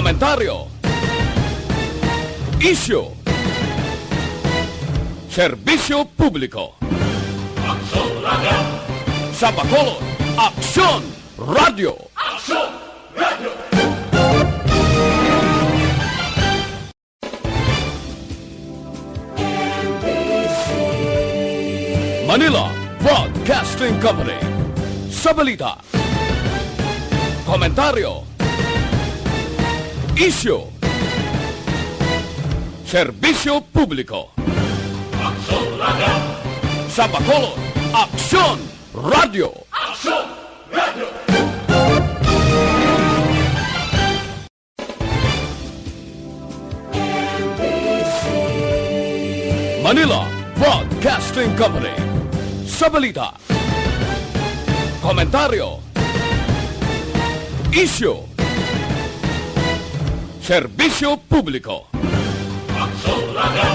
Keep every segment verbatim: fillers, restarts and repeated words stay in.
Komentaryo. Isyu. Serbisyo publiko. Aksyon Radio. Sa Bacolod, Aksyon Radio. Aksyon Radio. Manila Broadcasting Company. Sa balita, komentaryo, isyu, serbisyo publiko. Aksyon Radio. Sa Bacolod, Aksyon Radio. Aksyon Radio. Manila Broadcasting Company. Sa balita, komentaryo, isyu, serbisyo publiko. Aksyon Radio.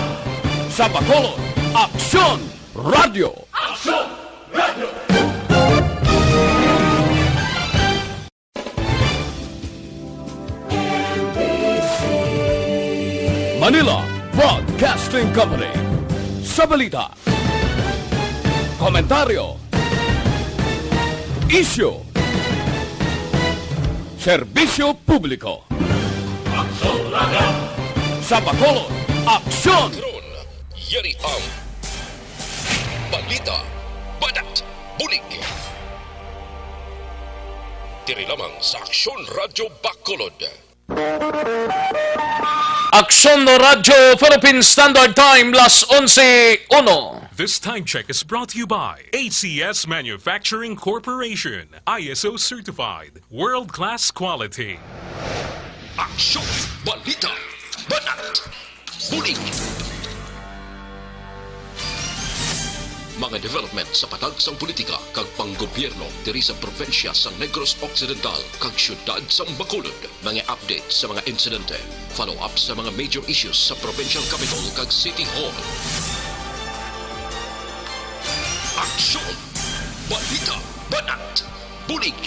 Sa Bacolod, Aksyon Radio. Aksyon Radio. Manila Broadcasting Company. Sa balita, komentaryo, isyu, serbisyo publiko. Aksyon Radio. Sa Bacolod, Aksyon. Karon, yari ang balita, banat, bulig. Diri lamang sa Aksyon Radio Bacolod. Aksyon Radyo Philippine Standard Time, las onse uno. This time check is brought to you by A C S Manufacturing Corporation, I S O certified, world-class quality. Aksyon, balita, banat, bulig. Mga development sa patag sang politika kag panggobyerno diri sa probinsya sa Negros Occidental kag siyudad sa Bacolod. Mga update sa mga insidente, follow-up sa mga major issues sa provincial capitol kag city hall. Aksyon! Balita! Banat! Bulig!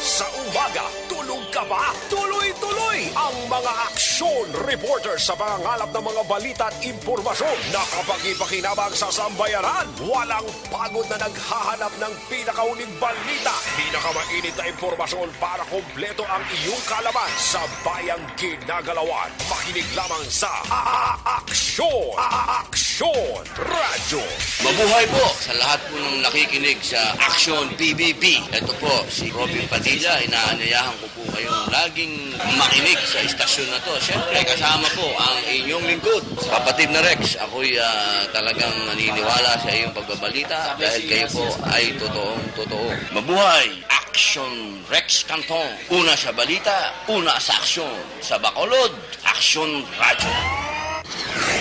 Sa umaga, tulog ka ba? Tuloy-tuloy ang mga aksyon reporter sa pangangalap ng mga balita at impormasyon na kapakipakinabang sa sambayanan. Walang pagod na naghahanap ng pinakauling balita, pinakamainit na impormasyon para kompleto ang iyong kaalaman sa bayang ginagalawan. Makinig lamang sa A-, A-, Aksyon, A-, Aksyon Radyo. Mabuhay po sa lahat po ng nakikinig sa Aksyon P B B. Ito po si Robin Padilla. Inaanyayahan ko po kayong laging makinig sa istasyon na to. Siyempre, kasama po ang inyong lingkod, kapatid na Rex. Ako'y, ah, talagang naniniwala sa iyong pagbabalita dahil kayo po ay totoong totoo. Mabuhay! Aksyon Rex Canton. Una sa balita, una sa aksyon. Sa Bacolod, Aksyon Radyo.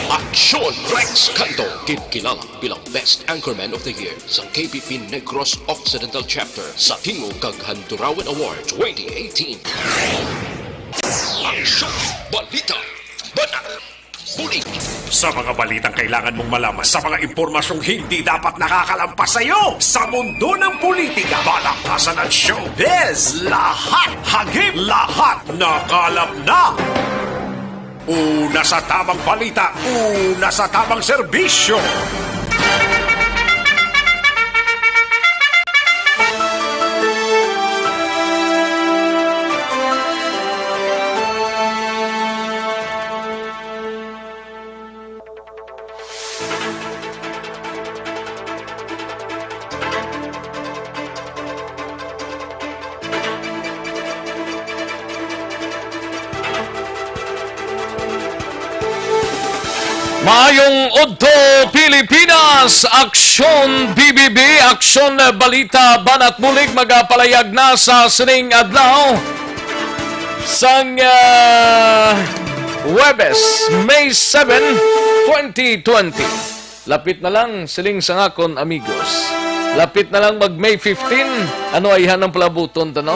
Aksyon Rex Canto, kinkilala bilang Best Anchorman of the Year sa K P P Negros Occidental Chapter sa Tingog kag Handurawan Award twenty eighteen. Aksyon, balita, banat, bulig. Sa mga balitang kailangan mong malaman, sa mga impormasyong hindi dapat nakakalampas sa iyo, sa mundo ng politika, palakpasan at showbiz, lahat hagip, lahat nakalap na. Una sa tamang balita, una sa tamang serbisyo. Maayong udto, Pilipinas! Aksyon B B B, Aksyon Balita, Banat Bulig, magapalayag na sa sining adlaw sang, ah, Huwebes, May seven, twenty twenty. Lapit na lang, siling sang akon amigos. Lapit na lang mag May fifteen. Ano ayhan ang palabuton to, no?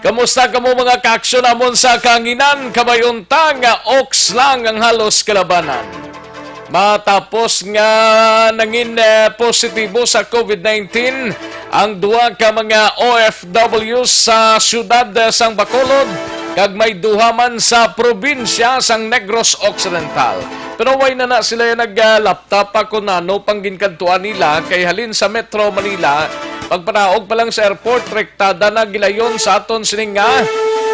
Kamusta kamo, mga kaaksyon namon sa kahanginan? Kabay-on ta nga oks lang ang halos kalabanan. Matapos nga nangin, eh, positibo sa COVID nineteen ang duha ka mga O F W sa siyudad sang Bacolod, kag may duha man sa probinsya sang Negros Occidental. Pero way na na sila nag-laptop pa kung ano pang ginkadtuan nila, kay halin sa Metro Manila, pagpanaog pa lang sa airport, rektada na gilayon sa aton sining nga,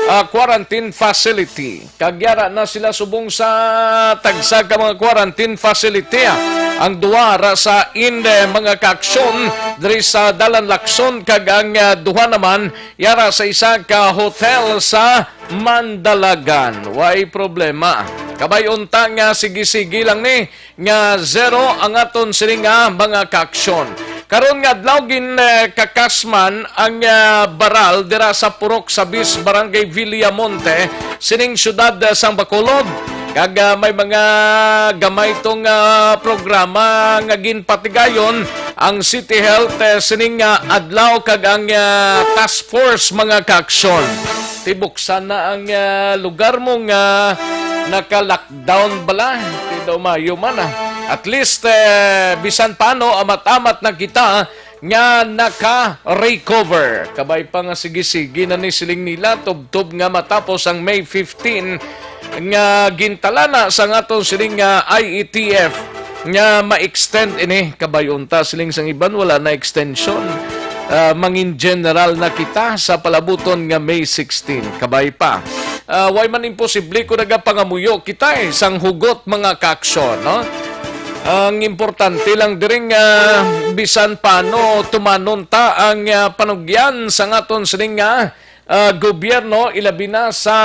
ah, quarantine facility. Kag yara na sila subong sa tagsa ka mga quarantine facility, ah. Ang duha ra sa inde mga kaaksyon diri sa Dalan Lacson, kag ang, ah, duha naman yara sa isa ka hotel sa Mandalagan. Way problema. Kabay unta nga sige-sige lang ni nga zero ang aton sini nga mga kaaksyon. Karon nga adlaw gin, eh, kakasman ang, ah, baral dira sa Purok Sabis, Barangay Villamonte, sining siyudad, eh, sang Bacolod. Kag, ah, may mga gamay tong, ah, programa nga ginpatigayon ang City Health, eh, sining, ah, adlaw kag ang, ah, task force mga kaaksyon. Tibuksan na ang, ah, lugar mo nga naka-lockdown bala. Ti daw mayo man, ah. At least, eh, bisan paano, amat-amat na kita nga naka-recover. Kabay pa nga sige-sige na ni siling nila, tubtob nga matapos ang May fifteen nga gintalana sa aton siling nga I E T F nga ma-extend ini. Kabay unta siling sang iban, wala na extension. Ah, mangin general na kita sa palabuton nga May sixteen. Kabay pa. Ah, way man imposible kung nagapangamuyo kita, eh, sang hugot mga kaaksyon, no? Ang importante lang diri nga bisan paano tumanon ta ang, ah, panugyan sa aton sining nga, ah, gobyerno, ilabi na sa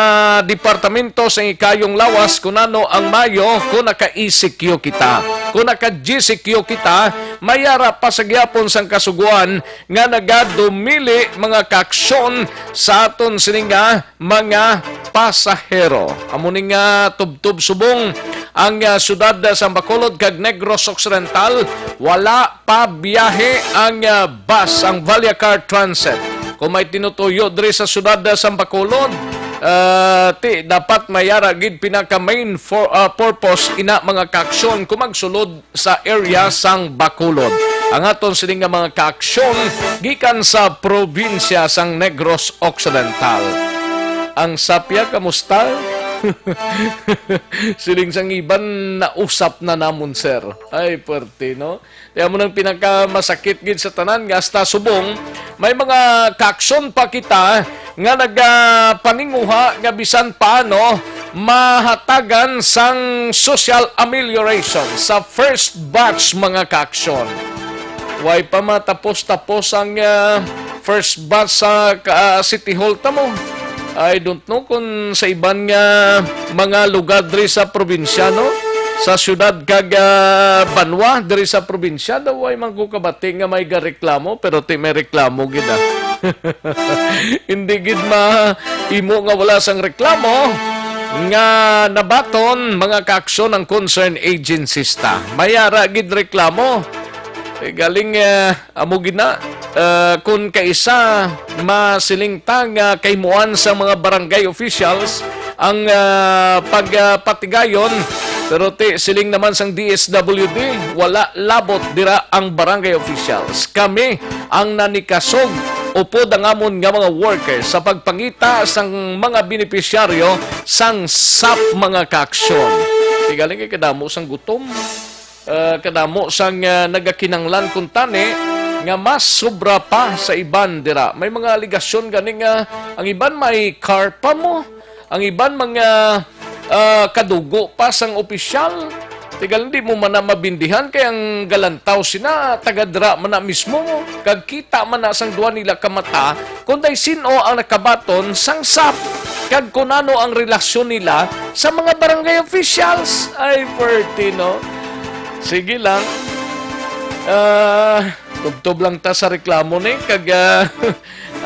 Departamento sa Ikayong Lawas, kung ano ang mayo, kung naka-E C Q kita. Kung naka-G C Q kita, mayara pa sa gyapon sang kasuguan nga nagadumili mga kaaksyon sa aton sining nga mga pasahero. Amo ni nga tubtob subong ang, ah, siyudad sa Bacolod kag Negros Occidental, wala pa biyahe ang, ah, bus, ang Vallecar Transit. Kung may tinutuyo diri sa siyudad sa Bacolod, ah, ti, dapat mayara gid pinaka main for, ah, purpose ina mga kaaksyon kung magsulod sa area sang Bacolod. Ang aton sini nga mga kaaksyon gikan sa probinsya sang Negros Occidental. Ang sapya, kamusta? Siling sang iban, nausap na namon, sir. Ay, puwerte, no? Kaya mo nang pinakamasakit gid sa tanan, nga hasta subong, may mga kaaksyon pa kita nga nagapaninguha nga bisan paano mahatagan sang social amelioration sa first batch mga kaaksyon. Way pa matapos-tapos ang, ah, first batch sa, ah, City Hall ta mo. I don't know kung sa iban nga mga lugar diri sa probinsya, no? Sa siyudad kag, ah, banwa diri sa probinsya, daw way man ko kabati nga may gareklamo, pero ti may reklamo gid, ah. Hindi gid ma-, imo nga wala sang reklamo nga nabaton mga kaaksyon ang concerned agencies ta. May ara gid reklamo. Eh, galing, eh, amo gid na, eh, kun kaisa masiling ta nga kahimuan sa mga barangay officials ang, ah, pagpatigayon, pero ti siling naman sang D S W D, wala labot dira ang barangay officials. Kami ang nanikasog upod ang amon nga mga workers sa pagpangita sang mga benepisyaryo sang sap mga kaaksyon. Ti galing kay kadamo sang gutom, ah, kadamo sang, ah, nagakinanglan kuntani nga mas sobra pa sa iban dira. May mga alegasyon gani nga ang iban may car pa mo, ang iban mga, ah, kadugo pa sang opisyal. Ti galing di mo man na mabindihan kay ang galantaw sina taga dira man na mismo, kag kita man na sang duha nila ka mata kung day sin-o ang nakabaton sang sap kag kung ano ang relasyon nila sa mga barangay officials. Ay, puwerte, no? Sige lang. Ah, tubtob lang ta sa reklamo ni, kag, ah,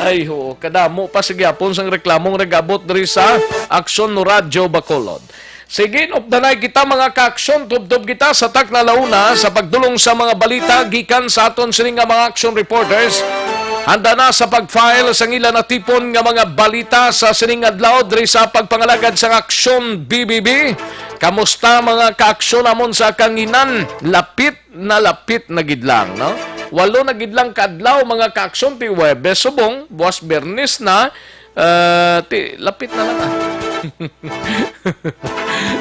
ay, ho, kadamo pa sa gyapon sang reklamong nag-abot diri sa Aksyon Radyo Bacolod. Sige, inupdanay kita, mga kaaksyon, tubtob kita sa takna launa sa pagdulong sa mga balita gikan sa aton sining nga mga action reporters. Handa na sa pag-file sang ila natipon nga mga balita sa sining adlaw diri sa pagpangalagad sang Aksyon B B B. Kamusta, mga kaaksyon, amon sa kanginan? Lapit na lapit na gid lang, no? Walo na gid lang ka adlaw, mga kaaksyon, ti Huwebes subong, buwas Biyernes na, ah, ti, lapit na lang, ah.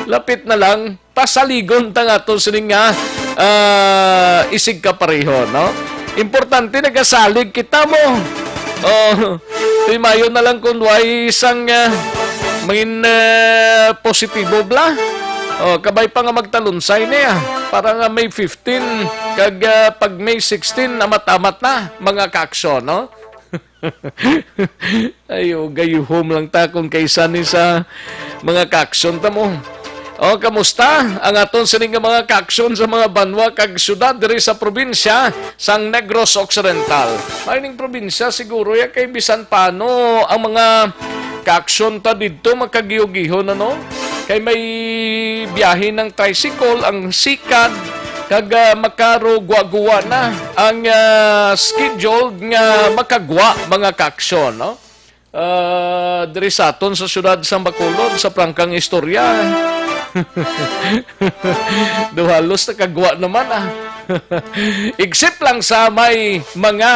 Lapit na lang, pasaligon ta nga to sining nga, ah, isig kapareho, no? Importante, nagasalig kita mo. Oh, ti mayo na lang kung way isang, ah, mangin, ah, positibo bala. Oh, kabay pa nga magtalunsay niya. Para nga May fifteen, kag, ah, pag May sixteen, amat-amat na, mga kaaksyon, no? Ayo, gayuhom lang ta kung kaysa ni sa mga kaaksyon ta mo. O, kamusta ang aton sini nga mga kaaksyon sa mga banwa kag syudad diri sa probinsya sang Negros Occidental? May ning probinsya siguro ya kay bisan paano ang mga kaaksyon ta didto makagiho-giho na, no? Kay may biyahe ng tricycle ang sikad kag, ah, makarugwa-guwa na ang, ah, scheduled nga makagwa, mga kaaksyon, no? Ah, diri sa aton sa siyudad sang Bacolod, sa prangkang istorya. Do halos nakagwa naman, ah. Except lang sa may mga,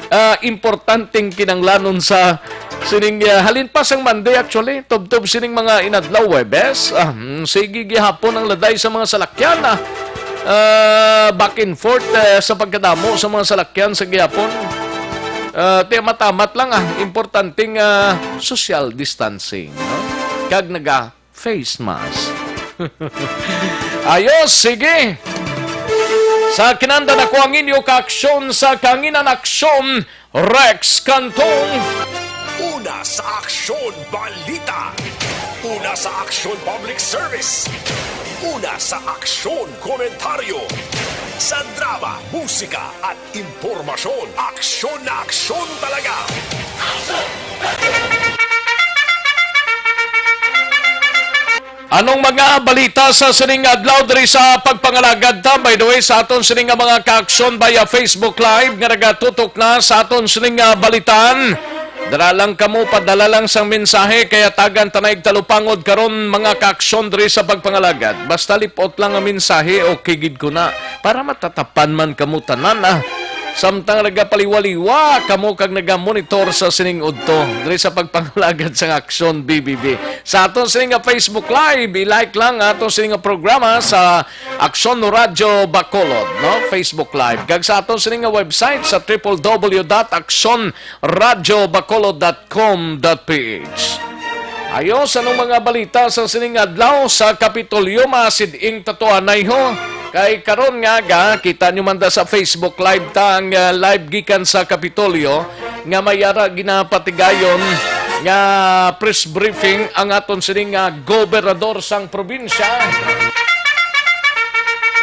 ah, importanteng kinanglanon sa sining, ah, halin pa sang Monday, actually, tubtob sining mga inadlaw, Huwebes. Ah, hmm, sige gihapon ang laday sa mga salakyan, ah. Ah, back and forth, eh, sa pagkadamo sa mga salakyan sa gihapon. Ah, ti amat-amat lang, ah, importanteng, ah, social distancing, no? Kag naga face mask. Ayos, sige. Sa kinanda na ko ang inyo kaaksyon sa kanginan aksyon, Rex Cantong. Una sa aksyon, balita. Una sa aksyon, public service. Una sa aksyon, komentaryo. Sa drama, musika, at impormasyon, aksyon na aksyon talaga. Anong mga balita sa sining adlaw diri sa pagpangalagad ta? By the way, sa aton sining nga mga kaaksyon via Facebook Live nga nagatutok na sa aton sining nga balitaan, dala lang kamo, padala lang sang mensahe, kay hatagan ta na og talupangod karon, mga kaaksyon diri sa pagpangalagad. Basta lipot lang ang mensahe, okay gid ko na. Para matatapan man kamo tanan, ah. Samtang nagapaliwaliwa kamo kag nagamonitor sa sining udto diri sa pagpangalagad sang Aksyon B B B. Sa aton sini nga Facebook Live, i-like lang aton sini nga programa sa Aksyon Radyo Bacolod, no? Facebook Live. Kag sa aton sini nga website sa triple W dot aksyon radyo bacolod dot com dot P H. Ayos, anong mga balita sa sining adlaw sa Kapitolyo, mga sid-ing tatuanay ho? Kay karon nga aga, kita nyo man da sa Facebook Live ta ang, ah, live gikan sa Kapitolyo nga may ara ginapatigayon nga press briefing ang aton sining nga gobernador sang probinsya.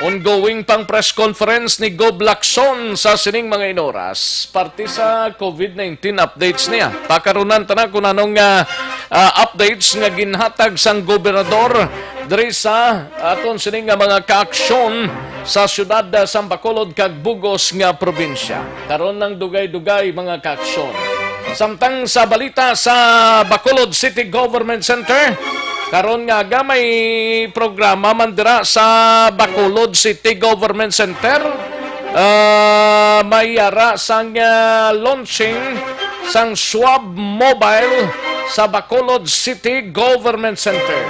Ongoing pang press conference ni Gob Lacson sa sining mga inoras. Parte sa COVID nineteen updates niya. Pakarunan ta na kung anong, ah, ah, updates nga ginhatag sang gobernador diri sa aton sining nga mga kaaksyon sa siyudad, ah, sang Bacolod kag bug-os nga probinsya. Karon ang dugay-dugay mga kaaksyon. Samtang sa balita sa Bacolod City Government Center, karon nga aga may programa man dira sa Bacolod City Government Center. Ah, may ara sang, ah, launching sang Swab Mobile sa Bacolod City Government Center.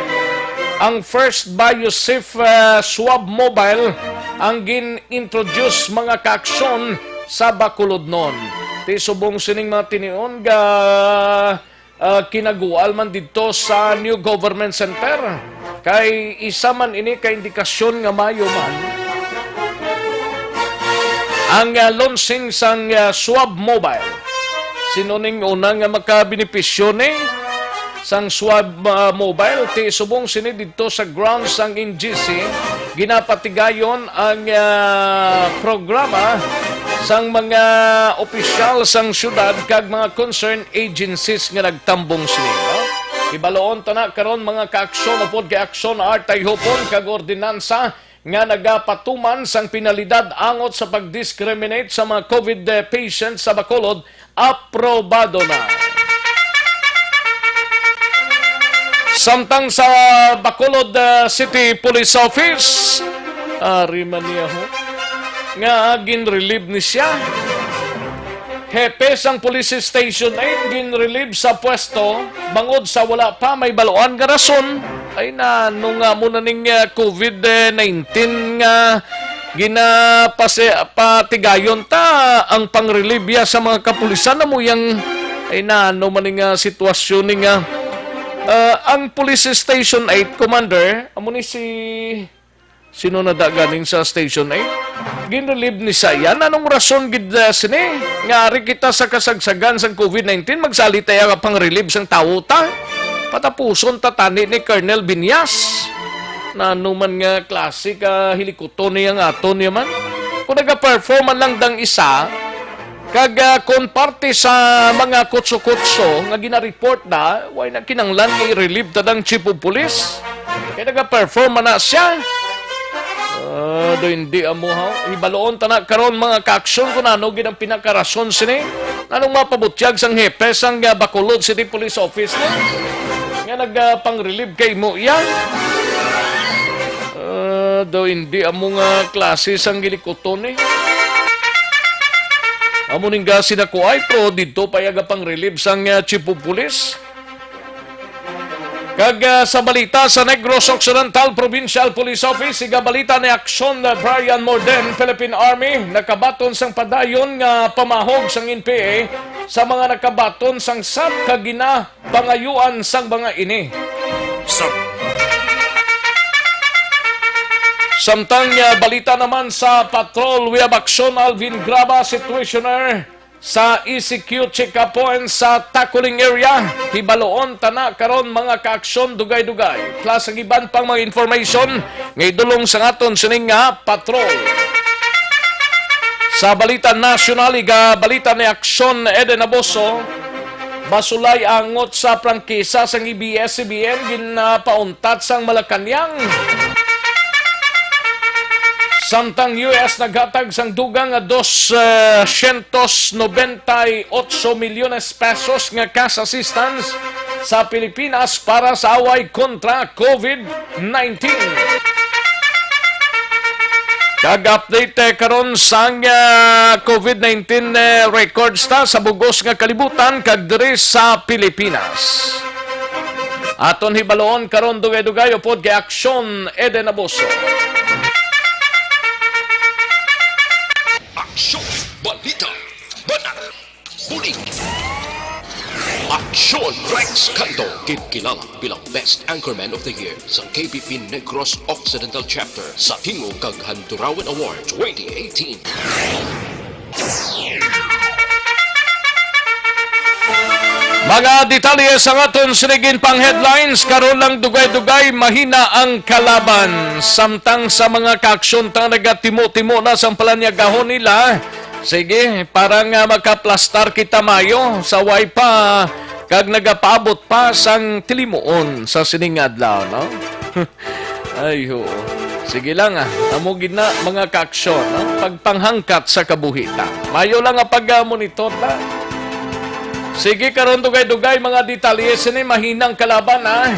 Ang first BioSafe, ah, Swab Mobile ang gin-introduce, mga kaaksyon, sa Bacolodnon. Ti subong sining mga tinion ga, ah, kinagual man didto sa New Government Center. Kay isa man ini ka indikasyon nga maayo man ang, ah, launching sang, ah, Swab Mobile. Sino ning una nga makabenepisyo ni sang Swab, ah, Mobile? Ti subong sini didto sa grounds sang N G C, ginapatigayon ang, ah, programa sang mga opisyal sang syudad kag mga concerned agencies nga nagtambong sini, no? Ibaloon ta na karon, mga kaaksyon, upod kay Aksyon Art Tayhupon kag ordinansa nga nagapatuman sang penalidad angot sa pag-discriminate sa mga COVID patients sa Bacolod, aprobado na. Samtang sa Bacolod, ah, City Police Office, ari man niya ho. nga ginrelieve ni siya. Hepe sang Police Station eight ginrelieve sa pwesto bangod sa wala pa mahibaluan nga rason. Ay na, ano nga mo na ning, ah, covid nineteen nga ginapase-, patigayon ta ang pangrelibya sa mga kapulisan na mo yang, ay na, ano man ning, ah, sitwasyon ni nga, ah, ang Police Station eight Commander, amo ni si Sino na da ganing sa Station eight? Ginrelieve ni sa iya. Anong rason gid, uh, sini? Nga ari kita sa kasagsagan sang covid nineteen, magsalit tayo nga pang-relieve sang tawo ta? Patapuson ta tani ni Colonel Binyas. Nano man nga klase ka hilikuton niya nga aton niya man? Kung nagaperform man lang dang isa, kag, ah, kon parte sa mga kutso-kutso nga ginareport na, way na kinanglan nga i-relieve ta dang chief of police. Kay nagaperform man na siya. Ah, do hindi amo, ha. Hibaluon ta na karon, mga kaaksyon, kung ano gid ang pinakarason sini. Anong mapabutyag sang hepe sang, ah, Bacolod City Police Office na nga nagapang-relieve kay mo iya? Ah, do hindi amo nga klase sang gilikuton, eh. Amo ning ga sinakuay, pero didto pa iya gapang-relieve sang, ah, chief of police. Kag, ah, sa balita sa Negros Occidental Provincial Police Office, igabalita ni Aksyon, ah, Brian Morden, Philippine Army, nakabaton sang padayon nga pamahog sang N P A sa mga nakabaton sang sap kag ginapangayuan sang mga ini. Sa Samtang, ah, balita naman sa patrol, we have Aksyon Alvin Graba, situationer sa E C Q check-up point sa Taculing area. Hibaloon ta na karon, mga kaaksyon, dugay-dugay. Plus ang iban pang mga information nga idulong sa aton sining nga patrol. Sa balita nasyonal, iga balita ni Aksyon Eden Aboso, masulay angot sa prangkisa sang A B S C B N ginapauntat sang Malacañang. Samtang U S naghatag sang dugang nga dos, eh, syentos nobenta y otso milyones pesos nga cash assistance sa Pilipinas para sa away kontra covid nineteen. Kag update, eh, karon sang, ah, covid nineteen, eh, records ta sa bugos nga kalibutan kag diri sa Pilipinas. Aton hibaloon karon dugay-dugay upod kay Aksyon Eden Aboso. Aksyon, balita, bana, bulig. Aksyon, Rex Cando, ginkilala bilang Best Anchorman of the Year sa K B P Negros Occidental Chapter sa Tingog kag Handurawan Award twenty eighteen. Mga detalye sa aton sining ginpang-headlines, karon lang dugay-dugay, mahina ang kalaban. Samtang sa mga kaaksyon ta nagatimo-timo na sang palanyagahon nila, sige, para nga makaplastar kita mayo sa way pa kag nagapaabot pa sang tilimuon sa sining adlaw, no? Ay, oo. Sige lang, ah. Amo gid na, mga kaaksyon, no? Pagpanghangkat sa kabuhi ta. Mayo lang nga pag-monitor ta. Sige, karon dugay-dugay mga detalye sini, mahinang kalaban, ah.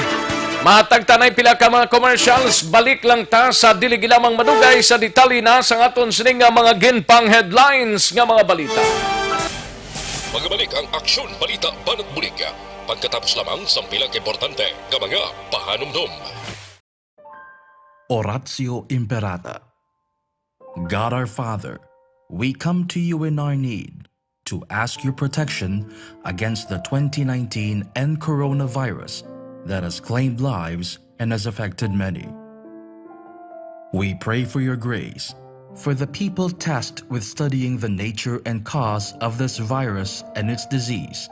Mahatag tanay pila ka mga commercials, balik lang ta sa dili lamang madugay sa detalye na sang aton sining nga mga ginpang headlines nga mga balita. Magabalik ang Aksyon Balita Banat Bulig pagkatapos lamang sang pila ka importante nga mga pahanumdom. Oratio Imperata. God our Father, we come to you in our need to ask your protection against the twenty nineteen N coronavirus that has claimed lives and has affected many. We pray for your grace for the people tasked with studying the nature and cause of this virus and its disease,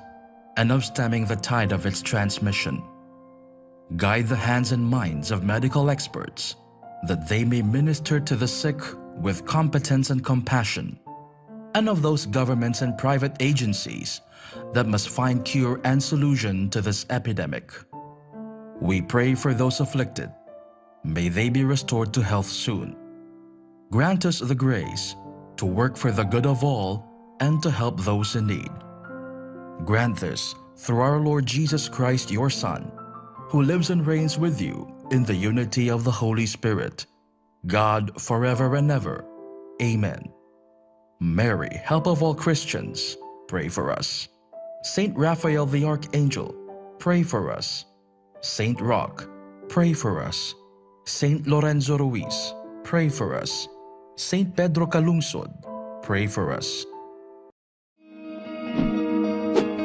and of stemming the tide of its transmission. Guide the hands and minds of medical experts, that they may minister to the sick with competence and compassion, and of those governments and private agencies that must find cure and solution to this epidemic. We pray for those afflicted. May they be restored to health soon. Grant us the grace to work for the good of all and to help those in need. Grant this through our Lord Jesus Christ, your Son, who lives and reigns with you in the unity of the Holy Spirit, God, forever and ever. Amen. Mary, Help of all Christians, pray for us. Saint Raphael the Archangel, pray for us. Saint Roch, pray for us. Saint Lorenzo Ruiz, pray for us. Saint Pedro Calungsod, pray for us.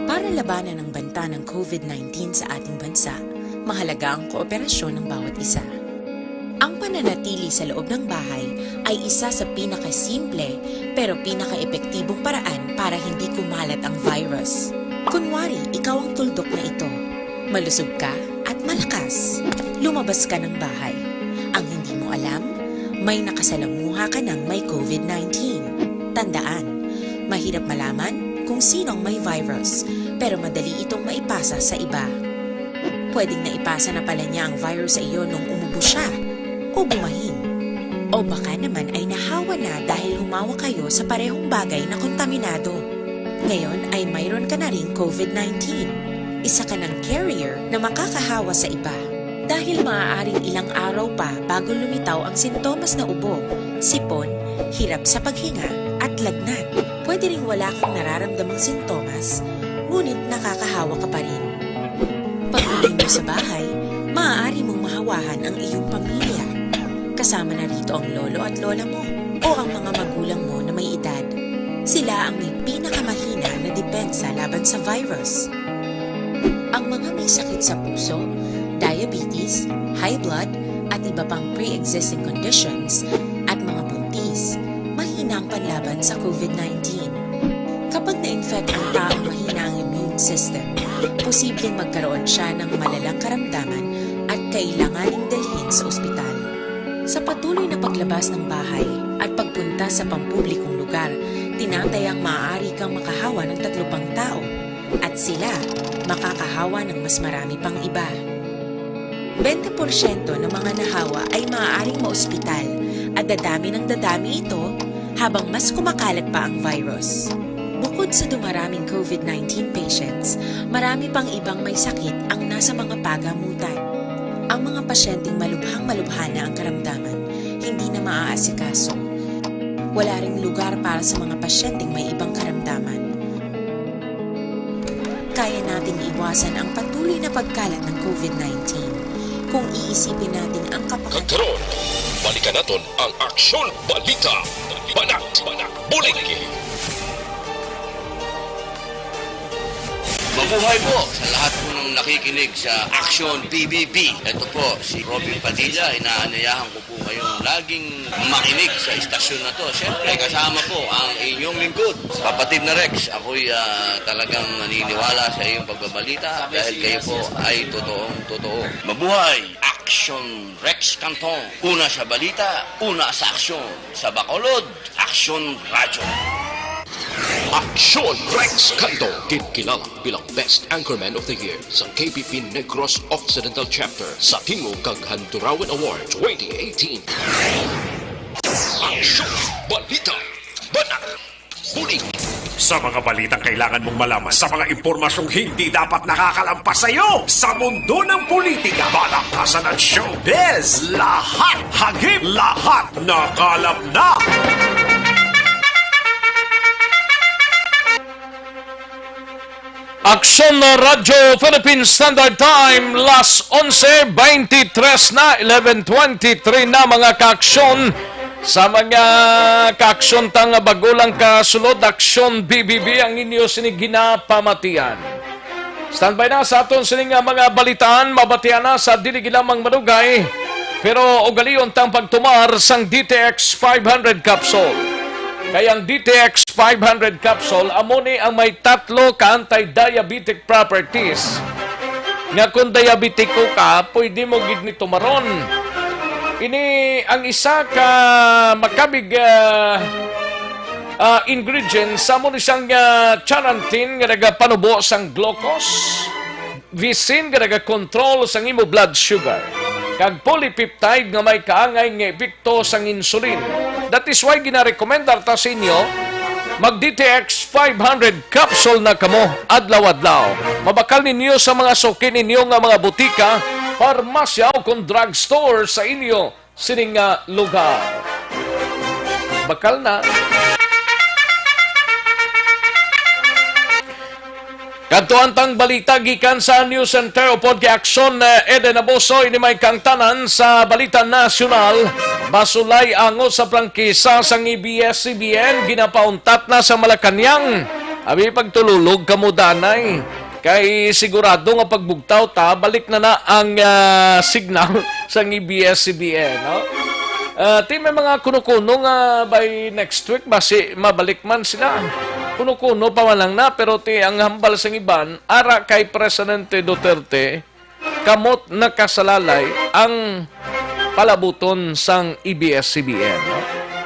Para labanan ang banta ng COVID nineteen sa ating bansa, mahalaga ang kooperasyon ng bawat isa. Ang pananatili sa loob ng bahay ay isa sa pinakasimple pero pinakaepektibong paraan para hindi kumalat ang virus. Kunwari, ikaw ang tuldok na ito. Malusog ka at malakas. Lumabas ka ng bahay. Ang hindi mo alam, may nakasalamuha ka ng may COVID nineteen. Tandaan, mahirap malaman kung sino ang may virus, pero madali itong maipasa sa iba. Pwedeng naipasa na pala niya ang virus sa iyo nung umubo siya o bumahin. O baka naman ay nahawa na dahil humawa kayo sa parehong bagay na kontaminado. Ngayon ay mayroon ka na ring COVID nineteen. Isa ka ng carrier na makakahawa sa iba. Dahil maaaring ilang araw pa bago lumitaw ang sintomas na ubo, sipon, hirap sa paghinga, at lagnat. Pwede ring wala kang nararamdamang sintomas, ngunit nakakahawa ka pa rin. Pag-uwi mo sa bahay, maaari mong mahawahan ang iyong pamilya. Kasama na rito ang lolo at lola mo o ang mga magulang mo na may edad. Sila ang may pinakamahina na depensa laban sa virus. Ang mga may sakit sa puso, diabetes, high blood, at iba pang pre-existing conditions, at mga buntis, mahina ang panlaban sa COVID nineteen. Kapag na-infect ang taong mahina ang immune system, posibleng magkaroon siya ng malalang karamdaman at kailanganing dalhin sa ospital. Sa patuloy na paglabas ng bahay at pagpunta sa pampublikong lugar, tinatayang maaari kang makahawa ng tatlo pang tao at sila makakahawa ng mas marami pang iba. Bente porsyento ng mga nahawa ay maaaring maospital at dadami ng dadami ito habang mas kumakalat pa ang virus. Bukod sa dumaraming COVID nineteen patients, marami pang ibang may sakit ang nasa mga pagamutan. Ang mga pasyenteng malubhang-malubha na ang karamdaman, hindi na maaasikaso. Wala ring lugar para sa mga pasyenteng may ibang karamdaman. Kaya nating iwasan ang patuloy na pagkalat ng COVID nineteen kung iisipin natin ang kapakanan. Kagkaron, balikan naton ang Aksyon Balita. Banat, Banat, Bulig. Mabuhay po sa lahat po ng nakikinig sa Action P B B. Ito po si Robin Padilla. Inaanyayahan ko po kayong laging makinig sa istasyon na to. Siyempre, kasama po ang inyong lingkod, Kapatid na Rex. Ako'y ah, talagang naniniwala sa iyong pagbabalita dahil kayo po ay totoong totoo. Mabuhay! Action Rex Cantong. Una sa balita, una sa aksyon. Sa Bacolod, Aksyon Radyo. Aksyon Rex Cantong, kinkilala bilang Best Anchorman of the Year sa K P P Negros Occidental Chapter sa Tingog kag Handurawan Award twenty eighteen. Aksyon! Balita! Banat! Bulig! Sa mga balitang kailangan mong malaman, sa mga impormasyong hindi dapat nakakalampas sa iyo, sa mundo ng politika, balakasan at showbiz, lahat hagip, lahat nakalap na! Aksyon Radyo Philippine Standard Time, las onse beintitres na, eleven twenty-three na, mga kaaksyon. Sa mga kaaksyon ta nga bago lang kasulod, Aksyon B B B ang inyo sini ginapamatian. Standby na sa aton sini nga mga balitaan, mabatian na sa dili lamang madugay, pero ugalion tang pagtumar sang D T X five hundred capsule. Kay ang D T X five hundred capsule amo ni ang may tatlo ka anti-diabetic properties nga kung diabetiko ka, pwede mo gid ni tumaron. Ini ang isa ka makabig, ah, ah, ingredient sa amo ni sang, ah, charantin nga nagapanubo sang glucose, visin nga nagakontrol sang imo blood sugar, kag polypeptide nga may kaangay nga epekto sang insulin. That is why ginarekomendar ta sa inyo, mag D T X five hundred capsule na kamo adlaw-adlaw. Mabakal ninyo sa mga suki ninyo nga mga butika, parmasya, o kon drugstore sa inyo sining nga lugar. Bakal na. Kadto ang tang balita gikan sa News Center upod kay Aksyon, eh, Eden Abuso, ini may kangtanan sa balita nasyonal. Basulay angot sa prangkisa sang A B S C B N, ginapauntat na sa Malacañang. Abi, pagtululog kamo danay. Kay sigurado nga pagbugtaw ta, balik na na ang, ah, signal sang A B S C B N, no? Ah, ti may mga kuno-kuno nga by next week, basi mabalik man sila. Kuno-kuno pa man lang na, pero ti ang hambal sang iban, ara kay Presidente Duterte, kamot nakasalalay ang palabuton sang A B S C B N, no?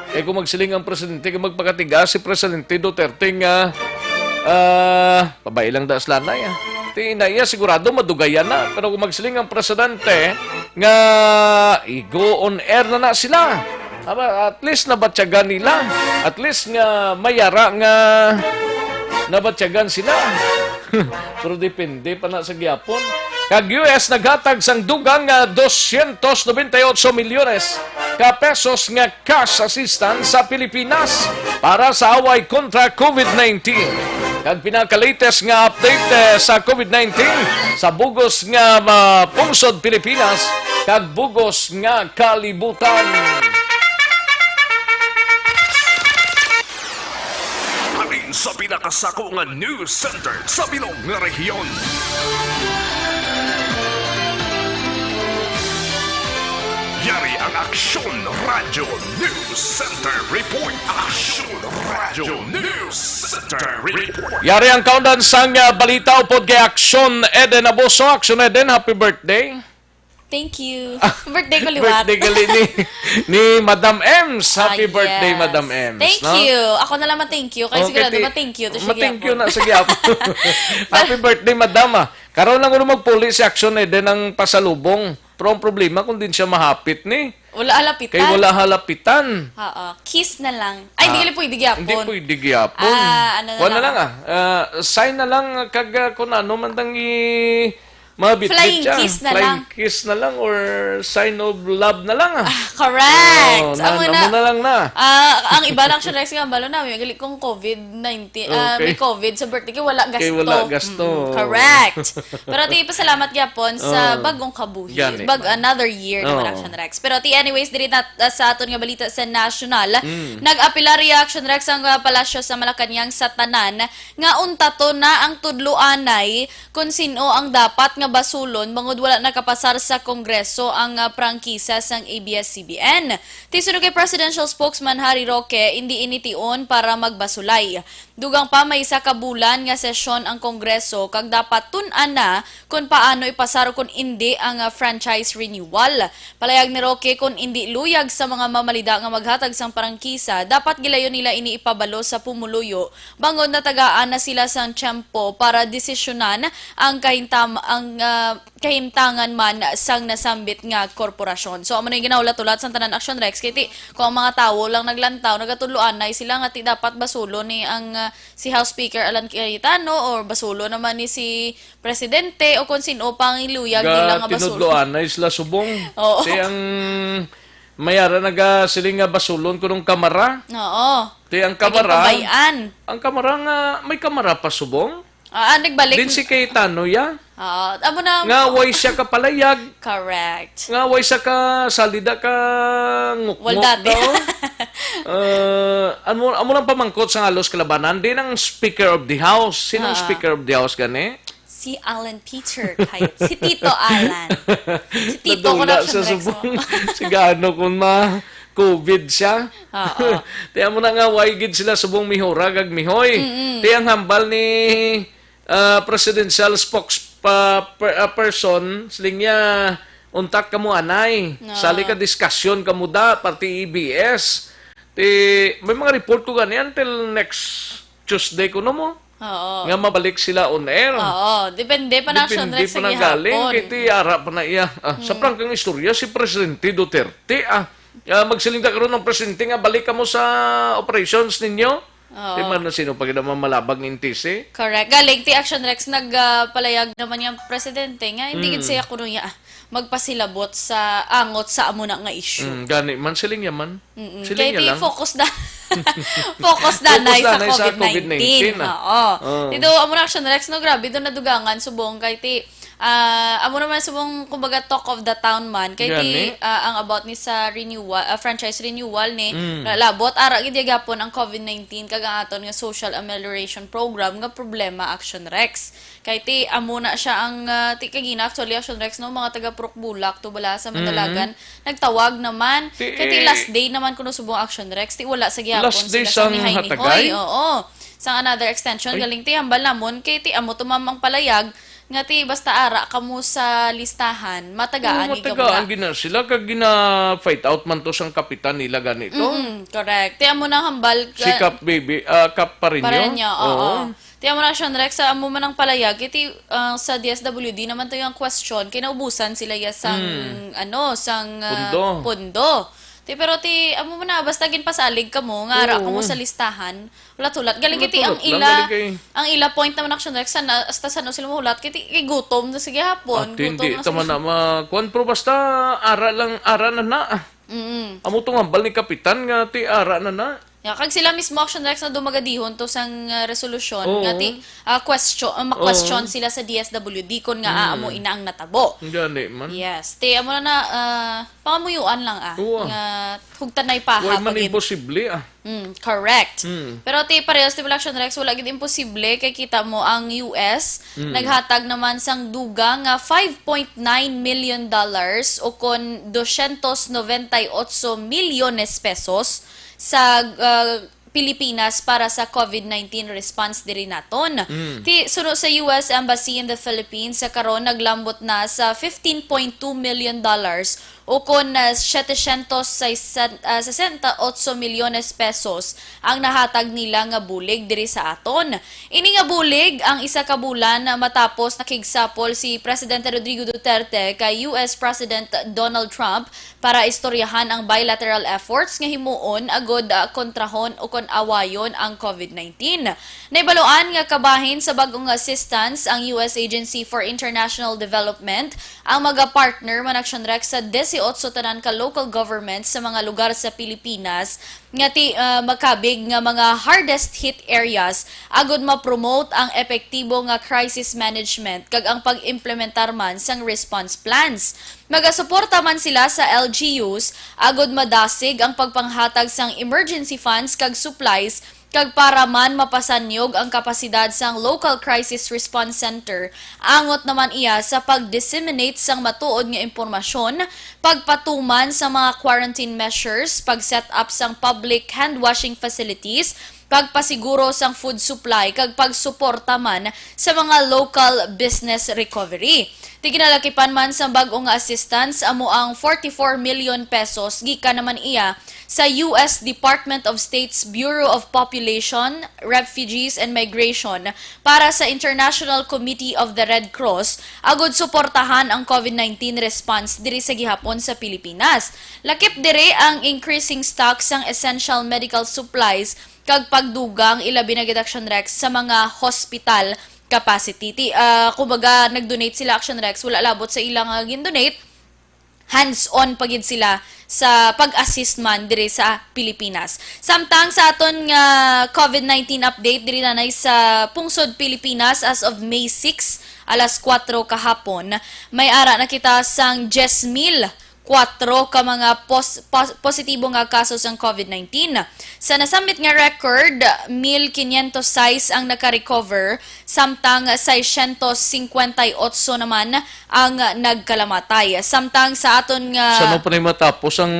Kay kung magsiling ang presidente, kung magpakatigas si Presidente Duterte nga, ah, pabay lang da sila na, ah. Ti na iya, sigurado madugayan na. Pero kung magsiling ang presidente nga igo on air na na sila, aba, at least nabatyagan nila. At least nga mayara nga nabatyagan sila. Pero depende pa na sa gyapon. Kag U S naghatag sang dugang nga dosyentos nobenta y ocho milyones ka pesos nga cash assistance sa Pilipinas para sa away kontra COVID nineteen. Kag pinaka-latest nga update, eh, sa COVID nineteen sa bugos nga, ah, pungsod Pilipinas kag bugos nga kalibutan. Halin sa pinakasako nga news center sa bilog nga rehiyon. Yari ang Aksyon Radyo News Center Report. Aksyon Radyo News Center Report. Yari ang kaundan sang, ah, balita upod kay Aksyon Eden Abuso. Aksyon Eden, happy birthday. Thank you. Birthday ko liwat. Birthday gali ni, ni Madam Ems. Happy Ah, birthday, yes. Madam Ems, Thank no? you. Ako na lang ma-thank you. Kay Okay, sigurado ti-, ma-thank you to siya ma-thank you gyapon. na sa gyapon. Happy birthday, Madam, ah. Karon lang ulo magpuli si Aksyon Eden ang pasalubong. Pero ang problema kung din siya mahapit ni. Wala halapitan. Kay wala halapitan. Oo. Kiss na lang. Ay, Ah, hindi pwede gyapon. hindi pwede gyapon. Ah, ano na Kuha na lang. lang, ah. Ah, sign na lang kag, ah, kung ano man tang i-, mabitbit Flying siya. kiss na Flying lang. kiss na lang or sign of love na lang, ah. Ah, correct. Oo, na, Amo na, na. mo na lang na. Ah, ang iba lang siya, Rex, nga balo na, may gali kong COVID nineteen, ah, Okay. may COVID sa birthday, kay wala Kay gasto. wala gasto. Mm, correct. Pero ti, pasalamat gyapon sa Oo. bagong kabuhi. Gani, Bag, man. another year naman, Oo. Action Rex. Pero ti, anyways, diri na, ah, sa aton nga balita sa national, Mm. nag-apila ria, Action Rex, ang, ah, palasyo sa Malacañang sa tanan nga untaton na ang tudloanay kon sin-o ang dapat nga basulon bangod wala nakapasar sa Kongreso ang, ah, prangkisa sang A B S C B N. Ti suno kay Presidential Spokesman Harry Roque, indi ini tion para magbasulay. Dugang pa, may isa ka bulan nga sesyon ang Kongreso kag dapat tun-an na kon paano ipasar o kon indi ang, ah, franchise renewal. Palayag ni Roque, kon indi luyag sa mga mamalida nga maghatag sang prangkisa, dapat gilayon nila ini ipabalo sa pumuluyo bangod natagaan na sila sang tiyempo para desisyonan ang kahintam-, ang, ah, kahimtangan man sang nasambit nga korporasyon. So, amo na yung ginahulat-hulat sang tanan, Action Rex. Kay ti, kung ang mga tawo lang naglantaw, nagatudloanay sila nga ti dapat basulo ni ang, ah, si House Speaker Alan Cayetano or basulo naman ni si Presidente o kung sino pang iluyag Ga nila nga basulo. tinudloanay sila subong. Oo. Ti ang mayara nagasiling nga basulon kunong kamara. Oo. Ti ang Ay, kamara, gipabayan. ang kamara nga, may kamara pa subong? Ah, ah, nagbalik. Din si Cayetano, ya? Oo. Amo na. Nga way siya kapalayag. Correct. Nga way siya ka salida ka nguknguk Wal dati. daw. Ah, amo, amo lang pamangkot sa halos kalabanan. Din ang Speaker of the House. Sino ang Ah. Speaker of the House gani? Si Alan Peter Cayet. Si Tito Alan. Si Tito ko Nadula na siya sa direct subong. sa Sigano kung ma-COVID siya. Oo. Ti amo na nga, way gid sila subong mihura kag mihoy. Mm-mm. Ti ang hambal ni, ah, presidential spokes-, pa-, per-, ah, person, siling niya, "Untat kamo anay. No. Sali ka diskusyon kamo da, parte A B S." Ti, may mga report ko gani until next Tuesday kuno mo. Oo. Nga mabalik sila on air. Oo, depende pa na Depende siya pa sa na gihapon. galing, kay ti ara pa na iya. Ah, sa Mm. prangkang istorya, si Presidente Duterte, ah, ah, magsiling ta karon ang presidente nga balik kamo sa operations ninyo. Oo. Di man na sino pa gid ang mamalabag ng N T C? Correct. Galing, ti Action Rex, nagpalayag naman yung presidente nga hindi gid Mm. siya kuno niya magpasilabot sa angot sa amo na nga issue. Mm, gani man, siling niya man. Mm-mm. Siling Kaya niya ti lang. focus na, focus na Focus na sa na sa covid nineteen. covid nineteen, ah. Oo. Oo. Ito, amo na Action Rex, no? Grabe, doon nadugangan, subong kay ti, ah, amo naman subong, kumbaga, talk of the town man. Kay ti, Gani. ah, ang about ni sa renewal, ah, franchise renewal ni Mm. labot, ara gid gyapon ang covid nineteen kag ang aton nga social amelioration program nga problema, Action Rex. Kay ti, amo na siya ang, ah, ti kagina, actually, Action Rex, no, mga taga Purok Bulak, to bala sa Mm. Manalagan, nagtawag naman. Ti, Kay ti eh, last day naman kuno subong Action Rex, ti wala sa gihapon Last day sila sa sang nihay-nihoy. hatagay? Oo. Sang another extension, Ay. galing ti hambal namon, kay ti amo to mamang palayag, nga ti basta ara kamo sa listahan, matagaan Oo, gid kamo matagaan na. gina sila, kag gina-fight out man to sang kapitan nila ganito. Mm-mm, correct. Ti amo nang hambal Si ka Kap Baby, ah, Kap Pareño? Pareño, oo. Oo. Ti amo na, Sean Rex, sa amo man ang palayag, iti, ah, sa D S W D naman to yung question, kay naubusan sila ya sang, Mm. ano, sang, ah, Pondo. pondo. Ti, pero ti, amo man na, basta ginpasalig kamo, nga ara Oo. kamo sa listahan, hulat-hulat. Galing kiti ang Hulat-hulat lang, ila, galing kay ang ila point naman, Action Rex, sana, hasta sa ano sila mahulat, kiti, kay gutom na sige hapon, At gutom hindi, na tama sige. na, ma-, kuwan, pero basta ara lang, ara na na. Mm. Amo tong hambal ni Kapitan nga ti ara na na. Ya, kag sila mismo, Action Rex, na dumagadihon to sang, ah, resolusyon Oo. nga ti, ah, question, ah, ma-question Oo. sila sa D S W D kon nga, ah, Mm. amo ina ang natabo. Gani man. Yes. Ti, amo na na, ah, pangamuyuan lang, ah, Oo, ah. nga hugtanay pa Way ha man pagin- imposible, ah. Mm, correct. Mm. Pero ti, parehas ti, Action Rex, wala gid imposible kay kita mo ang U S Mm. naghatag naman sang dugang nga five point nine million dollars o kon dosyentos nobenta y otso milyones pesos sa, ah, Pilipinas para sa covid nineteen response diri naton. Mm. Ti, suno sa U S Embassy in the Philippines, sa karon naglambot na sa fifteen point two million dollars o kon, ah, setecientos sesenta, ah, sesenta otso milyones pesos ang nahatag nila nga bulig diri sa aton. Ini nga bulig ang isa ka bulan matapos nakigsapol si Presidente Rodrigo Duterte kay U S President Donald Trump para istoryahan ang bilateral efforts nga himuon agud, ah, kontrahon o kon awayon ang covid nineteen. Naibaluan nga kabahin sa bag-ong assistance ang U S Agency for International Development, ang mga partner man, Action Rex, sa disiotso tanan ka local governments sa mga lugar sa Pilipinas nga ti, ah, makabig nga mga hardest hit areas agud ma-promote ang epektibo nga crisis management kag ang pag-implementar man sang response plans. Magasuporta man sila sa L G Us agud madasig ang pagpanghatag sang emergency funds kag supplies kag para man mapasanyog ang kapasidad sang Local Crisis Response Center, angot naman iya sa pag-disseminate sang matuod nga impormasyon, pagpatuman sang mga quarantine measures, pag-set up sang public hand-washing facilities, pagpasiguro sang food supply, kag pagsuporta man sa mga local business recovery. Ti ginalakipan man sang bag-o nga assistance amo ang forty-four million pesos, gikan naman iya sa U S Department of State's Bureau of Population, Refugees, and Migration para sa International Committee of the Red Cross, agud suportahan ang covid nineteen response diri sa gihapon sa Pilipinas. Lakip diri ang increasing stock sang essential medical supplies kag pagdugang, ilabi na gid, Action Rex, sa mga hospital capacity. Ti, ah, kumbaga, nag-donate sila, Action Rex, wala labot sa ilang, ah, gin-donate, hands-on pa gid sila sa pag-assist man diri sa Pilipinas. Samtang sa aton nga covid nineteen update diri nanay sa pungsod Pilipinas as of May six, alas kuwatro kahapon, may ara na kita sang diyes mil kuwatro ka mga pos-, pos-, positibo nga kaso sang covid nineteen. Sa nasambit nga record, mil quinientos sais ang naka-recover, samtang seiscientos cincuenta y ocho naman ang nagkalamatay. Samtang sa aton nga Sa ano pa na matapos ang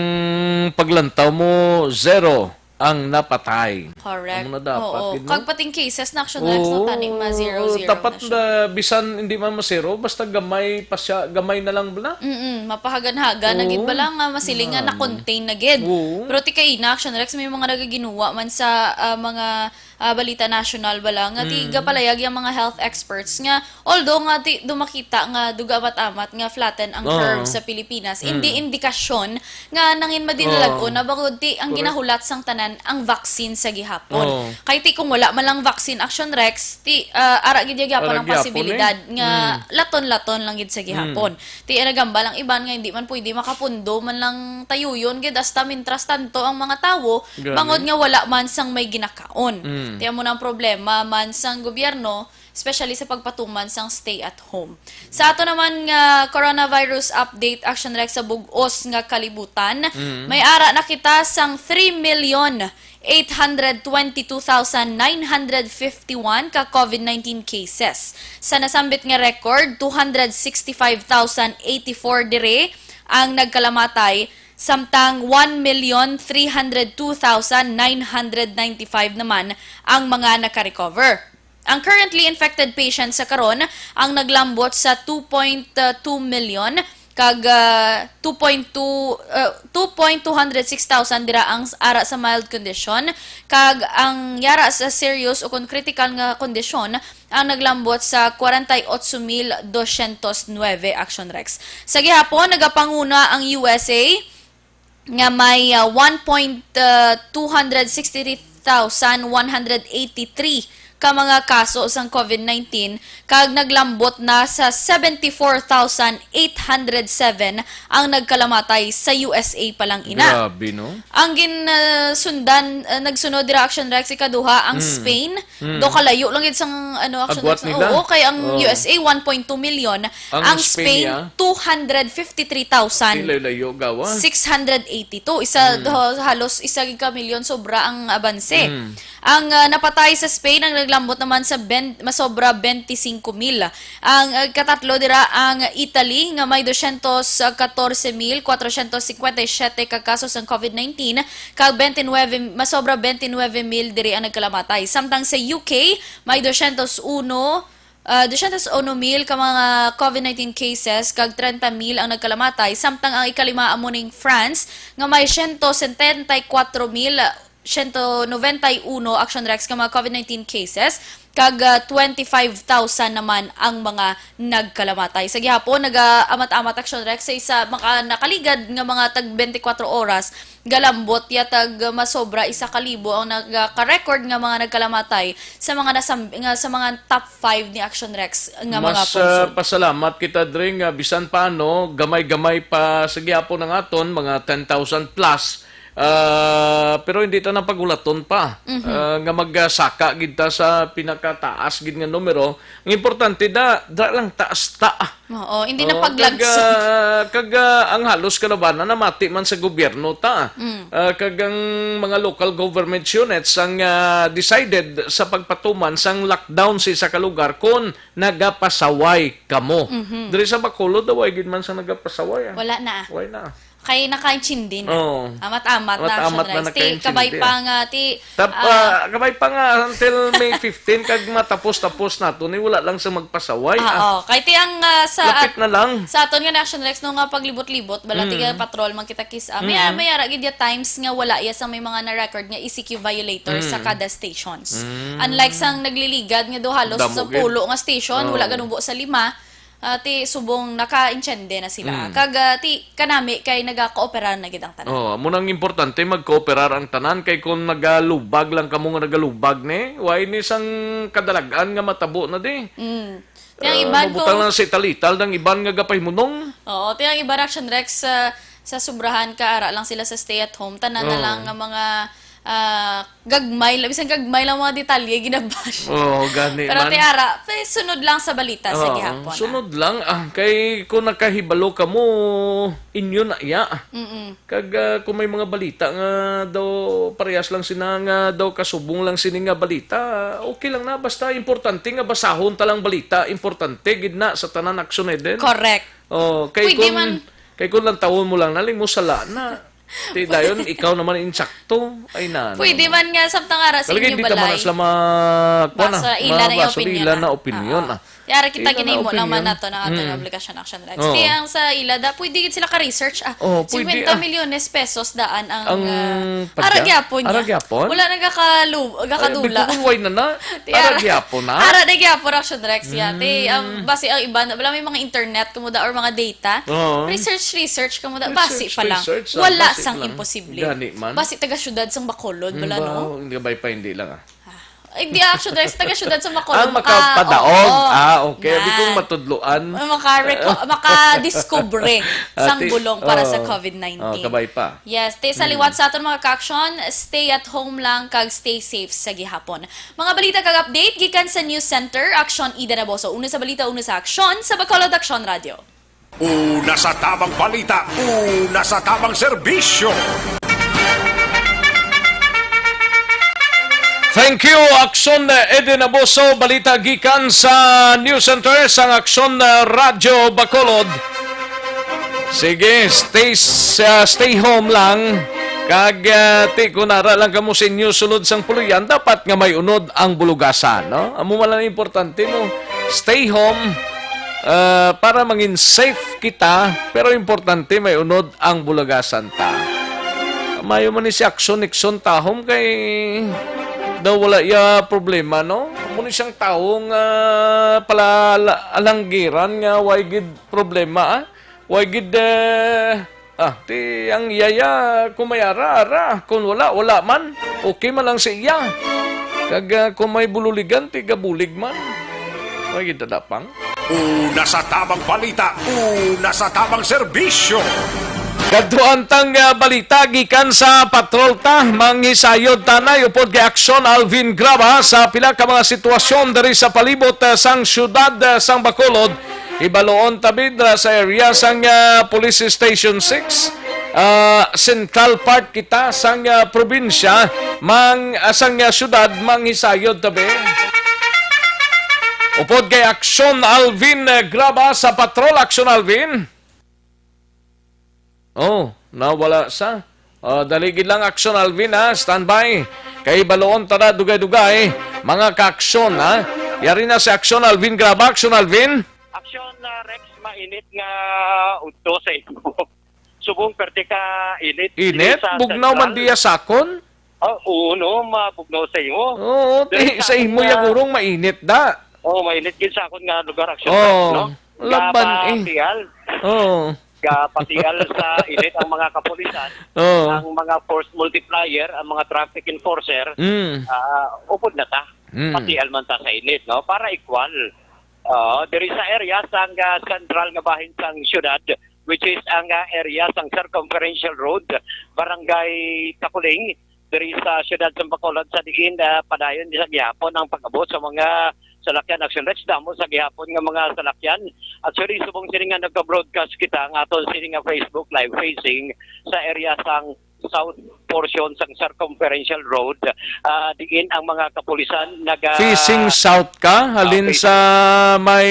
paglantaw mo, zero ang napatay. Correct. Amo na dapat, Oo. gid, no? Kag pating cases na, Action Rex, no, Oo, tani ma-zero zero dapat na siya. na bisan hindi man ma-zero, basta gamay pa siya, gamay na lang bala. Mm-mm, mapahagan-hagan na gid Oo. bala nga masiling nga Ano? na-contain na gid. Oo. Pero ti kaina, Action Rex, may mga nagaginuwa man sa, ah, mga, ah, balita national bala nga ti Mm. gapalayag yung mga health experts nga although nga ti, do makita nga duga amat-amat nga flatten ang Oo. curve sa Pilipinas, Mm. hindi indikasyon nga nangin madinalag-on Oo. na bangod ti ang Correct. ginahulat sang tanan ang vaccine sa gihapon. Oo. Kay ti kung wala man lang vaccine, Action Rex, ti, ah, ara gid ya gihapon Ara ang gihapon, eh. posibilidad nga Mm. laton-laton lang gid sa Mm. gihapon. Ti nagambal ang iban nga hindi man pwede makapundo man lang tayuyon gid hasta mintras tanto ang mga tawo Gani. bangod nga wala man sang may ginakaon. Mm. Ti amo na ang problema man sang gobyerno, especially sa pagpatuman sang stay at home. Sa ato naman nga coronavirus update, Action Rex, sa bug-os nga kalibutan, Mm. may ara na kita sang three million eight hundred twenty-two thousand nine hundred fifty-one ka COVID nineteen cases. Sa nasambit nga record, two hundred sixty-five thousand eighty-four diri ang nagkalamatay, samtang one million three hundred two thousand nine hundred ninety-five naman ang mga nakarecover. Ang currently infected patients sa karon ang naglambot sa two point two million, kag, ah, two point two, ah, two point two hundred six thousand dira ang s-, ara sa mild condition, kag ang yara sa serious o kon critical nga kondisyon ang naglambot sa forty-eight mil dosyentos nuebe, Action Rex. Sa gihapon, nagapanguna ang U S A nga may, ah, one point, ah, two hundred sixty-three thousand one hundred eighty-three ka mga kaso sang COVID nineteen, kag naglambot na sa seventy-four thousand eight hundred seven ang nagkalamatay sa U S A pa lang ina. Grabe, no? Ang ginsundan, ah, nagsunod dira, Action Rex, ikaduha, ang Mm. Spain. Mm. Do kalayo lang gid sang, ano, Action Agwat Rex. nila? Oo, kay ang Oo. U S A, one point two million. Ang Ang Spain, Spain, ya? two hundred fifty-three thousand Layo-layo, gawa. six hundred eighty-two. Isa, Mm. do, halos isa gid ka milyon sobra ang abanse. Mm. Ang, ah, napatay sa Spain, ang naglambot naman sa ben-, masobra twenty-five mil. Ang, ah, katatlo dira ang Italy, nga may dosyentos katorse mil kwatrosyentos cincuenta y siete ka kaso sang COVID nineteen, kag twenty-nine, masobra twenty-nine mil diri ang nagkalamatay. Samtang sa U K, may dosyentos uno, ah, dosyentos uno mil ka mga COVID nineteen cases, kag treinta mil ang nagkalamatay. Samtang ang ikalima amo ning France, nga may siyento setenta y kuwatro mil, siyento nobenta y uno, Action Rex, ka mga COVID nineteen cases, kag, ah, twenty-five thousand naman ang mga nagkalamatay. Sa gihapon, nagaamat-amat, Action Rex, sa isa maka-, nakaligad nga mga tag twenty-four oras, galambot ya tag masobra isa ka libo ang nagaka-record nga mga nagkalamatay sa mga nasam-, nga sa mga top five ni Action Rex nga mga Mas, ah, pulso. pasalamat kita, Dre, nga bisan pa, ano, gamay-gamay pa sa gihapon ang aton, mga ten thousand plus, ah, pero hindi ta na pagulaton pa, Mhm. ah, nga magsaka gid ta sa pinakataas gid nga numero. Ang importante, da, da lang taas ta. Oo, hindi na Oo, paglagsa. kag, ah, kag, ah, ang halos kalabanan namati man sa gobyerno ta. Mm. Ah, kag ang mga local government units ang, ah, decided sa pagpatuman sang lockdown sa isa ka lugar kon nagapasaway kamo. Mhm. Diri sa Bacolod, daw, ay gid man sa nagapasaway, ah. Wala na. Wala na. Kay nakaintindi na. Oo. Amat-amat na, Amat-amat Action na Rex. Ti, nakaintindi, kabay ah. pa nga, ti, Tap-, ah, ah, kabay pa nga until May fifteen, kag matapos-tapos nato ni, wala lang sa magpasaway, ah. Oo. Kay ti ang, ah, sa Lapit at-, na lang. sa aton nga na, Action Rex, no, nga paglibot-libot, bala, Mm. tiga patrol man kita kis-, ah, may, Mm. may ara gid ya times nga wala ya sa may mga na-record nga E C Q violators sa Mm. kada stations. Mm. Unlike sang nagliligad nga do halos Damo sa gid. pulo nga station, wala Oo. ganubo sa lima, ah, ti subong naka-intindi na sila. Mm. Kag, ah, ti kanami kay nagakooperar na gid ang tanan. Oh, amo nang importante, magkooperar ang tanan, kay kung nagalubag lang kamo nga nagalubag ni, way ni sang kadalag-an nga matabo na di. Mm. Ti ang Ah, iban mabutang kung lang sa ital-ital, ang iban nga gapahimunong. Oo, ti ang iban, Action Rex, sa, sa sobrahan ka, ara lang sila sa stay at home, tanan na Oo. lang nga mga, ah, gagmay lang, bisan gagmay lang mga detalye, ginabash. Oo, gani Pero man. ti ara, pe, sunod lang sa balita sa Oo, gihapon, ah. sunod lang. Ah, kay kung nakahibalo kamo, inyo na iya. Mm-mm. Kag, ah, kung may mga balita nga daw parehas lang sina nga daw kasubong lang sini nga balita, okay lang na. Basta importante nga basahon ta lang balita. Importante gid na sa tanan, Action Eden. Correct. Oh, kay Pwede kung, man. kay kung lantawon mo lang, nalimos sala na. Ti dayon, ikaw naman insakto. Ay, na, na, Pwede na. man nga, samtang ara sa Talaga, inyo hindi balay. naman sila ma-, kuwan na, Basa, ila na yung mabasa, opinion, ila na ah. opinion, Oo. ah. Yara kita Ila na ginahimo lang man opinyon. nato ang aton Mm. obligasyon, Action Rex. Oo. Kaya ang sa ila, da, pwede gid sila ka-research. Ah, Oh, pwede, singkwenta ah. milyones pesos daan ang, Ang ah, padya? ara gyapon niya. Ara gyapon? Wala na gakalu-, Ay, gakadula. Bicol, why na na? Ti Ara ara, gyapon na? ara na gyapon, Action Rex, ya. Ti, ang, Mm. basi ang iba, na, wala may mga internet, kamo da, or mga data. Oo. Research, research, kamo da, Research, basi pa lang. research, ah, Wala basi sang lang. imposible. Gani man. Basi taga syudad sang Bacolod, Mm, wala, ba, no? hindi ba pa, hindi lang, ah. Ah, ay, di, actually, taga syudad sa Bacolod. Ang maka-, makapadaog. Oo. Ah, okay. Di kong Yan. matudloan. Maka-reco-, makadiskubre sang Ati-, bulong para sa oh. covid nineteen. Oh, kabay pa. Yes, te, sa Hmm. liwat sa aton mga ka-aksyon, stay at home lang kag stay safe sa gihapon. Mga balita kag update gikan sa News Center, Aksyon Ida Naboso. Una sa balita, una sa aksyon, sa Bacolod Aksyon Radio. Una sa tabang balita, una sa tabang serbisyo. Thank you, Aksyon Eden Abuso. Balita gikan sa News Center sang Aksyon, uh, Radyo Bacolod. Sige, stay s-, uh, stay home lang. Kag, uh, ti, kun ara lang kamo sa inyo sulod sang puloy-an, dapat nga may unod ang bulugasan, no? Amo man lang importante, no? Stay home, uh, para mangin safe kita, pero importante may unod ang bulugasan ta. Mayo man ni si Aksyon Nixon tahom kay daw wala iya problema, no? Amo ni siyang tawo nga pala ala-, alanggiran nga way gid problema, ah. Way gid, eh, ah, ti ang iyaya, kung may ara, ara. Kung wala, wala man. Okay man lang sa iya. Kag, ah, kung may bululigan, ti gabulig man. Way gid dadapang. Una sa tabang balita, una sa tabang serbisyo. Kadtuan tang, ah, balita gikan sa patrol ta, manghisayod tanay upod kay Aksyon Alvin Graba sa pila ka mga sitwasyon diri sa palibot, ah, sang siyudad, ah, sang Bacolod. Ibaluon ta bidra sa area sang, ah, Police Station six, ah, central part kita sang, ah, probinsya, mang, ah, sang, ah, siyudad, manghisayod ta bi. Upod kay Aksyon Alvin, eh, Graba sa patrol. Aksyon Alvin. Oh, nawala sa. Ah, dali gid lang, Aksyon Alvin, ha. Standby. Kay baluon ta na dugay-dugay, mga ka-aksyon, ha. Yari na si Aksyon Alvin Graba, Aksyon Alvin. Aksyon, ah, Rex, mainit nga udto sa imo. Subong perte ka init. Init? Sa Bugnaw man sentral. Diya sakon? Ah, oo, no, mabugnaw sa imo. Oo, Diri ti-, sa sa imo akin, ya ah, gurong mainit da. Oo, mainit gid sa akon nga lugar, Aksyon Oo, Rex, no? laban, eh. Gapatial. Oo. Gapatial sa init ang mga kapulisan, Oo. ang mga force multiplier, ang mga traffic enforcer, Mm. ah, upod na ta. Mm. Patial man ta sa init, no? Para equal. Ah, diri sa area sang, ah, sentral nga bahin sang siyudad, which is ang, ah, area sang Circumferential Road, Barangay Takuling, diri sa siyudad sang Bacolod, sa diin, ah, padayon sa gihapon ang pag-abot sa mga salakyan. Action Rex, damo sa gihapon nga mga salakyan. Actually, subong sini nga nagpa-broadcast kita ang aton sini nga Facebook Live facing sa area sang south portion sang Circumferential Road, ah, diin ang mga kapulisan naga- Facing south ka? Ah, Halin facing sa may,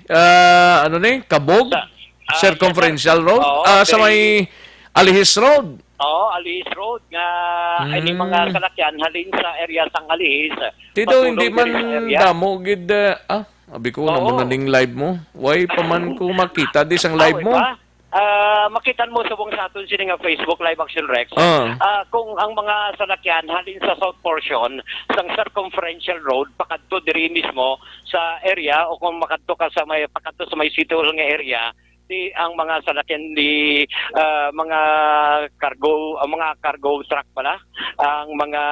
ah, ano ni? Kabog? Sa, ah, Circumferential yes, sir. Road? Oo, Ah, sa very may Alihis Road? Oo, Alihis Road nga, ay, ni mga Mm. salakyan halin sa area sang Alihis, Tido, patulong hindi diri sa man area. damo gid, eh, ah, abi ko, Oo. namo na ning live mo. Why pa man ko makita di sang Ah, live wait mo? pa? Ah, makitan mo subong sa aton sini nga Facebook Live, Action Rex. Ah. Ah, kung ang mga salakyan halin sa south portion sang Circumferential Road pakadto diri mismo sa area, o kung makadto ka sa may, pakadto sa may City Hall nga area, di ang mga salakyan di, ah, mga cargo, ang mga cargo truck pala, ang mga,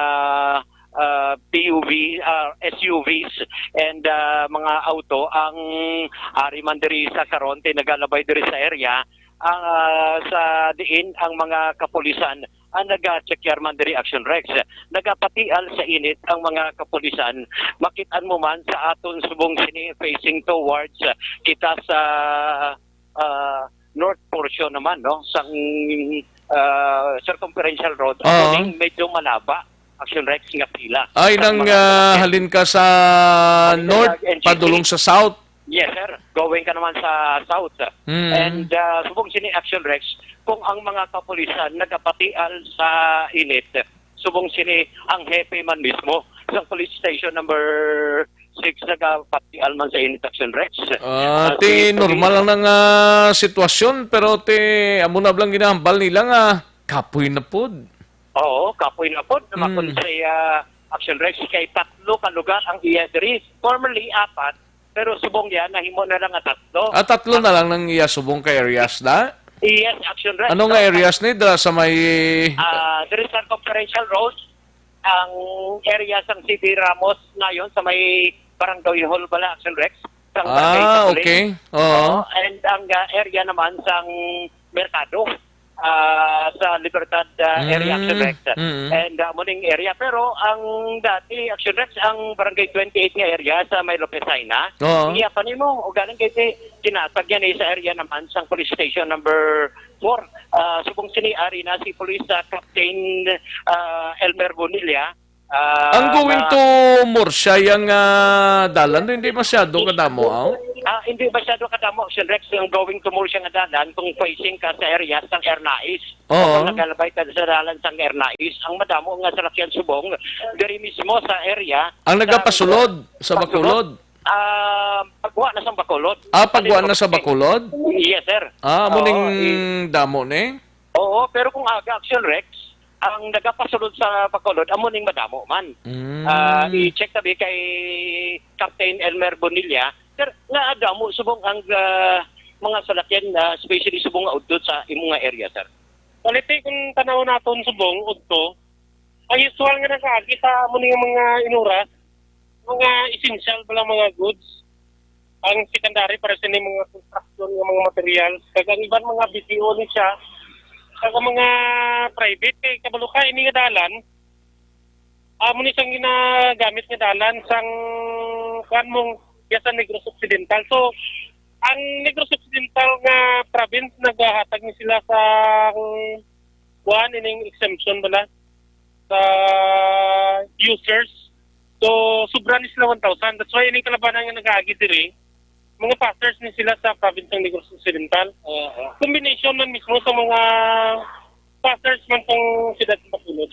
ah, P U V, ah, S U Vs, and, ah, mga auto ang ari man diri sa karon, ti nagalabay diri sa area, ah, sa diin ang mga kapulisan ang naga-check yar man diri, Action Rex. Nagapatial sa init ang mga kapulisan. Makit-an mo man sa aton subong sini facing towards, ah, kita sa, ah, north portion naman, no, sang, ah, Circumferential Road. Oo. Ang medyo malaba, Action Rex, nga pila. Ay, Sa nang, mga ah, salakyan. halin ka sa Halin ka north, sa N G C. padulong sa south. Yes, sir. Going ka naman sa south. Mm. And, ah, subong sini, Action Rex, kung ang mga kapulisan nagapatial sa init, subong sini ang hepe man mismo sa police station number six nagapatial man sa init, Action Rex. Ah, Ah, ti si normal lang nga sitwasyon, pero ti amo na lang ginahambal nila nga kapoy na pod. Oo, kapoy na pod. Mm. Makon sa iya, Action Rex, kay tatlo ka lugar ang iya diri. Formerly, apat, pero subong yan, nahimo na lang nga tatlo. Ah, tatlo na lang nang iya subong ka areas na? Yes, Action Rex. Ano nga areas ni? Dira sa may Ah, diri sa Conferential Road, ang area sang C B Ramos ngayon sa may Barangay Hall bala, Action Rex, sang Barangay Ah, Capuling. Okay. Oo. Oo, and ang, ah, area naman sang Merkado, ah, sa Libertad, ah, area, Action Mm, Rex. Mm. And, ah, muning area. Pero ang dati, Action Rex, ang Barangay twenty-eight nga area sa may Lopez Jaena, Oo. Iya pa nimo, o galing kay si, kinatag yan eh, sa area naman sang Police Station number four. Ah, subong sini ari na si Police, ah, Captain, ah, Elmer Bonilla. Ah, Ang going na to Murcia, yang, ah, dalan, hindi masyado kadamo, aw? Ah, hindi masyado kadamo, Sir Rex, yung going to Murcia nga dalan, kung facing ka sa area sang Ernais. Oo. Kung nagalabay ka sa dalan sang Ernais, ang madamo nga salakyan subong, diri mismo sa area, Ang sa nagapasulod sa Pasulod. Bacolod? Ah, pagwa na sa Bacolod. Ah, pagwa na sa Bacolod? Yes, sir. Ah, amo Oo, ning i- damo ni? Oo, pero kung aga, Action Rex, ang nagapasulod sa Bacolod, amo ning madamo man. Mm. Ah, i-check tabi kay Captain Elmer Bonilla, sir, nga damo subong ang, ah, mga salakyan, ah, especially subong nga udto sa imo nga area, sir. Quality, kung tanaw naton subong udto, ang usual nga nakaagi sa amo ning mga inuras, mga essential bala mga goods, ang secondary para sa mga construction nga mga materials, kag ang iban mga B P O ni siya, kag ang mga private, kay kabalo ka, ini nga dalan, amo ni sang ginagamit nga dalan sang kuan mong iya sa Negros Occidental. So, ang Negros Occidental nga province nagahatag ni sila sa kuan ining exemption bala sa users. So, sobra ni sila one thousand. That's why ining kalabanan nga nagaagi diri, mga passers ni sila sa province ng Negros Occidental. Oo. Combination man mismo sa mga passers man sang siyudad ng Bacolod.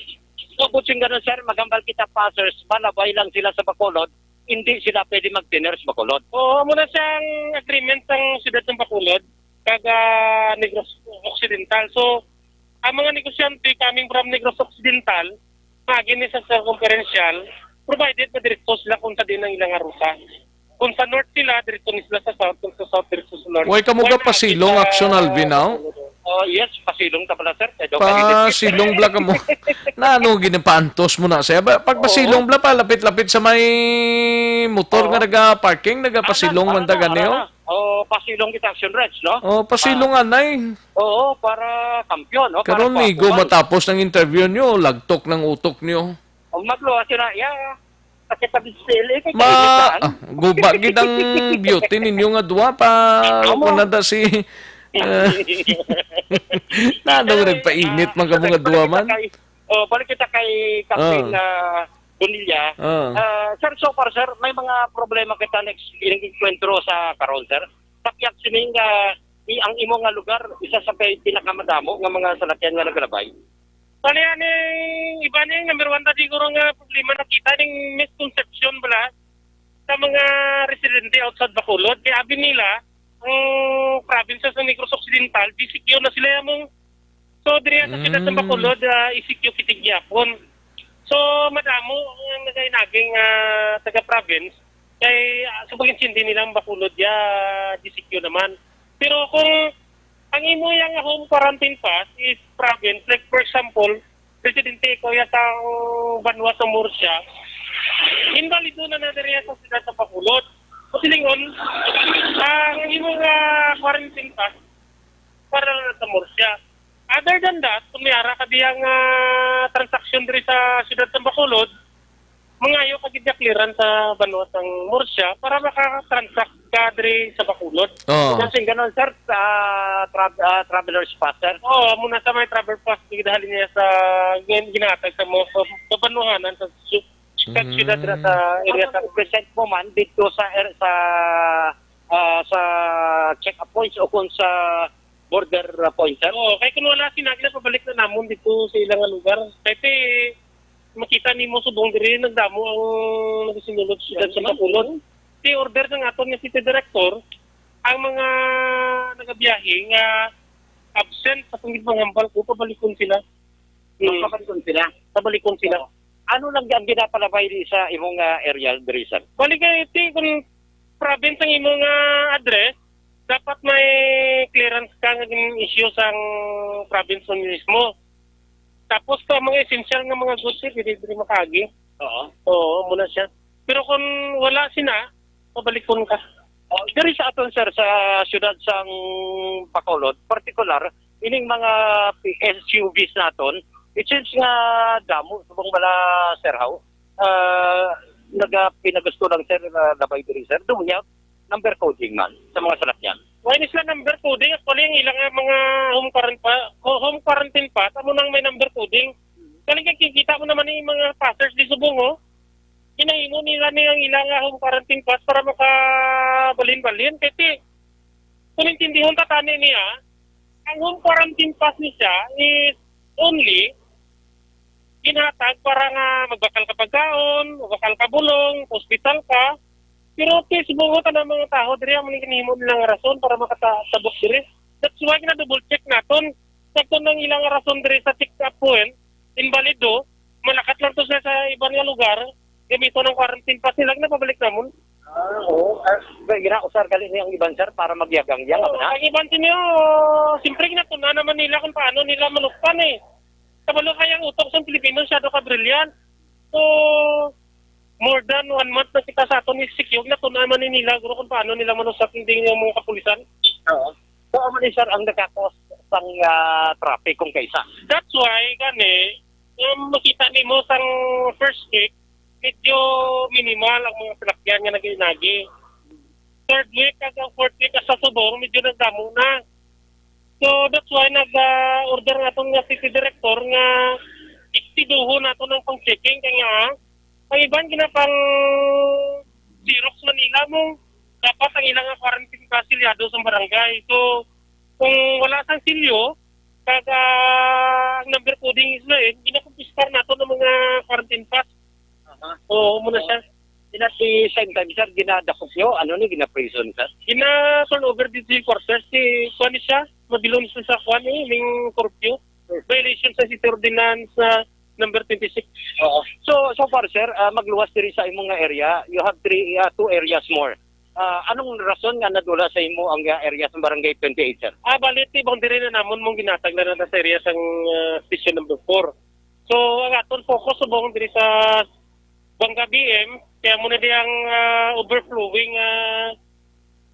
So, buting ganun, sir, magambal kita passers, malabay lang sila sa Bacolod, hindi sila pwede mag-tenor sa Bacolod. Oo, amo na siyang agreement sang siyudad ng Bacolod, kag, ah, Negros Occidental. So, ang mga negosyante coming from Negros Occidental, maagi ni sa circumferential, provided madiretso sila kung sa diin ang ilang ruta. Kung sa north sila, diretso ni sila sa south. Kung sa south, diretso sa north. Way kamo Why gapasilong, makita Action Alvin, aw? Oh, yes, pasilong ta pala, sir. Kay daw kainit. Pasilong bala kamo. Na ano, ginapaantos mo na siya? Ba, pag Oo. pasilong bala, palapit-lapit sa may motor nga Oo. naga-parking, nagapasilong Ana, man ta ana, gani, ana oh. na. Oh, pasilong kita, Action Rex, no? Oh, pasilong Ah. anay. Oo, para kampiyon, no? Para Karon, gwapo igo man. matapos ng interview nyo, lagtok ng utok nyo. Ang magluwas yun na, yeah. Sakit sa bisili, kay Ma, kainitan. ah, guba gid ang beauty ninyo nga duha pa, Amo. Kunada si, ah, na, ano, Anyway, nagpainit ah, man kamo nga balik duha kita man? kay, oh, balik kita kay Captain, Ah. ah, Bonilla. Ah. Ah, sir, so far, sir, may mga problema kita next enkwentro sa karon, sir. Sakyak sining, ah, i-, ang imo nga lugar, isa sa kay pinakamadamo nga mga salakyan nga nagalabay. Bali, aning iba ning number one ta siguro nga problema nakita ning misconception bala sa mga residente outside Bacolod. Kay abi nila, ang province sa Negros Occidental, G C Q na sila among. So, diri sa siyudad sa Mm. Bacolod, ah, E C Q kita gihapon. So, madamo ang nagainaging, ah, taga-province. Kay, ah, sa pag-intindi nila ang Bacolod, ya, G C Q naman. Pero kung ang imo yang home quarantine pass is province, like for example, residente ko ya sa banwa sa Murcia, invalido na na diri sa siyudad sa Bacolod. O silingon, ang imo nga quarantine pass para na sa Murcia. Other than that, kung may ara ka diyang, ah, transaksyon diri sa siyudad sa Bacolod, mangayo ka gid ya clearance sa banwa sang Murcia para maka-transact ka diri sa Bacolod. Oo. Kasi ganun, sir, sa tra-, ah, traveler's pass, sir. Oo, amo na sa may travel pass, gid halin niya sa gin-, ginahatag sa mga sa, sa banwahanan sa su-, sa Mm. siyudad dira sa area sa Ano, present mo man dito sa er-, sa, ah, sa check-up points o kung sa border, ah, point, sir? Oo, kay kung wala sila, ginapabalik na namon dito sa ilang lugar. Kay ti-, Makita nimo subong diri nagdamo ang nagasinulod sa siyudad sa Bacolod. Ti order sang aton nga city director, ang mga nagabiyahe nga absent sa pagpanghambal ko, pabalikon sila. Hmm. Pabalikon sila? Pabalikon sila. Ano lang ang ginapalabay di sa imong, ah, area diri, sir? Bali kay ti kung province ang imong, ah, address, dapat may clearance ka nga gin-issue sang province mo mismo. Tapos sa mga essential nga mga goods, eh, dili, dili makaagi. Oo. Oo, muna siya. Pero kung wala sina, pabalikon ka. Oh, diri sa aton, sir, sa siyudad sang Bacolod, partikular, ining mga S U Vs naton, it seems nga damo subong bala, sir, how? Ah, naga-, pinagusto lang, sir, nga labay diri, sir. Do we have number coding man sa mga salakyan? Wala ni sila number coding. Actually, ang ilang nga mga home quarantine pa, ho-, home quarantine pa, amo nang may number coding. Galing kay kikita mo naman ni mga passers di subong, oh. Ginahimo nila ni ang ilang nga home quarantine pass para makabalhin-balhin. Kay ti, kung intindihon ta tani niya, ang home quarantine pass ni siya is only ginhatag para nga magbakal ka pagkaon, magbakal ka bulong, hospital ka. Pero ti, subong ta na mga tawo diri, amo ni ginhimo nila nga rason para makatabok diri. That's why gina-double check naton. Sakto nang ilang rason diri sa check-up point, invalid do, malakat lang to sa, sa iban nga lugar, gamiton ang quarantine pass nila, ginapabalik namon. Ah, oo. Ah, ba, ginausar gali ni ang iban, sir, para magyagang-yagang, Oo, ano na? Ang iban sa inyo, siyempre, ginatuna naman nila kung paano nila manuktan, eh. Kabalo kaya ang utok sa Pilipino, siya do ka brilliant. So, more than one month na kita sa aton ni secure, natuna man ni nila, guro, kung paano nila manusap hindi yung mga kapulisan. Oo. So, amo ni, sir, ang nagkakos sang, ah, traffic kung kaisa. That's why, gani, yung makita nimo sang first week, medyo minimal ang mga salakyan nga nag-inagi. Third week kag ang fourth week sa subong, medyo nagdamo na. So, that's why nag, ah, order naton nga city director nga istiduhon naton ang pang-checking kay nga, ah, ang iban ginapang Xerox man nila mo, dapat ang ilang nga quarantine pass silyado sa barangay. So, kung wala sang silyo, kag, ah, ang number coding is na, eh, ginakumpiskar naton ang mga quarantine pass. Aha. Oo, muna siya. Ina, si same time, sir, ginadakop nyo, ano ni, gina-prison, sir? Gina-turn over dito yung quarters, si, kuwan ni siya, mabilon siya sa kuwan, eh, ning curfew. Hmm. Violation sa city ordinance, ah, number twenty-six. Oo. So, so far, sir, ah, magluwas diri sa imong nga area, you have three, ah, two areas more. Ah, anong rason nga nadula sa imo ang, ah, area sa Barangay twenty-eight, sir? Ah, bali, ti, boundary na namon mong ginatag na na sa area sang, ah, station number four. So, ang aton focus subong diri sa Banga B M, kaya mo na di ang, ah, overflowing, ah,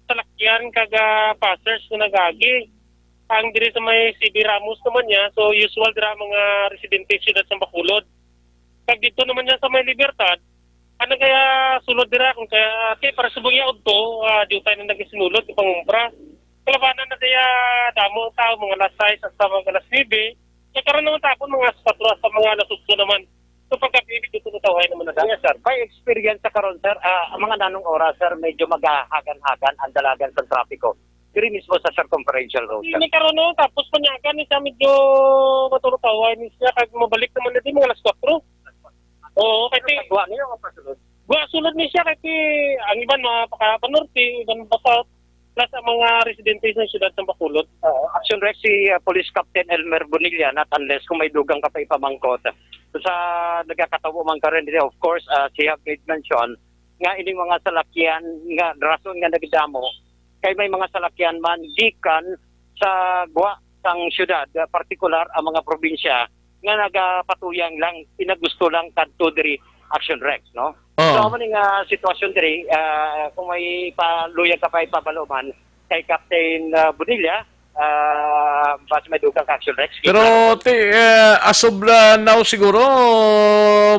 salakyan kag, ah, passers nga nagagi. Ang diri sa may C B Ramos naman niya, so usual dira mga residente sa siyudad sa Bacolod. Kag dito naman niya sa may Libertad, ano kaya sulod dira kung kaya, ti, para subong iya udto, ah, di tayo na nagsinulod, pangumpra. Kalabanan na kaya damo ang tao, mga alas sais hasta mga alas nuebe. Kaya karon naman tapon, mga alas kuwatro hasta mga alas otso naman. So, paggabi, medyo tumutawhay naman na Yes, sir. By experience sa karon, sir, ah, ang mga nanong oras, sir, medyo magahagan-hagan ang dalagan sa trapiko diri mismo sa Circumferential Road, sir. Hindi karon, no? Tapos panyakan ni siya, medyo matulutawhay ni siya, kag mabalik naman na din, mga alas kuwatro. Oo, kasi Sa guwa niyo, ang pasulod? Guwa, sulod ni siya, kasi ang iban, mapaka-, panorte, iban pa south, plus ang mga residente sa siyudad ng Bacolod. Oo, Action Rex, si, ah, Police Captain Elmer Bonilla, not unless kung may dugang ka pa ipamangkot. Sa nagakatawo man karon diri, of course, ah, she have made mention nga ining mga salakyan nga rason nga nagdamo kay may mga salakyan man gikan sa gwa sang siyudad, ah, partikular ang mga probinsya nga nagapatuyang lang, pinagusto lang kadto diri, Action Rex, no? Oo. So, amo ni nga sitwasyon diri, ah, kung may paluyag ka pa ipabalo man kay Captain, ah, Bonilla, ah, basi may dugang ka, Action Rex. Pero, ti, eh, as of, ah, now siguro,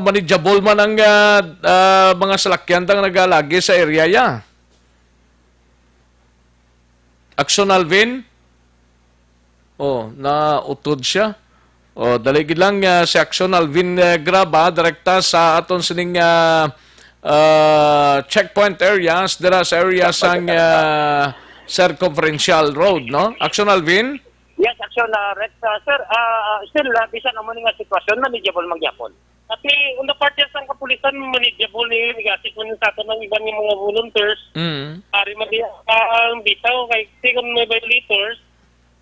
manageable man ang, ah, ah, mga salakyan tang nagalagi sa area ya. Action Alvin? Oh, nautod siya. Oh, dali gid lang, ah, si Action Alvin, eh, Graba, direkta sa aton sining, ah, ah, checkpoint areas, dira sa area sang, ah, Circumferential Road, no? Action Alvin? Yes, Action, ah, Rex. Ah, sir, ah, still, ah, bisan amo ni nga sitwasyon, manageable man gyapon. Kasi on the part niya sang kapulisan, manageable ni, nag-assist man sa aton ang iban nga mga volunteers. Mm. Ari man diya ang bitaw, kay kasi kung may violators,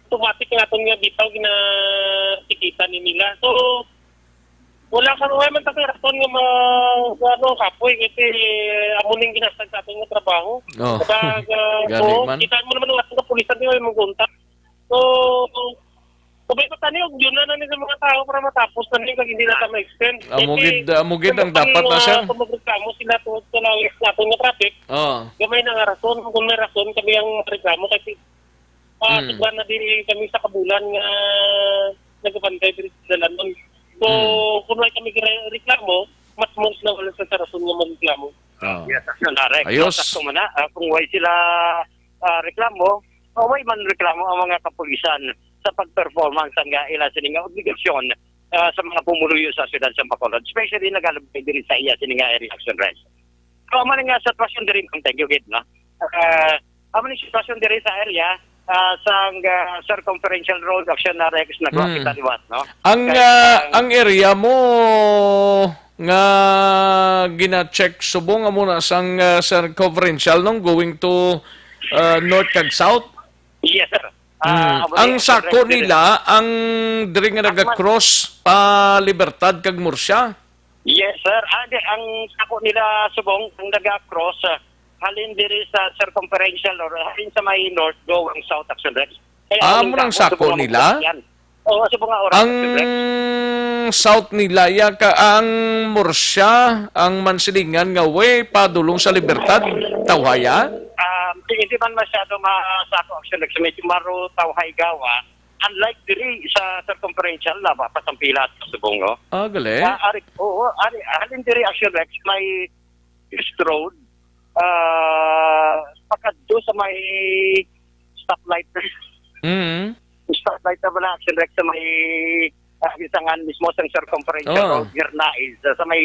automatic nga aton nga bitaw ginatikitan ni nila. So, wala ka, wala man ta kay rason nga ma-, ano, kapoy, kasi amo ning ginasag sa aton nga trabaho. Oh. Kag, ah, Gani oo, man. Kita mo naman ang aton kapulisan, di ba, yung magkunta. So, sabay ko tani, og yun na, na ni sa mga tao para matapos na ni, kag hindi na ta ma-extend. Amo Kasi gid, amo gid ang kung dapat na, ah, sir. Kung magreklamo sila tungod sa langis naton nga traffic, Oh. gamay na nga rason. Kung may rason, kami ang reklamo. Kasi, ah, Mm. sobra na diri kami sa kabulan nga nagabantay diri sa dalanon. So, Mm. kung may kami gre-, reklamo, mas mo sila wala sa rason nga magreklamo. Oh. Yes, Action Direct. Ayos. Sakto man na, ah, kung way sila, ah, reklamo, o way man reklamo ang mga kapulisan sa pag-performance sang, ah, ila sini nga obligasyon, ah, sa mga pumuluyo sa siyudad sa Bacolod, especially nagalabay diri sa iya sini nga area, Action Direct. So, amo ni nga sitwasyon diri, ma'am. Thank you, gid, no? Ah, amo ni sitwasyon diri sa area, ah, sang, ah, Circumferential Road, Action Direct, nagwa Hmm. kita liwat, no? Ang, Kay ah, ang ang area mo nga gina-check subong amo na sang, ah, Circumferential, nung going to, ah, north kag south? Yes, sir. Ah, Hmm. amo ni Ang ang sako Circumferential. Nila, ang diri nga Akman. Nag-cross pa Libertad kag Murcia? Yes, sir. Ah, di, ang sako nila subong, ang naga-cross, ah, halin diri sa Circumferential or halin sa may north, going south, Action Direct. Kaya Ah, ang amo nang gamo, sako subong ang nila? Yan. Oo, subong nga oras, Ang Action Direct. South nila, ya ka, ang Murcia, ang Mansilingan nga way, padulong sa Libertad, Tawhaya? Ah, hindi man masyado masako, Action Direct. Medyo maro, Tawhay, Gawa. Unlike diri sa Circumferential, na ba, pasampila sa subong, no? Ah, gali. Ah, ari, oo, ari, halin diri, Action Direct, may East Road, ah, pakadto sa may stoplight. Mm. Stoplight na ba na, Action Direct, sa may, ah, bisangan mismo sa Circumferential Oh. Road, Guernaiz, sa may,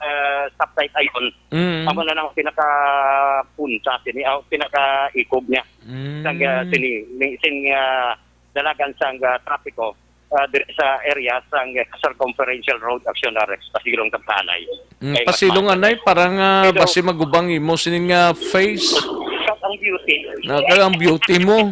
ah, stoplight ayon. Mm. Amo na ang pinakapunta sini, ah, pinakaikog niya. Mm. Sang, ah, sini, ni, sing, ah, dalagan sang, ah, trapiko, ah, diri sa area sang, ah, Circumferential Road, Action Direct, Pasilong, Kapanay. Mm, Kay mas Pasilong, maayo anay, na. Parang, ah, Pero basi magubang imo sining, ah, face. Kat ang beauty. Na, kag ang beauty mo.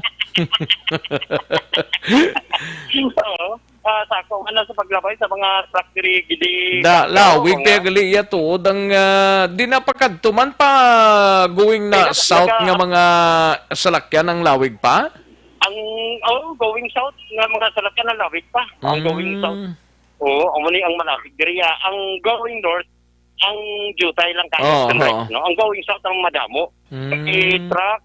Oo. Ah, sa ako, ano, sa paglabay sa mga truck diri, gidi, Da, Castro, lawig mga kaya gali iya tuod ang, ah, di na pakadto man pa going na Kaya south naga- nga mga salakyan ang lawig pa? Ang, oh, going south nga mga salakyan ang lawig pa. Ang going Mm. south. Oo, amo ni ang malawig diri, ah. Ang going north, ang jutay lang kayo, Oo, correct, oo. No? Ang going south ang madamo. Mm. Kasi truck,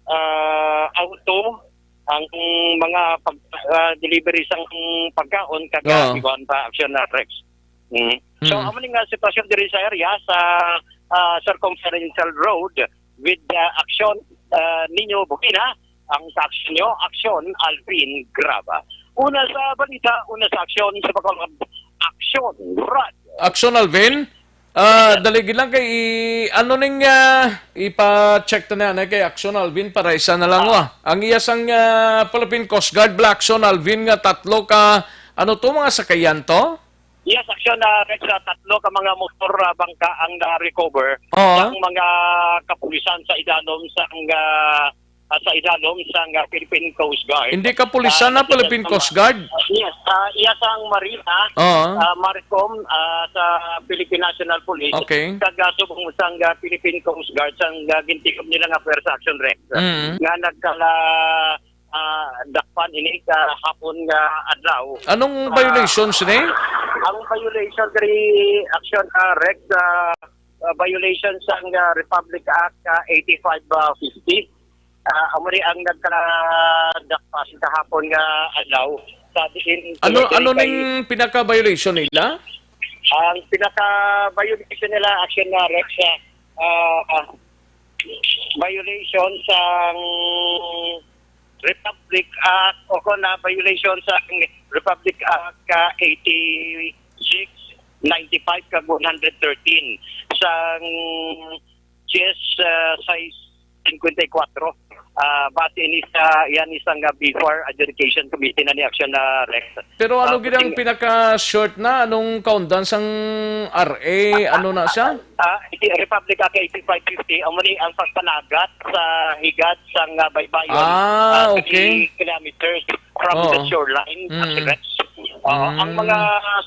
ah, auto, ang mga pag, ah, delivery sang pagkaon kag Oo. Iban pa, Action Direct. Mm. So, Mm. amo ni nga sitwasyon diri sa area sa, ah, Circumferential Road with, ah, Action, ah, Ninyo Bukina. Ang sa aksyon nyo, Action Alvin Graba. Una sa balita, una sa aksyon sa Bacolod, Action Rad. Action Alvin? Ah, Yes, sir. Dali gid lang kay i-, ano ning, ah, ipa-check ta na, na kay Action Alvin para isa na lang, Ah. wa. Ang iya sang, ah, Philippine Coast Guard, Black Action Alvin nga tatlo ka, ano to, mga sakayan to? Yes, Action, ah, Rex, ah, tatlo ka mga motor, ah, bangka ang na-recover Oo. Ang mga kapulisan sa idalom sang, ah, ah, sa idalom sang, ah, Philippine Coast Guard. Hindi kapulisan Ah, na, Philippine sa Coast Guard? Yes, ah, iya sang Marina, Oo. ah, Maricom, ah, sa Philippine National Police, Okay. Kag, ah, subong sang, ah, Philippine Coast Guard, sang, ah, gintikop nila nga pwersa, Action Rex, Mm. nga nagkala, ah, dakpan ini ka hapon nga adlaw. Anong Ah, violations ni? Ang violation diri, Action, ah, Rex, ah, ah, violation sang, ah, Republic Act, ah, eighty-five, ah, fifty. Ah, amo ni ang nagkadakpan kahapon nga adlaw sa diin Ano, ano kay ning pinaka-violation nila? Ang pinaka-violation nila, Action, ah, Rex, ah, ah, violation sang Republic Act o kung na violation sa Republic Act ka eighty-six, ninety-five kag one hundred thirteen sang Chess, ah, size fifty-four. Ah, base ini sa, yan isang, ah, before adjudication committee na ni Action na Rex. Pero ano Ah, gid ang puting pinaka-short na? Anong kaundan sang R A? Ano na siya? Ah, iti Republic Act eighty-five fifty, amo ni ang pagpanagat sa higad sang, ah, baybayon, Ah, ah, okay. three kilometers from the Oo. shoreline, Mm. Action Rex. Oo, ang Mm. mga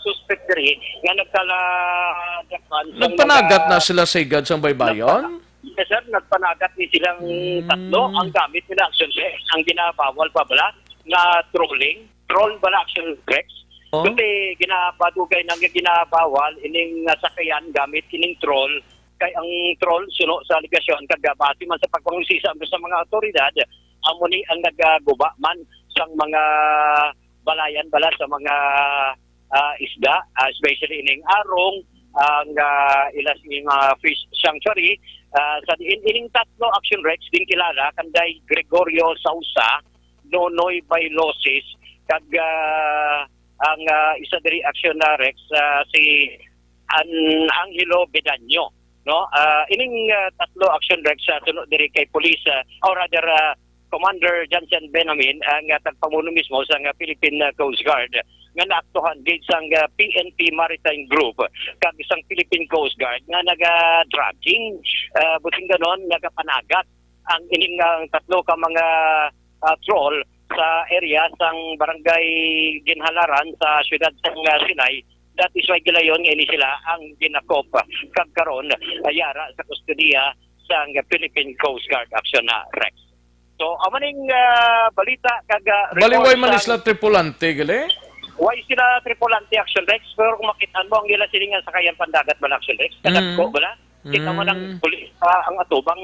suspect diri nga nagkala-, dakpan sang Nagpanagat mga na sila sa higad sang baybayon? Yes, sir. Nagpanagat ni silang Mm. tatlo. Ang gamit nila, Action Rex, ang ginabawal pa bala nga trolling. Troll bala, Action Rex. Oh. Kasi ginabadugay na nga ginabawal ining, ah, sakayan gamit ining troll. Kay ang troll, suno sa alegasyon, kag, ah, base man sa pagpangusisa sa mga awtoridad, amo ni ang nagaguba man sang mga balayan bala sa mga, ah, isda, ah, especially ining arong, ang, ah, ila sing, ah, fish sanctuary, ah, sa diin ining tatlo, Action Rex, din kilala kanday Gregorio Sausa, Nonoy Bailosis, kag, ah, ang, ah, isa diri, Action na Rex, ah, si An-, Angelo Bedanyo, no? Ah, ining, ah, tatlo, Action Rex, sa tuno diri kay Police, ah, or rather, ah, Commander Johnson Benjamin, ang, ah, tagpamuno mismo sa, ah, Philippine, ah, Coast Guard nga naaktuhan gid sang, ah, P N P Maritime Group kag sang Philippine Coast Guard nga naga-dragging, ah, buting ganon, nagapanagat ang ining, ah, tatlo ka mga, ah, troll sa area sang Barangay Ginhalaran sa siyudad sang, ah, Silay. That is why gilayon nga ini sila ang ginakop kag karon, ah, yara sa kustodiya sang Philippine Coast Guard, Action na Rex. So, amo ning, ah, balita kag, ah, Baliway report man sa sila tripulante, gali? Way sila tripulante, Action Rex, pero kung makit-an mo ang ila siling nga sakayan pandagat bala, Action Rex, Mm. kadagko bala. Kita mo lang Mm. puli, ah, ang atubang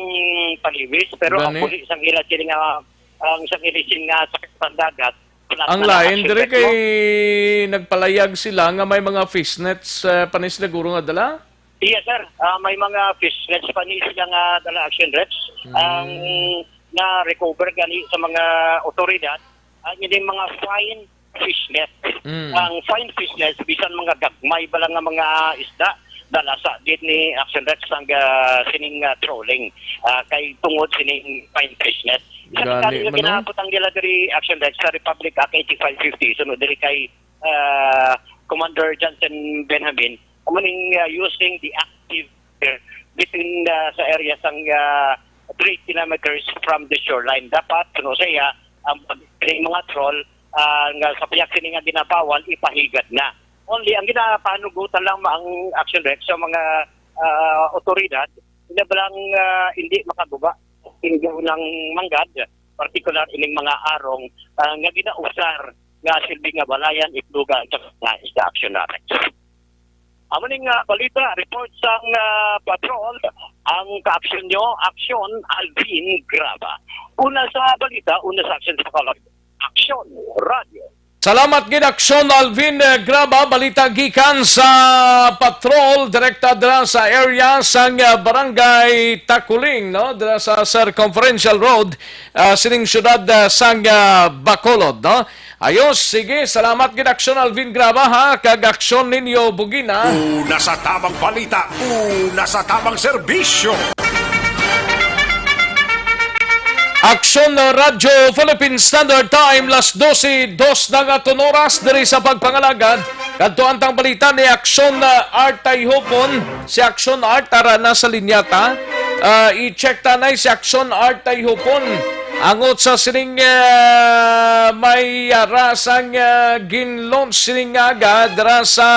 paliwis, pero ang Gani. puli sang ila siling nga, ang sang ilisin nga sakayan pandagat, flat Ang na lang, lain Action dire Rex, kay no? nagpalayag sila nga may mga fishnets, ah, panis na guro nga dala? Yes, sir. Ah, may mga fishnets pa ni sila nga dala, Action Rex. Mm. Ang na-recover gani sa mga otoridad, ang ining mga fine fishnet. Mm. Ang fine fishnet, bisan mga gagmay ba lang nga mga isda, dala sa gid ni Action Rex ang, ah, sining, ah, trolling. Ah, kay tungod sining fine fishnet. Sa Gani, kadali nga mano? Ginakot ang nila diri, Action Rex, sa Republic Act eighty-five fifty, sunod diri kay, ah, Commander Johnson Benjamin, amo ning, ah, using the active, eh, between, ah, sa area sang, ah, three kilometers from the shoreline. Dapat, kuno sa iya, ang pag-, mga troll, ah, nga sa pihak sini nga ginabawal, ipahigad na. Only, ang ginapanugutan lang ma-, ang Action Rex sa mga, ah, otoridad, na balang, ah, hindi makaguba. Hindi nang manggad, partikular ining mga arong, ah, nga ginausar nga silbi nga balayan, itlogan sa mga isda, Action na Rex. Amo ning, ah, balita, report sang, ah, patrol, ang ka-aksyon nyo, Aksyon Alvin Graba. Una sa balita, una sa aksyon sa Bacolod. Aksyon, Radyo. Salamat gid, Aksyon Alvin, eh, Graba. Balita gikan sa patrol, direkta dira sa area sang, ah, Barangay Takuling, no? Dira sa Circumferential Road, ah, sining siyudad, ah, sang, ah, Bacolod, no? Ayos, sige, salamat gid, Aksyon Alvin Graba, ha, kag Aksyon Ninyo Bugina. Una sa tamang balita, una sa tamang serbisyo. Aksyon na Radyo Philippine Standard Time, las dose dos na nga aton oras diri sa pagpangalagad. Kadto ang tang balita ni Aksyon, ah, Art Tayhupon. Si Aksyon Art, ara na sa linya ta. Ah, i-check ta na si Aksyon Art Tayhupon. Angot sa sining, ah, may, ah, rasang, ah, gin-launch sining aga dira sa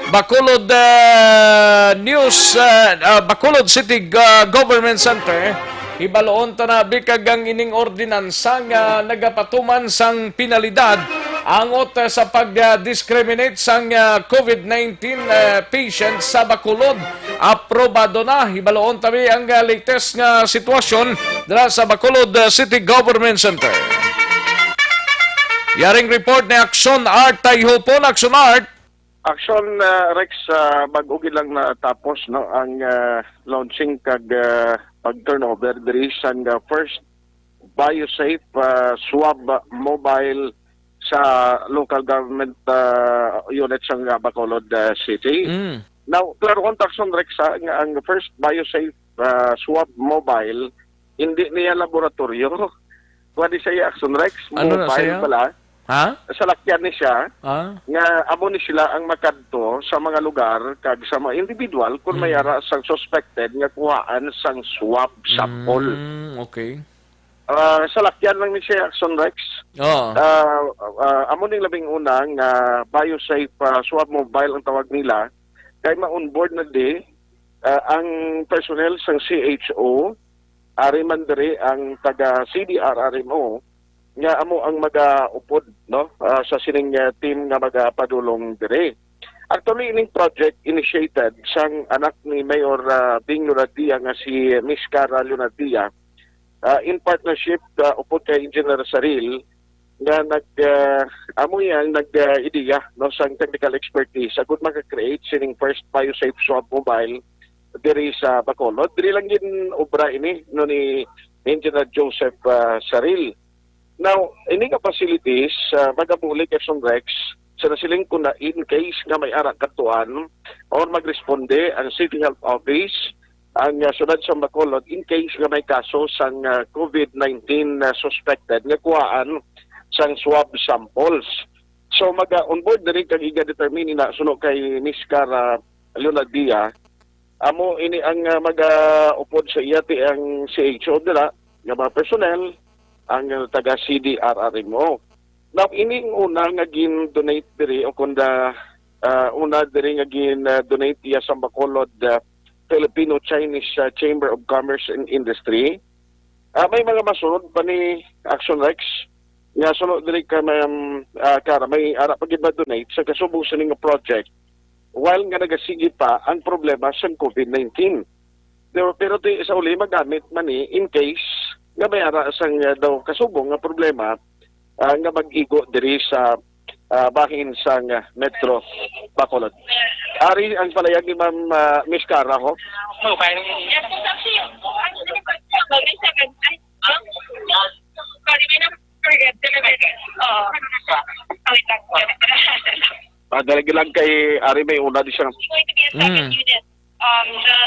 Bacolod, ah, News, ah, ah, Bacolod City, ah, Government Center. Hibaloon ta na, Vic, kag ang ining ordinansa nga nagapatuman sang penalidad angot, ah, sa pag-discriminate sang, ah, COVID nineteen, ah, patient sa Bacolod. Aprobado na. Hibaloon ta, Vic, ang, ah, latest nga sitwasyon dira sa Bacolod, ah, City Government Center. Yaring report ni Action Art Tayhupon. Action Art. Action, ah, Rex, ah, bag-o gid lang natapos, no, ang, ah, launching kag, ah, pag-turnover diri sang, ah, first BioSafe, ah, swab mobile sa local government, ah, unit sang, ah, Bacolod, ah, City. Mm. Now, klaro ang Action, Rex, ha, nga ang first BioSafe, ah, swab mobile Hindi niya laboratorio. Kuha ni siya, Action Rex, Ano na mobile siya? pala. Ha? Salakyan ni siya Ah? nga amo ni sila ang makadto sa mga lugar kag sa mga individual kung may Mm. ara sang suspected nga kuhaan sang swab sample. Mm, okay. Ah, salakyan lang ni siya, Action Rex. Oo. Ah, ah, amo ning labing una nga BioSafe, ah, Swab Mobile ang tawag nila. Kay ma-onboard na di, ah, ang personnel sang C H O, ari man diri ang taga C D R R M O, nga amo ang magaupod, no, ah, sa sining, ah, team nga magapadulong diri. Actually, ining project initiated sang anak ni Mayor, ah, Bing Leonardia nga si Miss Cara Leonardia, ah, in partnership, ah, upod kay Engineer Saril, nga nag, ah, amo yang nag, ah, ideya, no, sang technical expertise agud maka-create sining first BioSafe Swab Mobile diri sa Bacolod. Diri lang gin obra ini, no, ni Engineer Joseph, ah, Saril. Now, ini nga facilities, ah, magabulig, Action Rex, sa nasiling ko na in case nga may ara katuan or magresponde ang City Health Office, ang, ah, siyudad sa Bacolod in case nga may kaso sang, ah, COVID nineteen na suspected nga kuhaan sang swab samples. So, maga-onboard diri kag iga-determine na suno kay Miss Cara Leonardia. Amo ini ang, ah, magaupod sa iya ti ang C H O dira nga mga personnel, ang, ah, taga C D R R M O. Now, ini ang una nga gin-donate diri o kunda, ah, una diri nga gin-donate iya sa Bacolod, ah, Filipino-Chinese, ah, Chamber of Commerce and Industry. Ah, may mga masunod pa ni Action Rex nga suno diri ka, ma'am, ah, Cara, may ara pa gid ma-donate sa kasubong sini nga project while nga nagasigi pa ang problema sang COVID nineteen. Pero, pero ti, sa uli, magamit man ni in case nga may ara sang, ah, daw kasubong nga problema, ah, nga mag-igo diri sa, ah, bahin sang, ah, Metro Bacolod. Ari ang palayag ni Ma'am, ah, Miss Cara, ho. Mobile. Yes, it's actually, actually, sorry, may na-, forget. Oo. Wait lang. Ah, dali lang kay Ari, may una di siya. It's going to be a second Mm. unit. Um, the,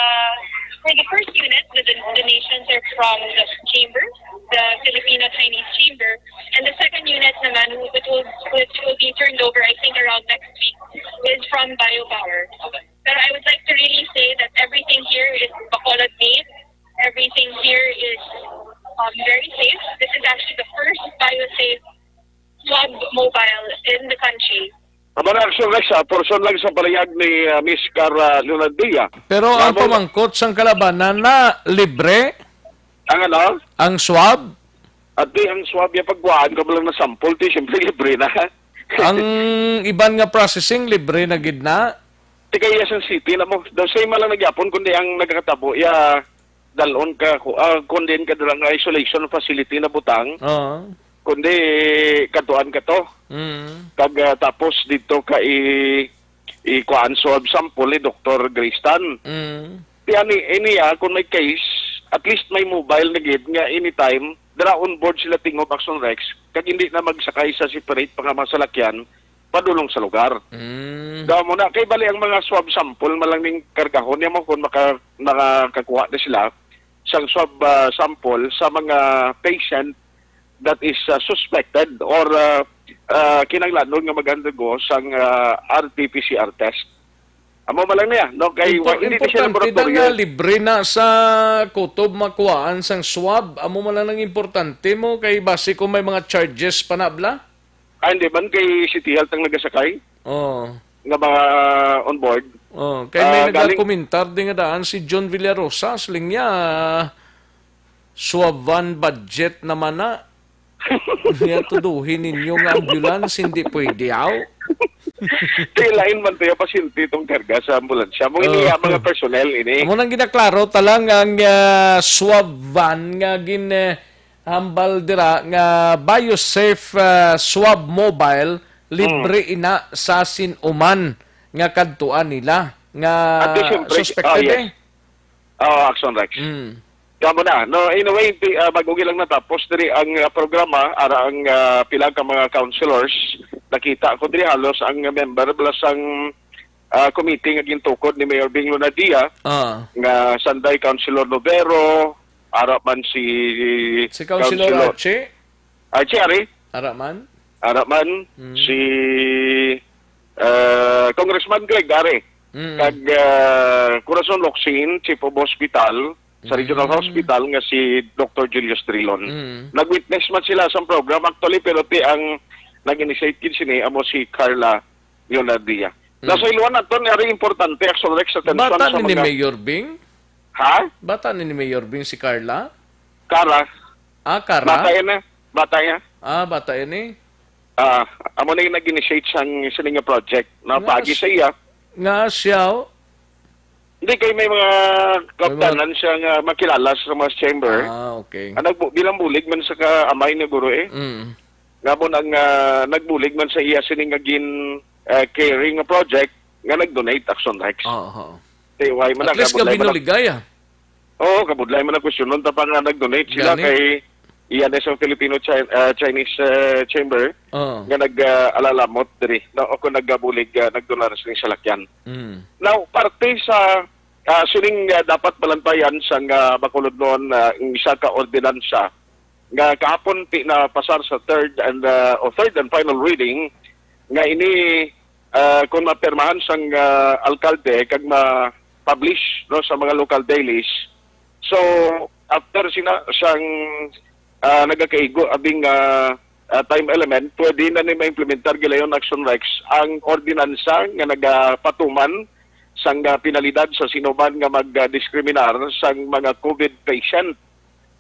for the first unit, the don-, donations are from the chamber, the Filipino-Chinese Chamber, and the second unit naman, which will, which will be turned over, I think, around next week, is from BioPower. Pero I would like to really say that everything here is Bacolod made. Everything here is, um, very safe. This is actually the first BioSafe Swab Mobile in the country. Amo na, Action Rex, ah, portion lang sa palayag ni, ah, Miss Cara Leonardia. Pero ang Namo- pamangkot sang kalabanan na libre Ang ano? ang swab? At di ang swab ya pagkuhaan ko lang na sample, ti, siyempre libre na. Ang iban nga processing, libre na gid na. Ti kay iya sang city na mo. Daw same lang nagyapon, kundi ang nagakatabo, ya, dalon ka, ku-, ah, kundi ka dira nga isolation facility na butang, Oo. kundi katuan ka to. Mm. Kag, ah, tapos dito ka i-, i-, kuan, swab sample ni Doktor Graystan. Mm. Ti ani, ini, ah, kung may case, at least may mobile na gid nga anytime, dira on board sila tingob, Action Rex, kag hindi na magsakay sa separate pa nga mga salakyan, padulong sa lugar. Mm. Daw mo na, kay bali ang mga swab sample man lang ning kargahon niya mo kung maka-, makakakuha na sila sang swab, ah, sample sa mga patient that is, ah, suspected or, ah, ah, kinahanglanon nga mag-undergo sang, ah, R T P C R test. Amo man lang niya, no? Kay Impo-, wa-, hindi na siya importante na laboratory. Nga libre na sa kutob makuhaan sang swab. Amo man lang ang importante mo kay basi kung may mga charges pa na bala. Ah, hindi man kay City Health ang nagasakay Oo. nga mga on board. Oh, kay may Ah, galing nagakomentar din nga daan si John Villarosa, siling niya, "Swab van budget naman na." Niya tuduhin ninyo nga ambulance, hindi pwede, aw. Kay lain man to yung pasyente itong karga sa ambulansya. Mo ini Oh. Ang mga personnel ini. Amo nang ginaklaro ta lang ang, ah, swab van nga gin, eh, hambal dira nga BioSafe, ah, Swab Mobile, libre Hmm. ina sa sin-uman nga kadtuan nila nga At least, siyempre, suspected, ah, yes. eh. Oo, Action Rex. Mm. Kamo na. No, in a way, ti-, ah, bag-o lang natapos diri ang, ah, programa, ara ang, ah, pila ka mga councilors. Nakita ko diri halos ang member bala sang, ah, committee nga gintukod ni Mayor Bing Lunadia, Ah. nga sanday Councilor Novero, ara man si Si Councilor Councilor Archie? Archie, ari? Ara man? Ara man, Mm. si, ah, Congressman Greg, ari. Mm. Kag, ah, Corazon Locsin, Chief of Hospital, sa Regional Mm. Hospital, nga si Doctor Julius Trilon. Mm. Nag-witness man sila sa program, actually, pero ti ang nag-initiate gid sini amo si Carla Leonardia. Mm. Nasa iluan naton, ari importante, Action Rex, atensyon Bata sa ni ni mga Mayor Bing? Ha? Bata ni ni Mayor Bing si Carla? Kara. Ah, Kara? Bata yan eh. Bata yan. Ah, bata yan eh. Ah, amo na yung nag-initiate sang sining nga project. Nga Napagi s- sa iya. Nga siya, oh. Hindi, kay may mga May mga kaupdanan siya nga makilala sa mga chamber. Ah, okay. Ah, nagbu-, bilang bulig man sa ka-, amay ni Guro eh. Mm. Nga mo nang, ah, nagbulig man sa iya sining nga gin, ah, caring nga project nga nag-donate Action Rex. Oo, oo. Ti, why man At na, least kabudlay man na binuligay, ah. Oo, kabudlay man ang kwestiyonon ta pa nga nag-donate sila Gani? kay iya na sa Filipino Chi-, ah, Chinese, ah, Chamber Oo. nga nag, ah, alalamot diri, no? O kung nagabulig, ah, nagdonar sila sa lakyan. Mm. Now, parte sa, ah, sining, ah, dapat balantayan sang, ah, Bacolod noon, ah, ang isa ka ordinansa nga kahapon ti napasar sa third and, ah, o third and final reading nga ini, ah, kung mapirmahan sang, ah, alkalde kag ma-publish, no, sa mga local dailies. So, after sina sang, ah, nagakaigo abing, ah, ah, time element, pwede na ni ma-implementar gilayon Action Rex ang ordinansa nga nagapatuman sang, ah, penalidad sa sinuman nga mag-diskriminar sang mga COVID patient.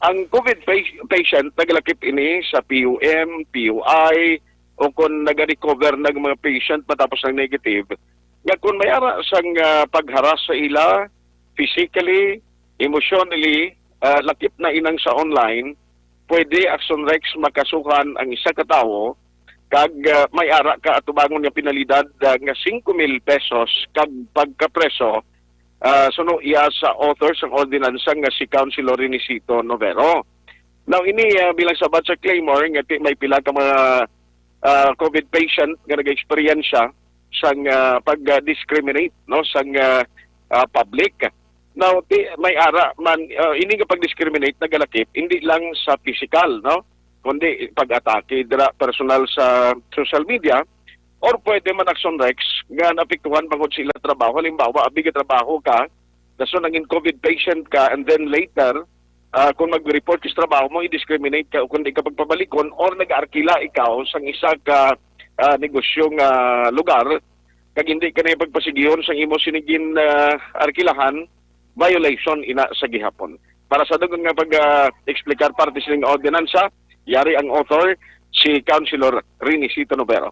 Ang COVID pa-, patient, nagalakip ini sa P U M, P U I, o kung nag-recover na ang mga patient matapos ng negative, nga kung may ara sang, ah, pagharas sa ila, physically, emotionally, ah, lakip na inang sa online, pwede Action Rex makasuhan ang isa ka tawo kag, ah, may ara ka atubangon nga penalidad, ah, nga singko mil pesos kag pagkapreso, ah, suno iya sa author sang ordinansa nga si Councilor Renisito Novero. Now, ini, ah, bilang sabat sa Claymore, nga ti-, may pila ka mga, ah, COVID patient nga nag-eksperyensya sang, ah, pag-discriminate, no, sang, ah, ah, public. Now, ti-, may ara man, ah, ini nga pag-discriminate nagalakip hindi lang sa physical, no, kundi pag-atake dira personal sa social media, or pwede man Action Rex nga naapektuhan bangod sa ila trabaho. Halimbawa, abi ka trabaho ka, dason nangin COVID patient ka, and then later, ah, kung mag-report ka sa trabaho mo, i-discriminate ka o kung di ka pagpabalikon, or nag-arkila ikaw sang isa ka, ah, negosyo nga lugar, kag hindi ka na pagpasigihon sang imo sini gin, ah, arkilahan, violation ina sa gihapon. Para sa dugang nga pag, ah, explicar parte sining ordinansa, yari ang author, si Councilor Renisito Novero.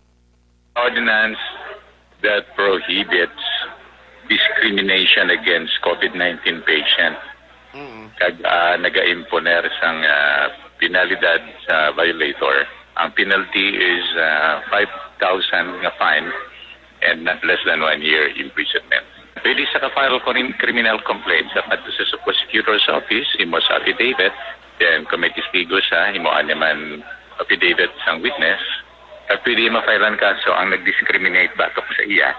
Ordinance that prohibits discrimination against COVID nineteen patient. Mm. Kag, ah, nagaimponer sang, ah, penalidad sa violator. Ang penalty is, ah, five thousand nga fine and not less than one year imprisonment. Pwede sa ka-file ko rin criminal complaint sa kadto sa prosecutor's office, imo sa affidavit, then kung may testigo sa imo, anya man affidavit sang witness, at pwede ma-file ang kaso ang nag-discriminate batok sa iya.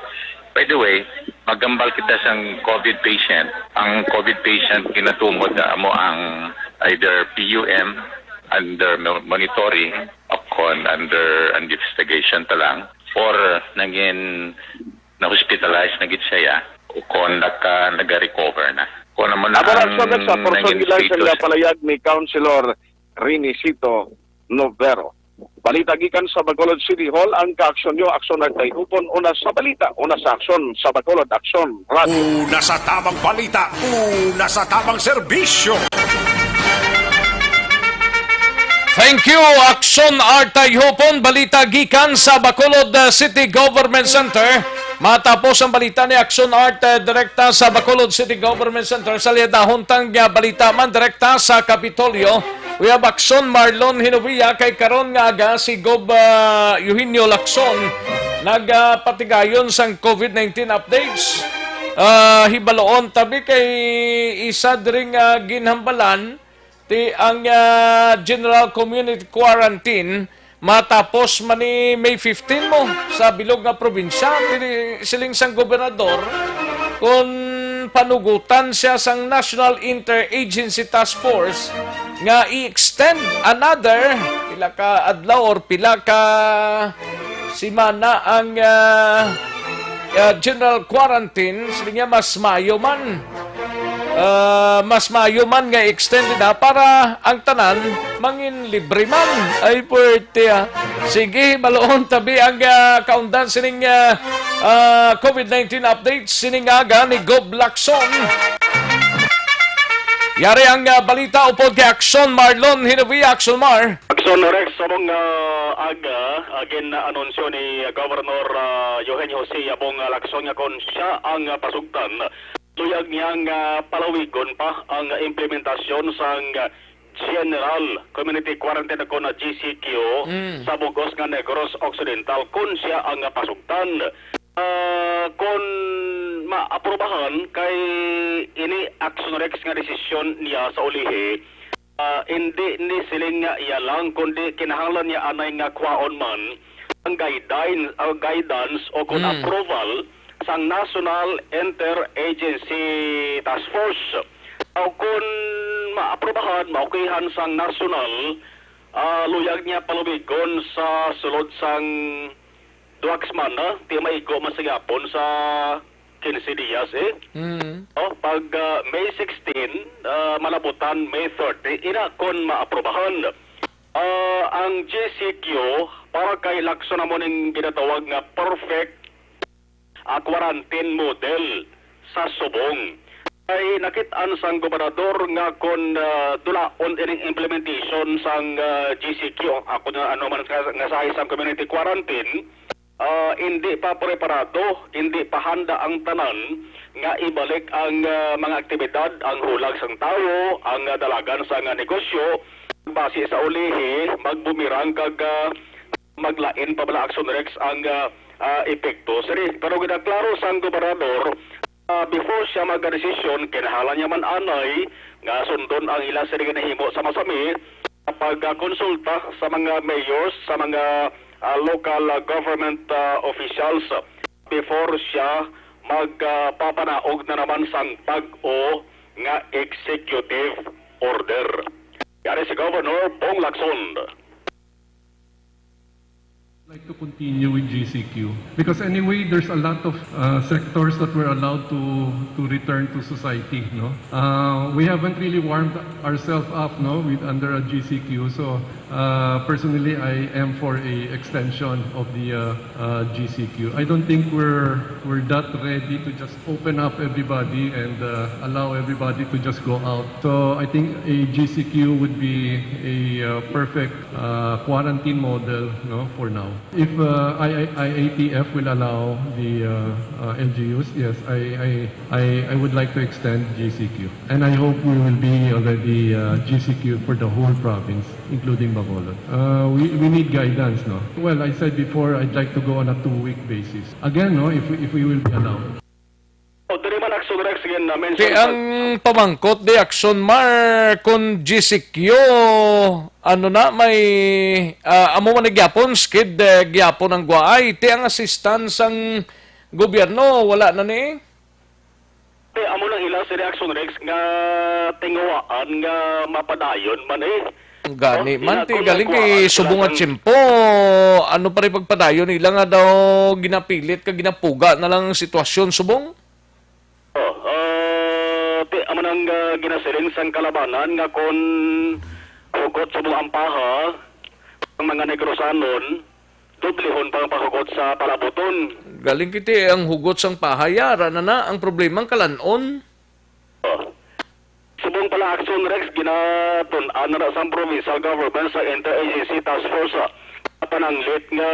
By the way, magambal kita sang COVID patient. Ang COVID patient ginatumod na amo ang either P U M under mo-, monitoring o kon under investigation ta lang, or nangin na-hospitalize na gid siya, o kon naka-, nag-recover na. Kung naman Amo na ang sa, sa portion nangin gilang sa status nga palayag ni Councilor Renisito Novero. Balita gikan sa Bacolod City Hall, ang kaaksyon nyo, Aksyon Artay Hupon, una sa balita, una sa aksyon, sa Bacolod Aksyon Radio. Una sa tamang balita, una sa tamang serbisyo. Thank you, Aksyon Artay Hupon. Balita gikan sa Bacolod, uh, City Government Center. Matapos ang balita ni Aksyon Art, uh, direkta sa Bacolod City Government Center, sa liyadahon tang, uh, balita man direkta sa Kapitolyo. We have Aksyon Marlon Hinovia kay karon nga aga si Gob, uh, Eugenio Lacson nagapatigayon sang COVID nineteen updates. Uh, hibaloon tabi kay isa diri nga ginhambalan ti ang, ah, general community quarantine matapos man ni May fifteen mo sa bilog nga probinsya. Tini siling sang gobernador, kon Panugutan siya sang National Interagency Task Force nga i-extend another pila ka adlaw or pila ka semana ang, ah, ah, general quarantine. Sila niya mas maayo man. Ah, mas maayo man nga extended na para ang tanan mangin libre man. Ay, puwerte, ah. Sige, baloon tabi ang, ah, kaundan sining, ah, ah, COVID nineteen update sining aga ni Gob Lacson. Yari ang, ah, balita upod kay Action Marlon Hinawi, Action Mar. Action Rex, subong, ah, aga, again na anunsyo ni Governor, ah, Eugenio Jose Yabong, ah, Lacson nga kon siya ang, ah, pasugtan, luyag niya nga palawigon pa ang implementasyon sang General Community Quarantine o kon G C Q Mm. sa bug-os nga Negros Occidental kon siya ang pasugtan. Ah, kon maaprubahan kay ini Action Rex nga desisyon niya sa ulihi, ah, hindi ni siling nga iya lang, kundi kinahanglan niya anay nga kwaon man ang guidance, ah, guidance o kon Mm. approval sang National Interagency Task Force. O kon maaprubahan, maokihan sang nasyonal, ah, luyag niya palubigon sa sulod sang duha ka semana, ti maigo man sa gihapon sa quince dias, eh. Mm. Oh, pag, ah, May sixteen, ah, malabutan May thirty, ina kon maaprubahan. Ah, ang G C Q, para kay Lacson, amo ning ginatawag nga perfect, ah, quarantine model sa subong. Kay nakit-an sang gobernador nga kon, ah, dulaon ining implementation sang, ah, G C Q, ako na ano man nga, nga sahi sang community quarantine, ah, hindi pa preparado, hindi pa handa ang tanan nga ibalik ang, ah, mga aktibidad, ang hulag sang tawo, ang, ah, dalagan sang, ah, negosyo. Basi sa ulihi, magbumirang kag, ah, maglain pa bala, Action Rex, ang, ah, ah, epekto sini. Pero ginaklaro sang gobernador, ah, before siya magdesisyon, kinahanglan niya man anay nga sundon ang ila sini ginahimo sa masami, pagkonsulta sa mga mayors, sa mga, ah, local, ah, government, ah, officials before siya magpapanaog na naman sang bag-o nga executive order. Yari si Governor Bong Lacson. Like to continue with G C Q because anyway, there's a lot of uh, sectors that were allowed to to return to society. No, uh, we haven't really warmed ourselves up, no, with under a G C Q. So uh, personally, I am for a extension of the uh, uh, G C Q. I don't think we're we're that ready to just open up everybody and uh, allow everybody to just go out. So I think a G C Q would be a uh, perfect uh, quarantine model, no, for now. If uh, I, I, I A T F will allow the uh, uh, L G Us, yes, I, I, I, I would like to extend G C Q. And I hope we will be already uh, G C Q for the whole province, including Bacolod. Uh, we, we need guidance, no? Well, I said before, I'd like to go on a two-week basis. Again, no, if we, if we will be allowed. O, diri man, Action Rex, again, na-mention Ti ang pamangkot di, Action Mar, kun G C Q, ano na, may, ah, amo man na gyapon, skid, eh, gyapon ang guwaay. Ti ang assistance sang gobyerno, wala na ni? Ti amo lang ila si Reaction Rex nga tinguhaan nga mapadayon man, eh. Gani Oh, man, ina-, ti kung galing nagkuhaan kay sila subong nga sang tiyempo, ano pa rin pagpadayon nila nga daw ginapilit ka ginapuga na lang ang sitwasyon, subong? Oh, ah, ti, amo nang, ah, ginasiling sang kalabanan nga kon hugot subong ang paha, ang mga Negrosanon, doblehon pa ang paghugot sa palabuton. Galing kiti, ang hugot sang paha, yara na na, ang problema ang kalan-on. Oh. Subong pala, Action Rex, ginatun-an na sang provincial government sa Interagency Task Force, ah, pananglit nga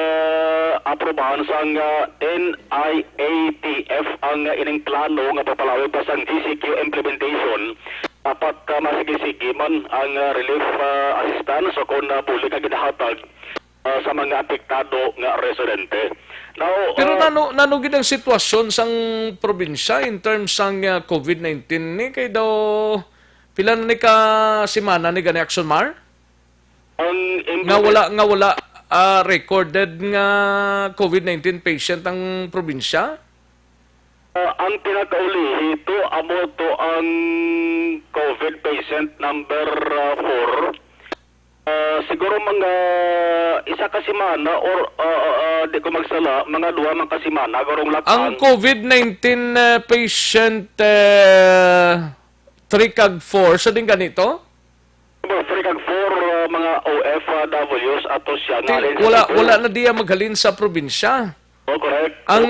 aprobahan sang, ah, N I A T F ang, ah, ining plano nga papalawig pa sang G C Q implementation. Dapat, ah, masigi-sigi man ang, ah, relief, ah, assistance o kon, ah, bulig nga ginahatag, ah, sa mga apektado nga residente. Now, Pero ah, nano, nano gid ang sitwasyon sang probinsya in terms sang, ah, COVID nineteen ni? Kay daw, pila na ni ka semana ni gani, Action Mar? Ang Nga wala, nga wala, ah, recorded nga COVID nineteen patient ang probinsya? Ah, ang pinakaulihi to, amo to ang COVID patient number, ah, four. Ah, siguro mga isa ka semana or, ah, ah, ah, di ko magsala, mga duha man ka semana, gurong Ang lakang. COVID nineteen, ah, patient, ah, three kag four, sa din ganito? Number three kag four, ah, mga O F Ws ato siya Ti-, nga rin sa wala, Cebu. Wala na diya maghalin sa probinsya. Oh, correct. Ang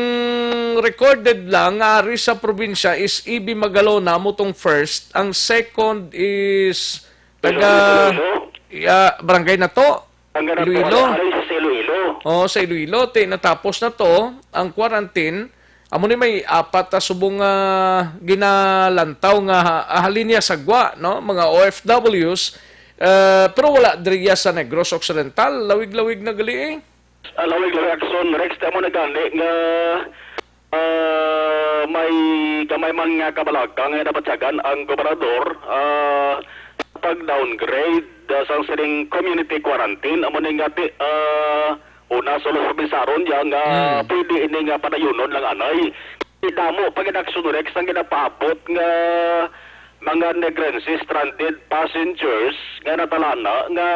recorded lang nga ari sa probinsya is E B Magalona, mo tong first. Ang second is taga, Iloilo. Ya, barangay na to? Ang ganun po, Iloilo. Ari sa Iloilo. Oh, sa Iloilo, ti natapos na to ang quarantine. Amo ni may apat na subong nga ginalantaw nga ha-, halin niya sa gwa, no? Mga O F Ws. Eh, pero wala diriya sa Negros Occidental, lawig-lawig na gali eh. Ah, lawig-lawig, Akson Rex, tamo na gani nga, ah, may gamay man nga kabalaka nga nabatyagan ang gobernador, ah, pag-downgrade, ah, sang sining community quarantine. Amo ni nga ti-, ah, una, solo sa Bisaron niya nga Hmm. pwede ini nga padayunon lang anay. Idamo pa gid, Akson Rex, ang ginapaabot nga mga Negrense stranded passengers nga natalana nga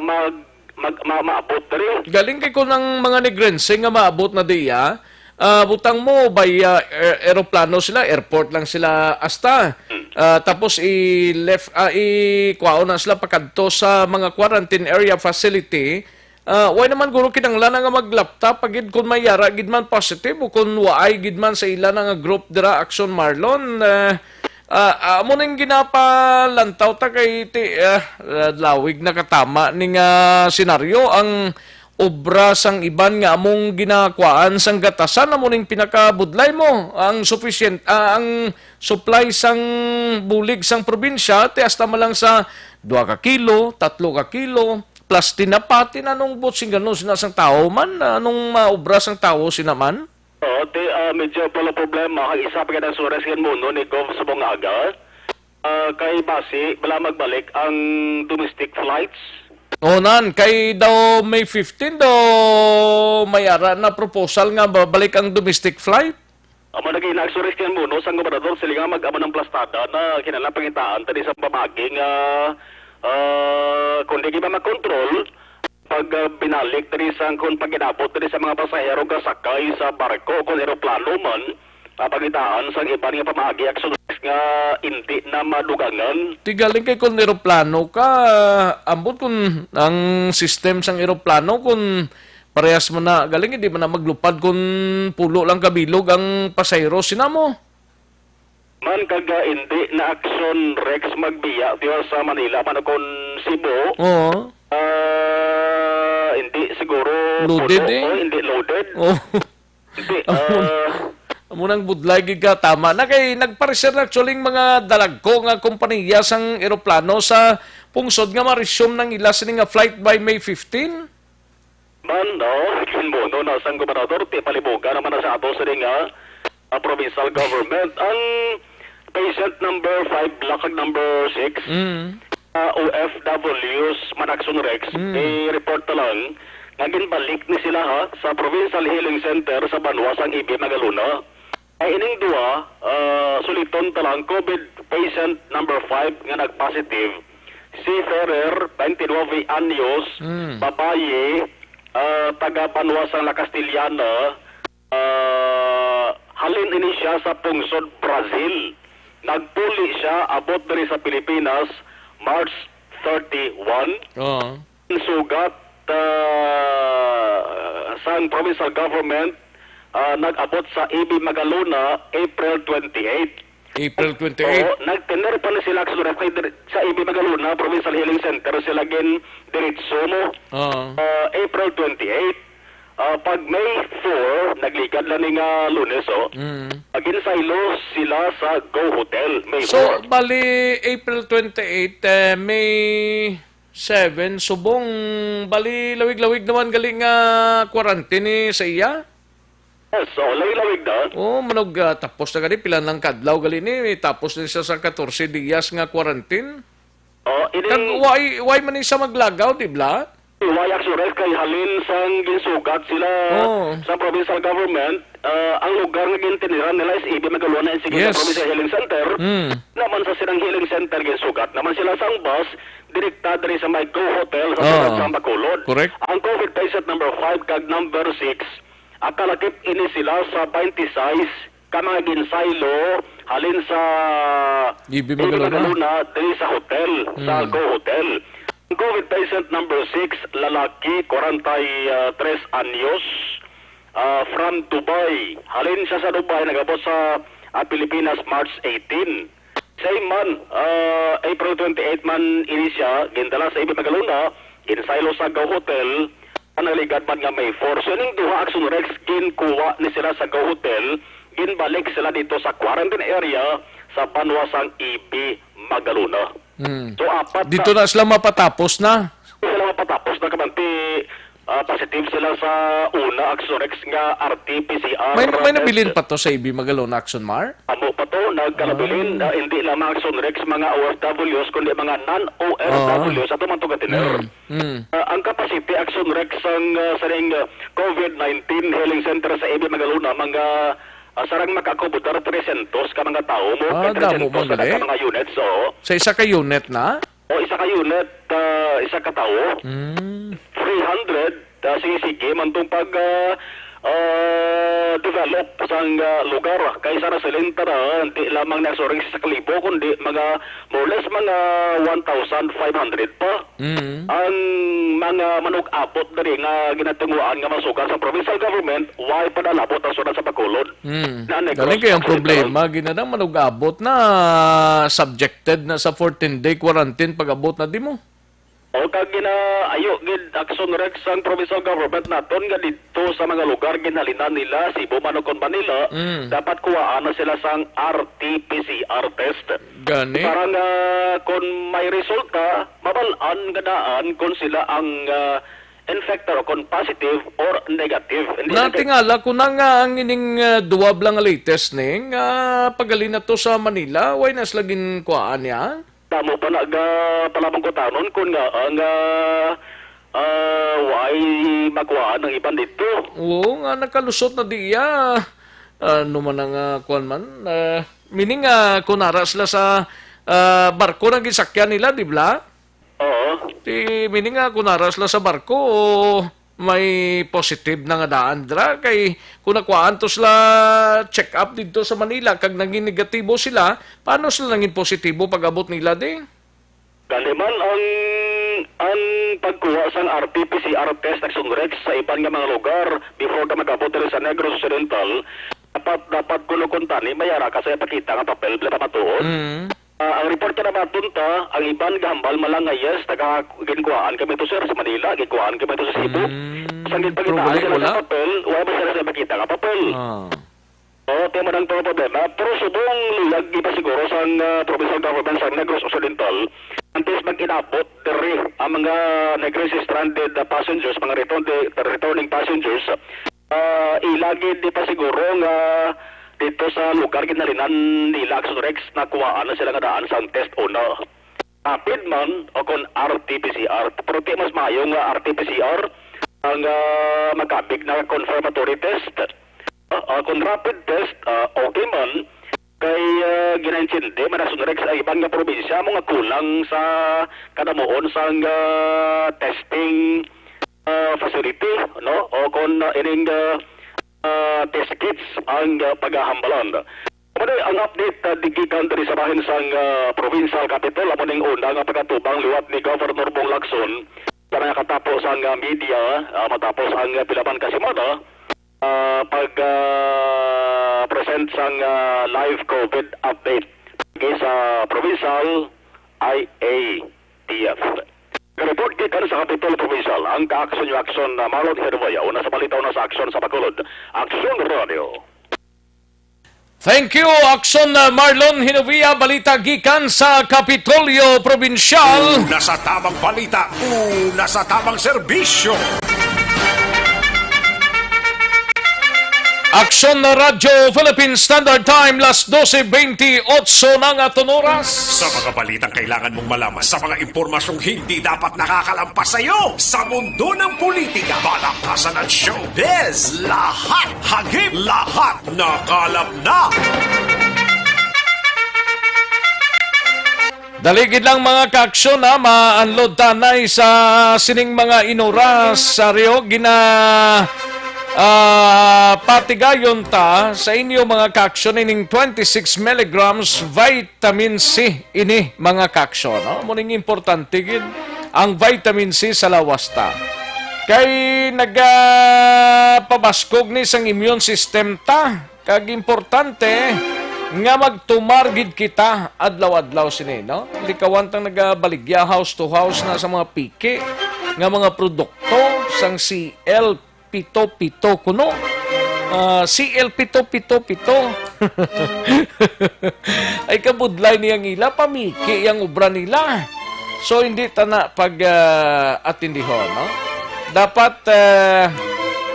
mag mag-, ma-, maabot diri. Galing kay kun ang mga Negrense nga maabot na diya, ah, butang mo by, ah, aer-, eroplano sila, airport lang sila hasta. Hmm. Ah, tapos i-left, ah, i-, kuhaon na sila pakadto sa mga quarantine area facility. Ah, way naman guro kinahanglan na nga mag-lab tap pa gid kun may yara gid man positive o kun waay gid man sa ila na nga group dira, Action Marlon. Ah, Ah, ah, amo ning ginapalantaw ta kay ti-, ah, ah, lawig na katama ning, ah, senaryo. Ang obra sang iban nga among ginakuhaan sang gatasan amo ning pinakabudlay mo. Ang sufficient, ah, ang supply sang bulig sang probinsya, ti hasta man lang sa dua ka kilo, tatlo ka kilo, plus tinapa, tinanong bot sing gano sina sang tawo man, anong maobra sang tawo sina man? Oo, ti, ah, medyo pala problema ang isa pa ka nasuras kan mundo ni Gov sa Bungaga. Ah, kay basi, bala magbalik ang domestic flights. O nan, kay daw May fifteen daw may ara na proposal nga babalik ang domestic flight. Amo na ginagsuris kan mundo sang gobernador sila nga mag-amo ng plastada na kinahanglan pangitaan tani sa pamagi nga, ah, kung di kita makontrol, pag, ah, binalik diri sa, kung pag-inabot diri sa mga pasahero nga sakay sa barko, kung eroplano man, ah, pangitaan sang iban nga pamaagi, Action Rex, nga indi na madugangan. Ti galing kay kung eroplano ka, ambot kung ang system sang eroplano, kung parehas man na, galing hindi man na maglupad kung pulo lang kabilog ang pasahero sina mo. Man kag, ah, hindi na, Action Rex, magbiya tiyo sa Manila man o kon Cebu. Oo. Ah, hindi siguro Loaded puno, eh. O hindi loaded. Oo. Hindi, Amo, ah, amo nang budlay gid ka, tama na kay nagpareser na actually ang mga dalagko nga kompanya sang eroplano sa pungsod nga ma-resume nang ila sini nga flight by May fifteen. Man, no, kinbono na sang gobernador, ti palibugan naman na sa ato sini nga, ah, provincial government. Ang patient number five, block number six, Mm. ah, O F Ws, man, Action Rex, Mm. i-report na lang nga ginbalik ni sila, ha, sa Provincial Healing Center sa banwa sang E B Magalona. Ay ining duha, ah, suliton ta lang, COVID patient number five nga nag-positive, si Ferrer, twenty-nine anyos, Mm. babayi, ah, taga banwa sang La Castellana, ah, halin ini siya sa pungsod Brazil. Nagpuli siya abot diri sa Pilipinas March thirty-one. Oo. Ang sugat, ah, sang provincial government, ah, nag-abot sa E B Magalona, April twenty-eight. April twenty-eight. Oo, nagtener pa ni sila sa, sa E B Magalona Provincial Healing Center, sila gin diretso mo. Oo. Ah, April twenty-eight. Ah, pag May four, nagligad na ni nga Lunes, oh. Mm. Pag-insaylo sila sa Go Hotel, May So, four. Bali, April twenty-eight, eh, May seven, subong, bali, lawig-lawig naman gali nga quarantine ni sa iya? Yes, so, lawig-lawig na. Oh, manog, ah, tapos na gali, pila nang kadlaw gali ni, tapos na siya sa katorse dias nga quarantine. Oh, ini Kag why, why man ni siya maglagaw, di bala? Why, Action Rex, kay halin sang ginsugat sila Oo. sa provincial government, ah, ang lugar nga gintiniran nila is A B Magalona and Siquijor Yes. Provincial Healing Center. Mm. Naman sa silang healing center, ginsugat naman sila sang bus, direkta diri sa may Go Hotel sa Oo. Siyudad sang Bacolod. Correct. Ang COVID patient number five kag number six, akalakip ini sila sa twenty-six ka mga ginsaylo halin sa A B Magalona. Magalona diri sa hotel, sa Mm. Go Hotel. Ang COVID patient number six, lalaki, kwarenta y tres anyos, ah, from Dubai. Halin siya sa Dubai, nag-abot sa, ah, Pilipinas, March eighteen. Same man, ah, April twenty-eight man ini siya, gindala sa A B Magalona, ginsaylo sa Go Hotel, ang nagligad man nga May four. So, ning duha, Action Rex, ginkuha ni sila sa Go Hotel, ginbalik sila dito sa quarantine area sa banwa sang A B Magalona. Hmm. So, apat Dito na na sila mapatapos na. Sila mapatapos na, kamanti, ah, positive sila sa una, Action Rex, nga R T P C R May, may test. nabilin pa to sa A B Magalona, Action Mar? Amo pa to, nagkalabilin, Ah. ah, hindi lamang Action Rex, mga O F Ws, kundi mga non-O F Ws, Ah. ato man to gatiner. Mm, mm. Ah, ang capacity, Action Rex, sang, ah, sa ring, ah, COVID nineteen healing center sa A B Magalona, mga, ah, sarang makaakobodar trescientos ka mga tawo mo, Ah, kay damo trescientos man ka gali. mga units, oo. Sa isa ka unit na? O, isa ka unit, ah, isa ka tawo. Mm. Three hundred, ah, sige, sige, man tong pag, ah, ah, develop sang, ah, lugar. Kay sa nasilinta na, hindi lamang na, sorry, sa kalibo, kundi mga, more or less, mga one thousand five hundred pa. Mm. Ang mga manug-abot diri nga ginatinguhaan nga masugat sa provincial government, why pa nalabot ang siyudad sa Bacolod? Mm. Na Negros Galing kay ang Occidental. problema, ginadang manug-abot na subjected na sa fourteen-day quarantine pag-abot na di mo. O, kag ginaayo gid, Action Rex, ang provincial government naton nga didto sa mga lugar ginhalinan nila, Cebu man o kon Manila, Mm. dapat kuhaan na sila sang R T P C R test. Gani? Para nga kon may resulta, mabal-an nga daan kon sila ang, ah, infected o kon positive or negative. Hindi na kay Natingala ko na nga ang ining, ah, duwa bala nga latest ni nga paghalin na to sa Manila, why na sila ginkuhaan niya? Damo pa na ga palabang kutanon kun nga ang, ah, ah, why makuhaan ang iban dito. Oo, nga nakalusot na diya. Ano man ang, ah, kuwan man, ah, meaning, ah, kung nara sila sa, ah, barko na gisakyan nila, di ba? Oo. Di, meaning, ah, kung nara sila sa barko, may positive na nga daan dira. Kay kung nakuhaan to sila check up dito sa Manila, kag naging negatibo sila, paano sila naging positibo pag abot nila di? Gani man ang, ang pagkuha sang R T P C R test, Action Rex, sa iban nga mga lugar before ka mag-abot diri sa Negros Occidental, dapat, dapat kuno kuntani, may ara ka sa ipakita nga papel, bila pa matuod. Mm. Ah, ang report ka na matunta, ang iban gahambal man lang nga, "Yes, taga, ginkuhaan kami to, sir, sa Manila, ginkuhaan kami to sa Cebu." Mm, Sang ginpangitaan pero wala, sila wala. sa papel, wala man sila sa ipakita nga papel. Ah. Oo, tiyan mo nang to problema. Pero subong luyag ipasiguro sang, ah, provincial government sang Negros Occidental, antes mag-inabot diri ang mga Negros stranded, ah, passengers, mga return-, returning passengers, ah, ila gid ipasiguro nga dito sa lugar ginhalinan nila, Action Rex, nakuhaan na sila nga daan sang test una. Rapid man o kon R T P C R. Pero ti mas maayo nga R T P C R ang, ah, magkabig na confirmatory test. Ah, ah, kon rapid test, ah, okay man. Kay, ah, ginaintindi man, Action Rex, ang iban nga probinsya mo nga kulang sa kadamuon sang, ah, testing, ah, facility, no? O kon, ah, ining, ah, ah, test kits ang, ah, pagahambalan. Amo ni ang update, ah, di gikan diri sa bahin sang, ah, provincial capital. Amo ning una nga pagkatubang liwat ni Governor Bong Lacson sa mga katapo sang, ah, media, ah, matapos ang, ah, pila man ka semana, ah, pag, ah, present sang, ah, live COVID update sa provincial I A T F. Report gikan sa Kapitol Provincial, ang ka-aksyon niyo aksyon na Marlon Herboya, una sa balita, una sa aksyon sa Bacolod. Aksyon Radio. Thank you, Aksyon, uh, Marlon Hinovia. Balita gikan sa Kapitolyo Probinsyal. Una sa tamang balita, una sa tamang serbisyo. Aksyon na Radyo Philippine Standard Time, las dose bentiocho na ang aton oras. Sa mga balitang kailangan mong malaman, sa mga impormasyong hindi dapat nakakalampas sa iyo, sa mundo ng politika, balakasan at showbiz, lahat hagip, lahat nakalap na. Dali gid lang, mga kaaksyon, ha, maanlod tanay sa sining mga inuras sa Rio. Gina, ah, patigayon ta sa inyo, mga kaaksyon, ining twenty-six milligrams vitamin C ini, mga kaaksyon, no? Amo ning importante gid ang vitamin C sa lawas ta. Kay nagapabaskog ni sang immune system ta. Kag importante nga magtumar gid kita adlaw-adlaw sini, no? Likawan tang nagabaligya house to house na sa mga piki nga mga produkto sang C L pito pito kuno. Ah, C L pito pito pito. Ay, kabudlay niyang ila, pamiki yang obra nila. So, hindi ta na pag, ah, atindihon, no? Dapat, ah,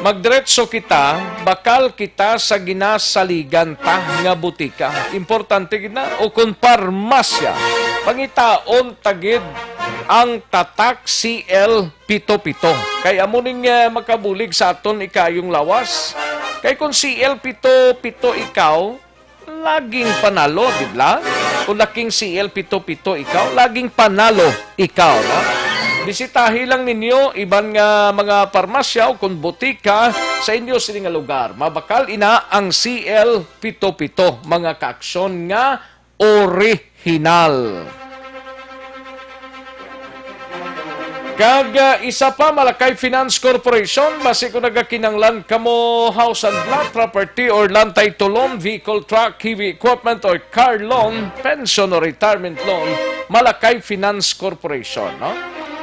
magdiretso kita, bakal kita sa ginasaligan ta nga butika. Importante gid na, o kung parmasya, pangitaon ta gid ang tatak C L pito pito. Kay amo ning, ah, makabulig sa aton ikayong lawas. Kay kung C L pito pito ikaw, laging panalo, di ba? Kung laking C L pito pito ikaw, laging panalo ikaw, no? Bisitahi lang ninyo iban nga mga parmasya o kung butika sa inyo sini nga lugar. Mabakal ina ang C L pito pito, mga kaaksyon nga orihinal. Kag, ah, isa pa, Malakay Finance Corporation, basi kung nagakinanglan kamo house and lot, property or land title loan, vehicle, truck, heavy equipment or car loan, pension or retirement loan, Malakay Finance Corporation, no?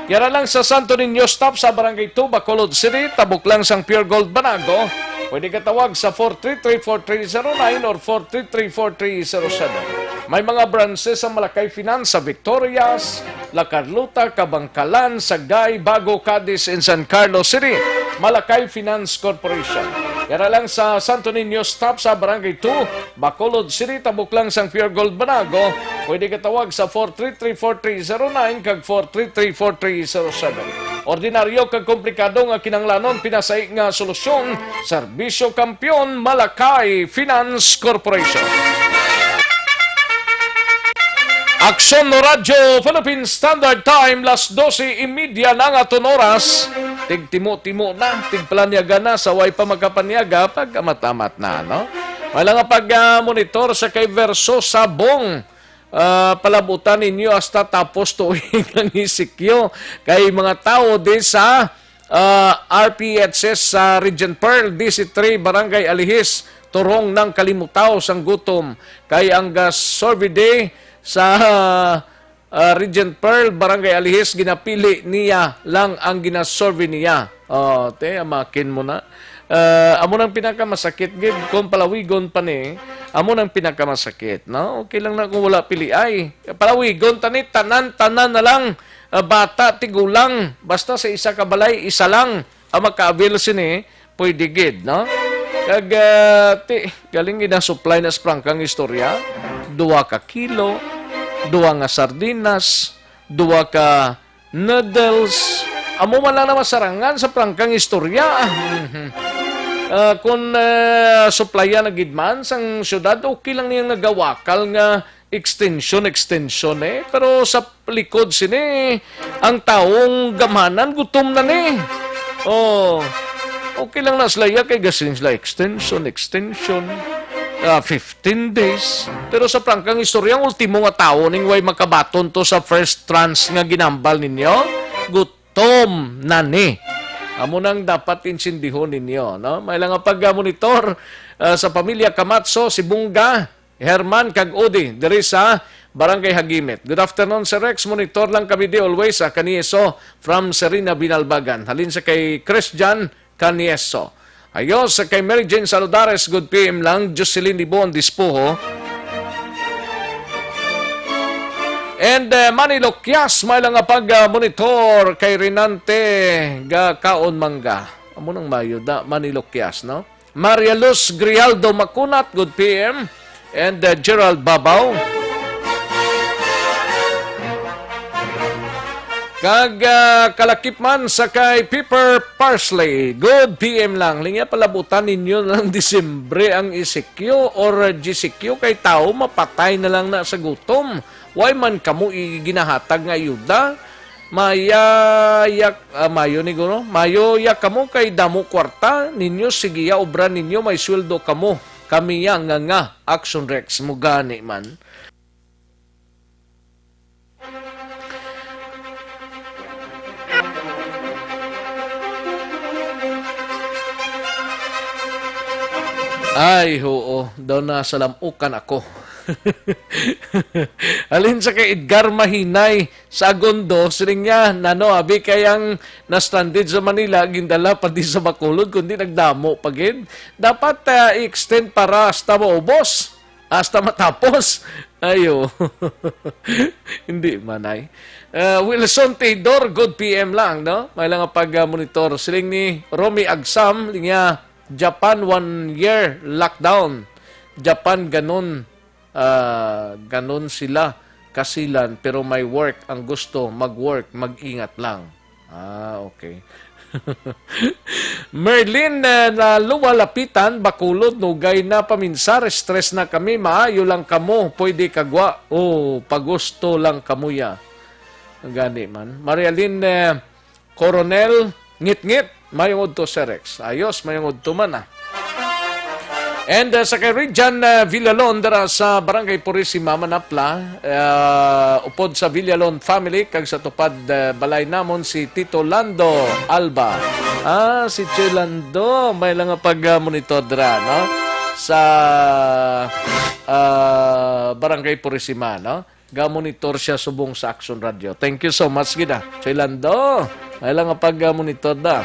Yara lang sa Santo Niño Stop sa Barangay two, Bacolod City, tabok lang sang Pure Gold Banago. Pwede ka tawag sa four three three four three zero nine or four three three four three zero seven. May mga branches sa Malakay Finance sa Victorias, La Carlota, Kabankalan, Sagay, Bago, Cadiz, and San Carlos City. Malakay Finance Corporation. Yara lang sa Santo Niño Stop sa Barangay two, Bacolod City, tabok lang sang Pure Gold Banago. Pwede ka tawag sa four three three four three zero nine kag four three three four three zero seven. Ordinaryo kag komplikado nga kinahanglanon, pinasahi nga solusyon, Serbisyo Kampiyon, Malakay Finance Corporation. Aksyon no Radyo Philippine Standard Time, las dose y media na nga aton oras. Tigtimo-timo na, tigpalanyaga na, sa way pa magkapanyaga, pag-amat-amat na, no? Wala nga pag, ah, monitor sa kay Verso Sabong. Ah, palabutan ninyo hasta tapos tuig ang E C Q. Kay mga tawo di sa, ah, R P H S sa Regent Pearl, D C three, Barangay Alihis, turong nang kalimutaw sang gutom. Kay ang ga-survey day sa, ah, Regent Pearl, Barangay Alihis, ginapili niya lang ang ginasurvey niya. Oh, te, amakin mo na. Ah, amo nang pinakamasakit gid kung palawigon pa ni, amo nang pinakamasakit, no? Okay lang na kung wala piliay. Palawigon tani, tanan-tanan na lang, ah, bata, tigulang, basta sa isa ka balay, isa lang ang maka-avail sini, pwede gid, no? Kag, ah, ti, galing gid ang supply na sa prangkang istorya, duha ka kilo, duha nga sardinas, duha ka noodles. Amo man lang na masarangan sa prangkang istorya. Mhm. Ah, kung, ah, supplyan na gid man sang syudad, okay lang niyang nagawakal nga extension, extension, eh. Pero sa likod sini, ang taong gamhanan, gutom na ni. Oh, okay lang na sila, iya kay gasin sila extension, extension. Ah, fifteen days. Pero sa prangkang istorya, ang ultimo nga tawo ning way makabaton to sa first tranche nga ginambal ninyo, gutom na ni. Amo nang dapat insindihon ninyo, no? May lang nga pag-monitor, ah, sa pamilya Kamatso, Sibunga, Herman kag Odi diri sa Barangay Hagimit. Good afternoon, Sir Rex. Monitor lang kami di always, ah, Kanieso from Serena Binalbagan. Halin sa kay Christian Kanieso. Ayos, sa kay Mary Jane Saludares, good P M lang. Jocelyn Dibon Dispuho. And, eh, Manny Lokyas, may lang nga pag, ah, monitor kay Renante ga kaon mangga. Amo nang mayo da, Manny Lokyas, no? Maria Luz Grijaldo Macunat, good P M. And, uh, Gerald Babaw. Kag, uh, kalakip man sa kay Pepper Parsley, good P M lang. Linya palabutan ninyo lang Disyembre ang E C Q or G C Q kay tao mapatay na lang na sa gutom. Why man kamo i-, ginahatag nga ayuda? Maya, yak, ah, mayo ni guro. Mayo ya kamo kay damo kwarta ninyo, sige ya, obra ninyo, may sweldo kamo. Kami ya nga nga, Action Rex, mo gani man. Ay, oo. Daw na salamukan ako. Alin sa kay Edgar Mahinay sa Agondo, siling niya, nano, abi kay ang na-stranded sa Manila, gindala pa di sa Bacolod, kundi nagdamo pa gid. Dapat, ah, i-extend para hasta maubos, hasta matapos. Ayo. Hindi man ay. Ah, Wilson Tidor, good P M lang, no? May lang pag, ah, monitor. Siling ni Romy Agsam, linya, Japan one year lockdown. Japan ganun, ah, ganun sila kasilan, pero may work ang gusto, mag-work, mag-ingat lang. Ah, okay. Merlin, eh, na luwalapitan, Bacolod, nugay na paminsar, stress na kami, maayo lang kamo, pwede kagwa, o pagusto lang kamo ya. Gani man. Marialin, eh, Coronel, ngit-ngit, mayong udto, Sir Rex. Ayos, mayong udto man, ah. And, uh, sa kay Rijan, uh, Villalon, dira sa Barangay Purisima, Manapla, uh, upod sa Villalon family, kag sa tupad, uh, balay namon si Tito Lando Alba. Ah, si Tito Lando, may lang nga pag-monitor dira, no? Sa, uh, Barangay Purisima, no? Ga-monitor siya subong sa Action Radio. Thank you so much gid, ah. Choy Lando, ay lang nga pag-monitor da.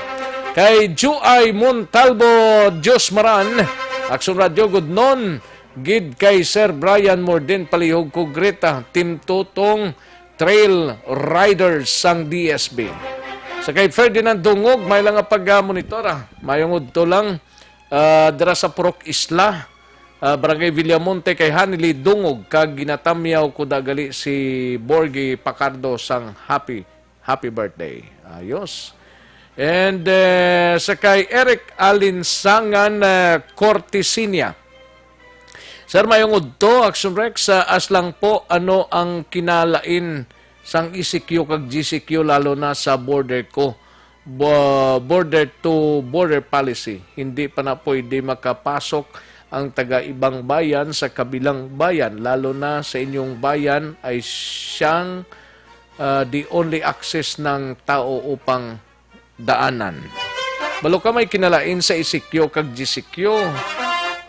Kay Juay Montalbo, Dios Maran, Action Radio, good noon. Gid kay Sir Brian Morden, palihog ko, Greta, Team Tutong, Trail Riders sang D S B. Sa kay Ferdinand Dungog, may lang nga pag-monitor, ah. Mayong udto lang. Ah, dira sa Purok Isla, ah, Barangay Villamonte, kay Hanili Dungog, kag ginatamyaw ko da gali si Borgie Pacardo sang happy, happy birthday. Ayos. And, eh, sa kay Eric Alinsangan, eh, Cortesinia. Sir, mayong udto, Action Rex, ah, as lang po, ano ang kinalain sang E C Q kag G C Q, lalo na sa border ko? Bo-, border to border policy. Hindi pa na pwede makapasok ang taga ibang bayan sa kabilang bayan, lalo na sa inyong bayan ay siyang, ah, the only access ng tao upang daanan. Balo ka may kinalain sa E C Q kag G C Q.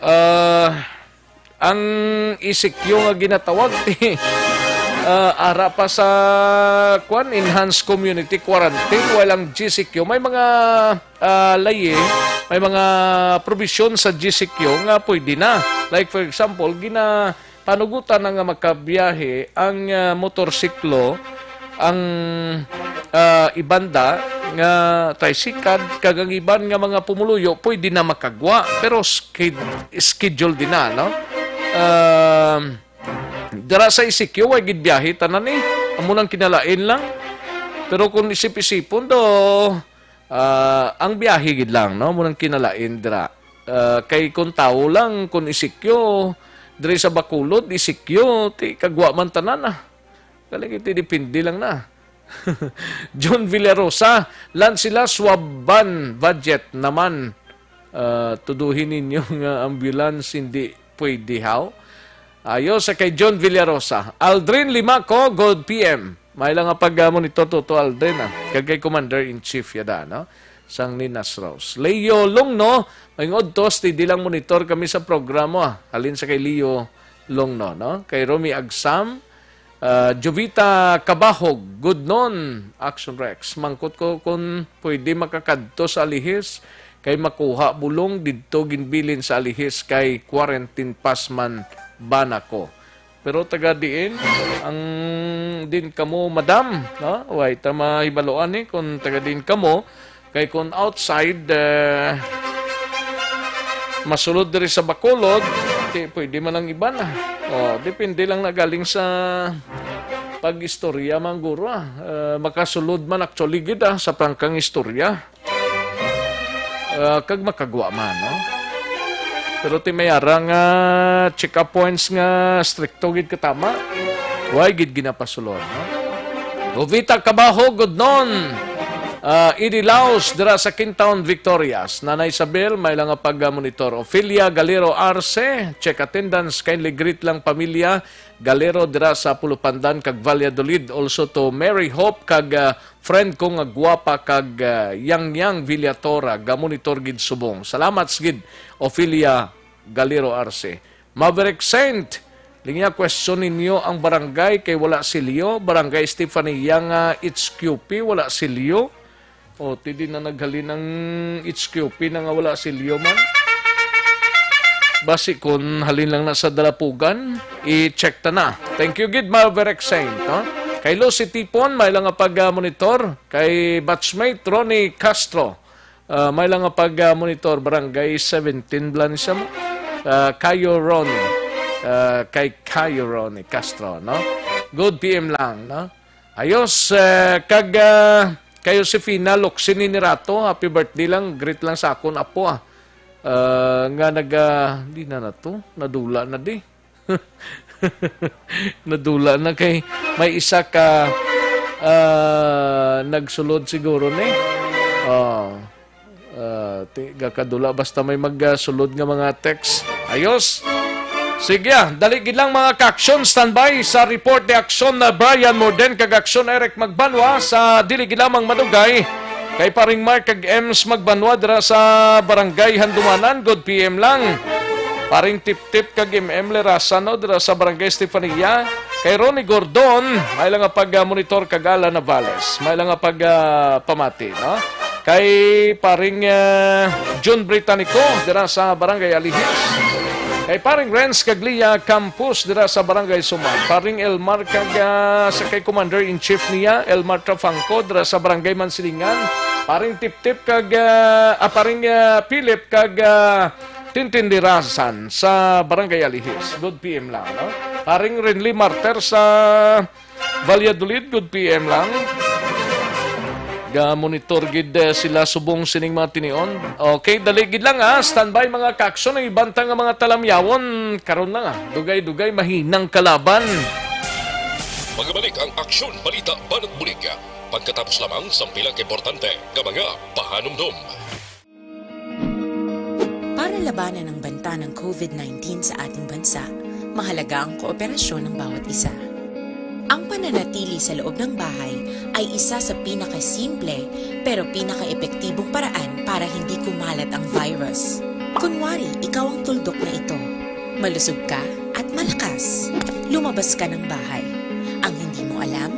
Ah, ang E C Q nga ginatawag, ah, ara pa sa, kwan, enhanced community quarantine, while ang G C Q may mga, ah, layi, may mga provision sa G C Q nga pwede na. Like, for example, gina-, panugutan na nga makabiyahe ang, ah, motorsiklo, ang, ah, ibanda nga tricycle, kag ang iban nga mga pumuluyo pwede na makagwa, pero skid-, schedule din na, no? Um, dira sa E C Q, way gid biyahe tanan, eh. Amo nang kinalain lang. Pero kung isip-isipon do, ah, ang biyahe gid lang, no? Amo nang kinalain dira. Ah, kay kung tawo lang, kung E C Q, diri sa Bacolod, E C Q, ti kagwa man tanan, ah. Galing iti, depende lang na. John Villarosa, lan sila swaban budget naman. Ah, tuduhin ninyo nga ambulance hindi pwede, haw? Ayo sa kay John Villarosa. Aldrin Limaco, good P M. May lang nga pag-monitor to, to Aldrin, ah. Kag kay Commander-in-Chief yada, no? Sang Ninas Rose. Leo Lungno, may ngodto, steady lang monitor kami sa programa, ah. Halin sa kay Leo Lungno, no? Kay Romy Agsam, ah, Jovita Kabahog, good noon, Action Rex. Mangkot ko kung pwede makakadto sa Alihis, kay makuha bulong didto ginbilin sa Alihis kay quarantine pass man bana ko. Pero taga diin ang din kamo, madam, no? Way ta mahibaloan ni kung taga diin kamo. Kay kung outside, eh, masulod diri sa Bacolod, di pwede man ang iban, ah. Oh, depende lang na galing sa pag-istorya, man guro, ah. Eh, makasulod man actually gid, ah, sa pangkang istorya. Ah, kag makagwa man, no? Pero ti may ara nga check-up points nga strikto gid katama, way gid ginapasulod, no? Jovita Cabajo, good noon. Ah, Idi Laos, dira sa Quintown, Victorias. Nanay Isabel, may lang nga pag-monitor. Ophelia Galero Arce, check attendance, kindly greet lang pamilya Galero dira sa Pulupandan kag Valladolid. Also to Mary Hope kag, ah, friend ko nga gwapa kag, ah, Yang Yang Villatora, ga-monitor gid subong. Salamat gid, Ophelia Galero Arce. Maverick Saint, linya, question ninyo ang barangay kay wala silyo, Barangay Estefania nga H Q P, wala silyo. O, ti di na naghalin ang H Q P na nga wala silyo man. Basi kun halin lang na sa Dalapugan, i-check ta na. Thank you gid, Maverick Saint, no? Kay Lucy Tipon, may lang nga pag-monitor. Kay batchmate Ronnie Castro, ah, may lang nga pag-monitor, Barangay seventeen bala ni siya mo. Ah, Kayo Ronnie. Ah, kay Kayo Ronnie Castro, no? Good P M lang, no? Ayos, eh, kag, ah, kay Josefina Locsin ni Rato, happy birthday lang, greet lang sa akon apo, ah. Ah, nga naga, di na na to, nadula na di. Nadula na kay may isa ka, ah, nagsulod siguro ni. Oh. Ah, ti-, gakadula basta may magsulod nga mga text. Ayos. Sige, ah, dali gid lang, mga ka-aksyon. Standby sa report ni Aksyon na Brian Morden kag Aksyon Eric Magbanwa sa dili gid lamang madugay. Kay paring Mark kag Ems Magbanwa dira sa Barangay Handumanan, good P M lang. Paring Tip-Tip kag M M Lerasan, no, dira sa Barangay Estefania. Kay Ronnie Gordon, may lang nga pag-monitor kag Ala Navales. May lang nga pag, ah, pamati, no? Kay paring, ah, Jun Britannico dira sa Barangay Alihis. Kay paring Renz Caglia Campos dira sa Barangay Suman. Paring Elmar kag, ah, sa kay Commander-in-Chief niya, Elmar Trafangco dira sa Barangay Mansilingan. Paring Tip-Tip kag, ah, ah, paring, ah, Philip kag, ah, Tintin Dirasan sa Barangay Alihis. Good P M lang, no? Paring Renly Marter sa Valladolid, good P M lang. Ga-monitor gid, eh, sila subong sining mga tinion. Okay, dali gid lang, ha. Standby, mga ka-aksyon, ang iban ta nga mga talamyawon. Karon na nga, dugay-dugay, mahinang kalaban. Magabalik ang Aksyon Balita Banat Bulig pagkatapos lamang sang pila ka importante nga mga pahanumdom. Para labanan ang banta ng COVID nineteen sa ating bansa, mahalaga ang kooperasyon ng bawat isa. Ang pananatili sa loob ng bahay ay isa sa pinakasimple pero pinakaepektibong paraan para hindi kumalat ang virus. Kunwari, ikaw ang tuldok na ito. Malusog ka at malakas. Lumabas ka ng bahay. Ang hindi mo alam,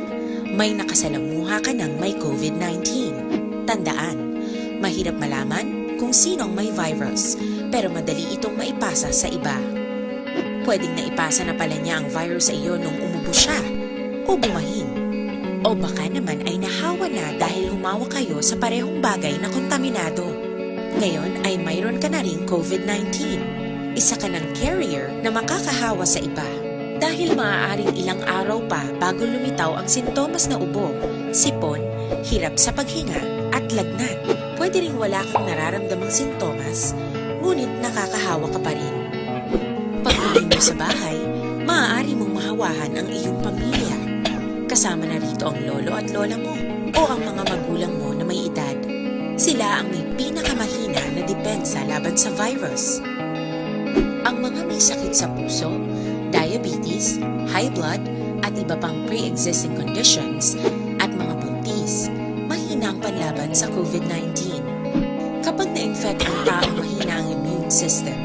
may nakasalamuha ka ng may COVID nineteen. Tandaan, mahirap malaman kung sino ang may virus, pero madali itong maipasa sa iba. Pwedeng naipasa na pala niya ang virus sa iyo nung umubo siya, o bumahin. O baka naman ay nahawa na dahil humawa kayo sa parehong bagay na kontaminado. Ngayon ay mayroon ka na ring COVID nineteen. Isa ka ng carrier na makakahawa sa iba. Dahil maaaring ilang araw pa bago lumitaw ang sintomas na ubo, sipon, hirap sa paghinga, at lagnat. Pwede ring wala kang nararamdamang sintomas, ngunit nakakahawa ka pa rin. Pag-uwi mo sa bahay, maaari mong mahawahan ang iyong pamilya. Kasama na rito ang lolo at lola mo o ang mga magulang mo na may edad. Sila ang may pinakamahina na depensa laban sa virus. Ang mga may sakit sa puso, diabetes, high blood, at iba pang pre-existing conditions, at mga buntis, mahina ang panlaban sa COVID nineteen. Kapag na-infect ang taong mahina ang immune system,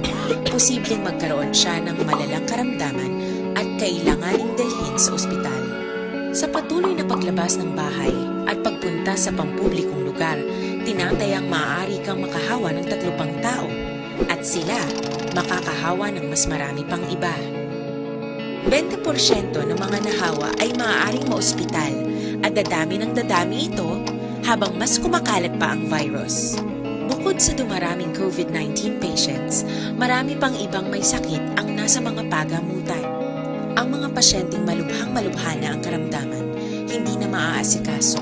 posibleng magkaroon siya ng malalang karamdaman at kailanganing dalhin sa ospital. Sa patuloy na paglabas ng bahay at pagpunta sa pampublikong lugar, tinatayang maaari kang makahawa ng tatlo pang tao at sila makakahawa ng mas marami pang iba. Bente porsyento ng mga nahawa ay maaaring maospital at dadami ng dadami ito habang mas kumakalat pa ang virus. Bukod sa dumaraming COVID nineteen patients, Marami pang ibang may sakit ang nasa mga pagamutan. Ang mga pasyenteng malubhang-malubha na ang karamdaman, hindi na maaasikaso.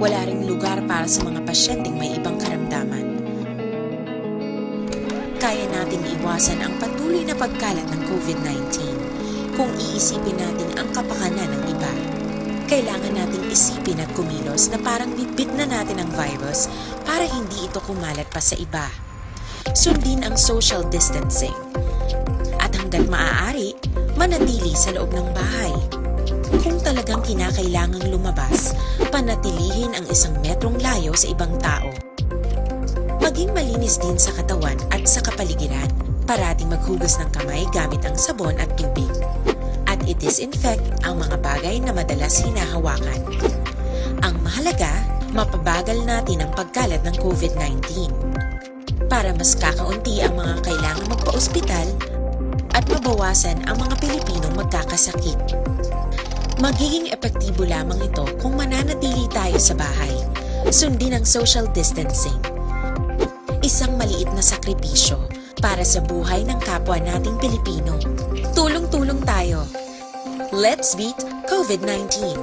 Wala ring lugar para sa mga pasyenteng may ibang karamdaman. Kaya nating iwasan ang patuloy na pagkalat ng covid nineteen kung iisipin natin ang kapakanan ng iba. Kailangan nating isipin at kumilos na parang bitbit na natin ang virus para hindi ito kumalat pa sa iba. Sundin ang social distancing. At hanggat maaari, manatili sa loob ng bahay. Kung talagang kinakailangang lumabas, panatilihin ang isang metrong layo sa ibang tao. Maging malinis din sa katawan at sa kapaligiran. Parating maghugas ng kamay gamit ang sabon at tubig. At i-disinfect ang mga bagay na madalas hinahawakan. Ang mahalaga, mapabagal natin ang pagkalat ng covid nineteen. Para mas kakaunti ang mga kailangang magpaospital at mabawasan ang mga Pilipinong magkakasakit. Magiging epektibo lamang ito kung mananatili tayo sa bahay. Sundin ang social distancing. Isang maliit na sakripisyo para sa buhay ng kapwa nating Pilipino. Tulong-tulong tayo. Let's beat covid nineteen.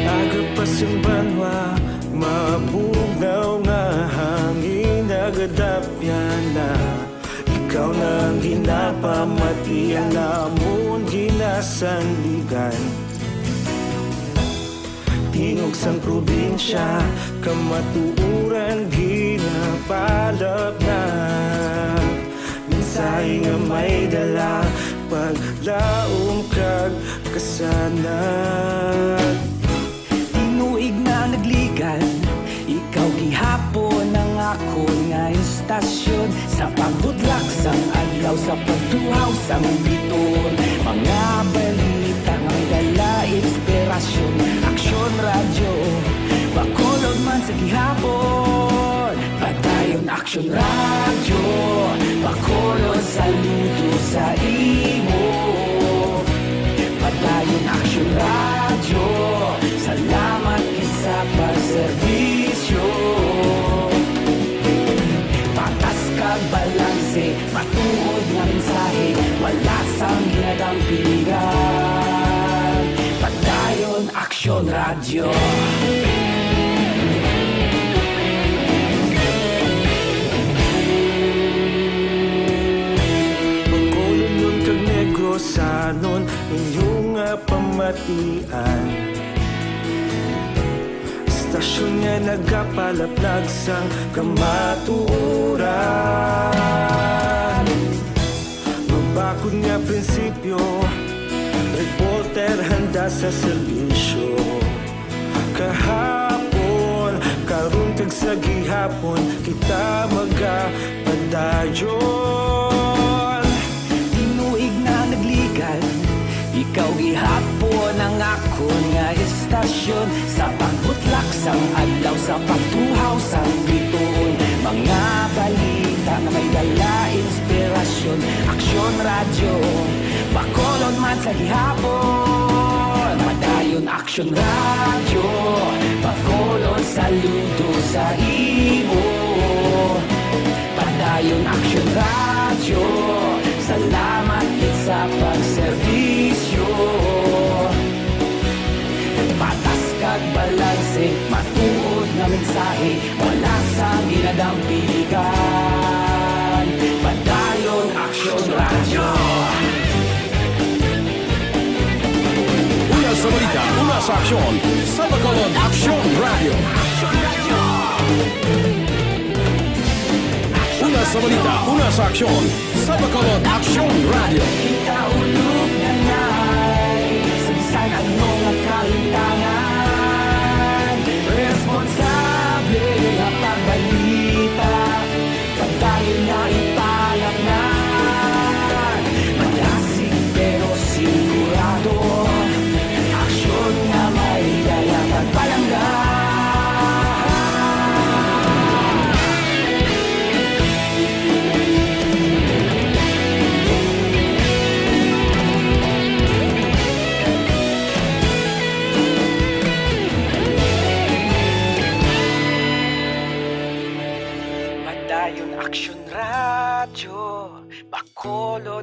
Aga pa sing banwa, mabugnaw nga hangin nagadapyan na. Ikaw na ang ginapamati, ang amon ginasandigan. Tingog sang probinsya, kamatuoran ginapalapnag. Mensahe nga may dala, paglaom kag kasanag. Tinuig na nagligan, ikaw gihapon ang akon nga istasyon. Sa pagbutlak sang adlaw, sa pagtuhaw sang bituon, mga balita nga may dala inspirasyon. Aksyon Radyo, Bacolod man sa gihapon. Padayon Aksyon Radyo, Bacolod, saludo sa imo. Padayon Aksyon Radyo, salamat gid sa pagserbisyo. Patas kag balanse, matuod nga mensahe, wala sang ginadampingan. Padayon Aksyon Radyo. Bacolodnon kag Negrosanon, inyo nga pamatian. Istasyon nga nagapalaplag sang kamatuoran. Mabakod nga prinsipyo, reporter handa sa serbisyo. Kahapon, karon kag sa gihapon, kita magapadayon. Tinuig na nagligan, ikaw gihapon ang akon nga istasyon. Sa pagbutlak sang adlaw, sa pagtuhaw sang bituon, mga balita nga may dala inspirasyon. Aksyon Radyo, Bacolod man sa gihapon. Padayon Aksyon Radyo, Bacolod, saludo sa imo. Padayon Aksyon Radyo, salamat gid sa pagserbisyo. Patas kag balanse, matuod nga mensahe, wala sang ginadampingan. Padayon Aksyon Radyo. Una sa balita, una sa aksyon, sa Bacolod Aksyon Radyo. Una sa balita, una sa aksyon, sa Bacolod Aksyon Radyo. Kita ulog nanay sa bisan ano nga kalimtangan. Responsable nga pagbalita, pagdayon nga ipalapngan. Malasig pero sigurado, Aksyon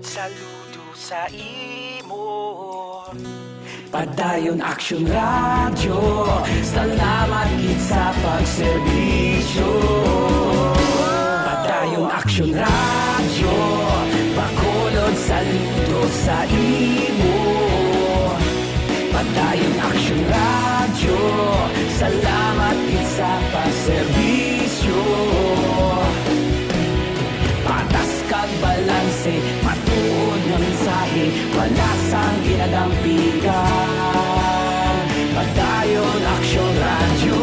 Saludo sa imo. Padayon Action Radyo, salamat gid sa pagserbisyo. Padayon Action Radyo, Bacolod, saludo sa imo. Padayon Action Radyo, salamat gid sa pagserbisyo. Patas kag balanse, matuod nga mensahe, wala sang ginadampigan. Padayon Action Radyo.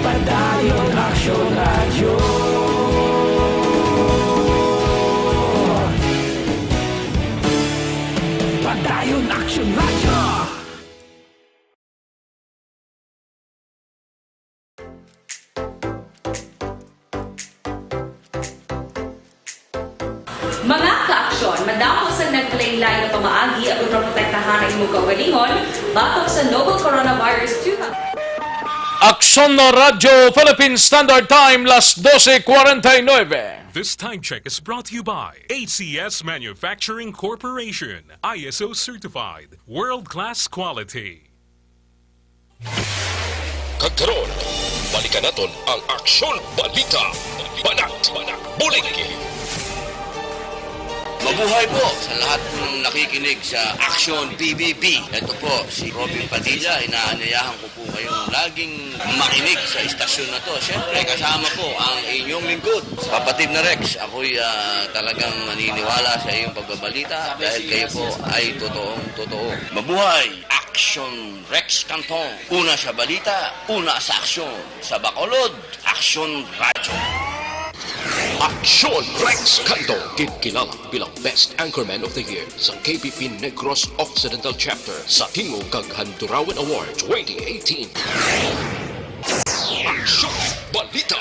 Padayon Action Radyo. Padayon Action Radyo. Mga ka-aksyon, madamo sang naglain-lain nga pamaagi aron maprotektahan ang imong kaugalingon batok sa novel coronavirus two. Aksyon na Radyo Philippine Standard Time, las doce cuarenta y nueve. This time check is brought to you by A C S Manufacturing Corporation, I S O certified, world-class quality. Kag karon, balikan naton ang Aksyon Balita, Banat, Bulig. Mabuhay po sa lahat ng nakikinig sa Aksyon P B B. Ito po si Robin Padilla. Inaanyayahan ko po kayong laging makinig sa istasyon na to. Siyempre, kasama po ang inyong lingkod, Kapatid na Rex. Ako'y, ah, talagang naniniwala sa iyong pagbabalita dahil kayo po ay totoong totoo. Mabuhay! Aksyon Rex Cantong. Una sa balita, una sa aksyon. Sa Bacolod, Aksyon Radyo. Aksyon Rex Cantong, ginkilala bilang Best Anchorman of the Year sa K B P Negros Occidental Chapter sa Tingog kag Handurawan Award twenty eighteen. Aksyon Balita,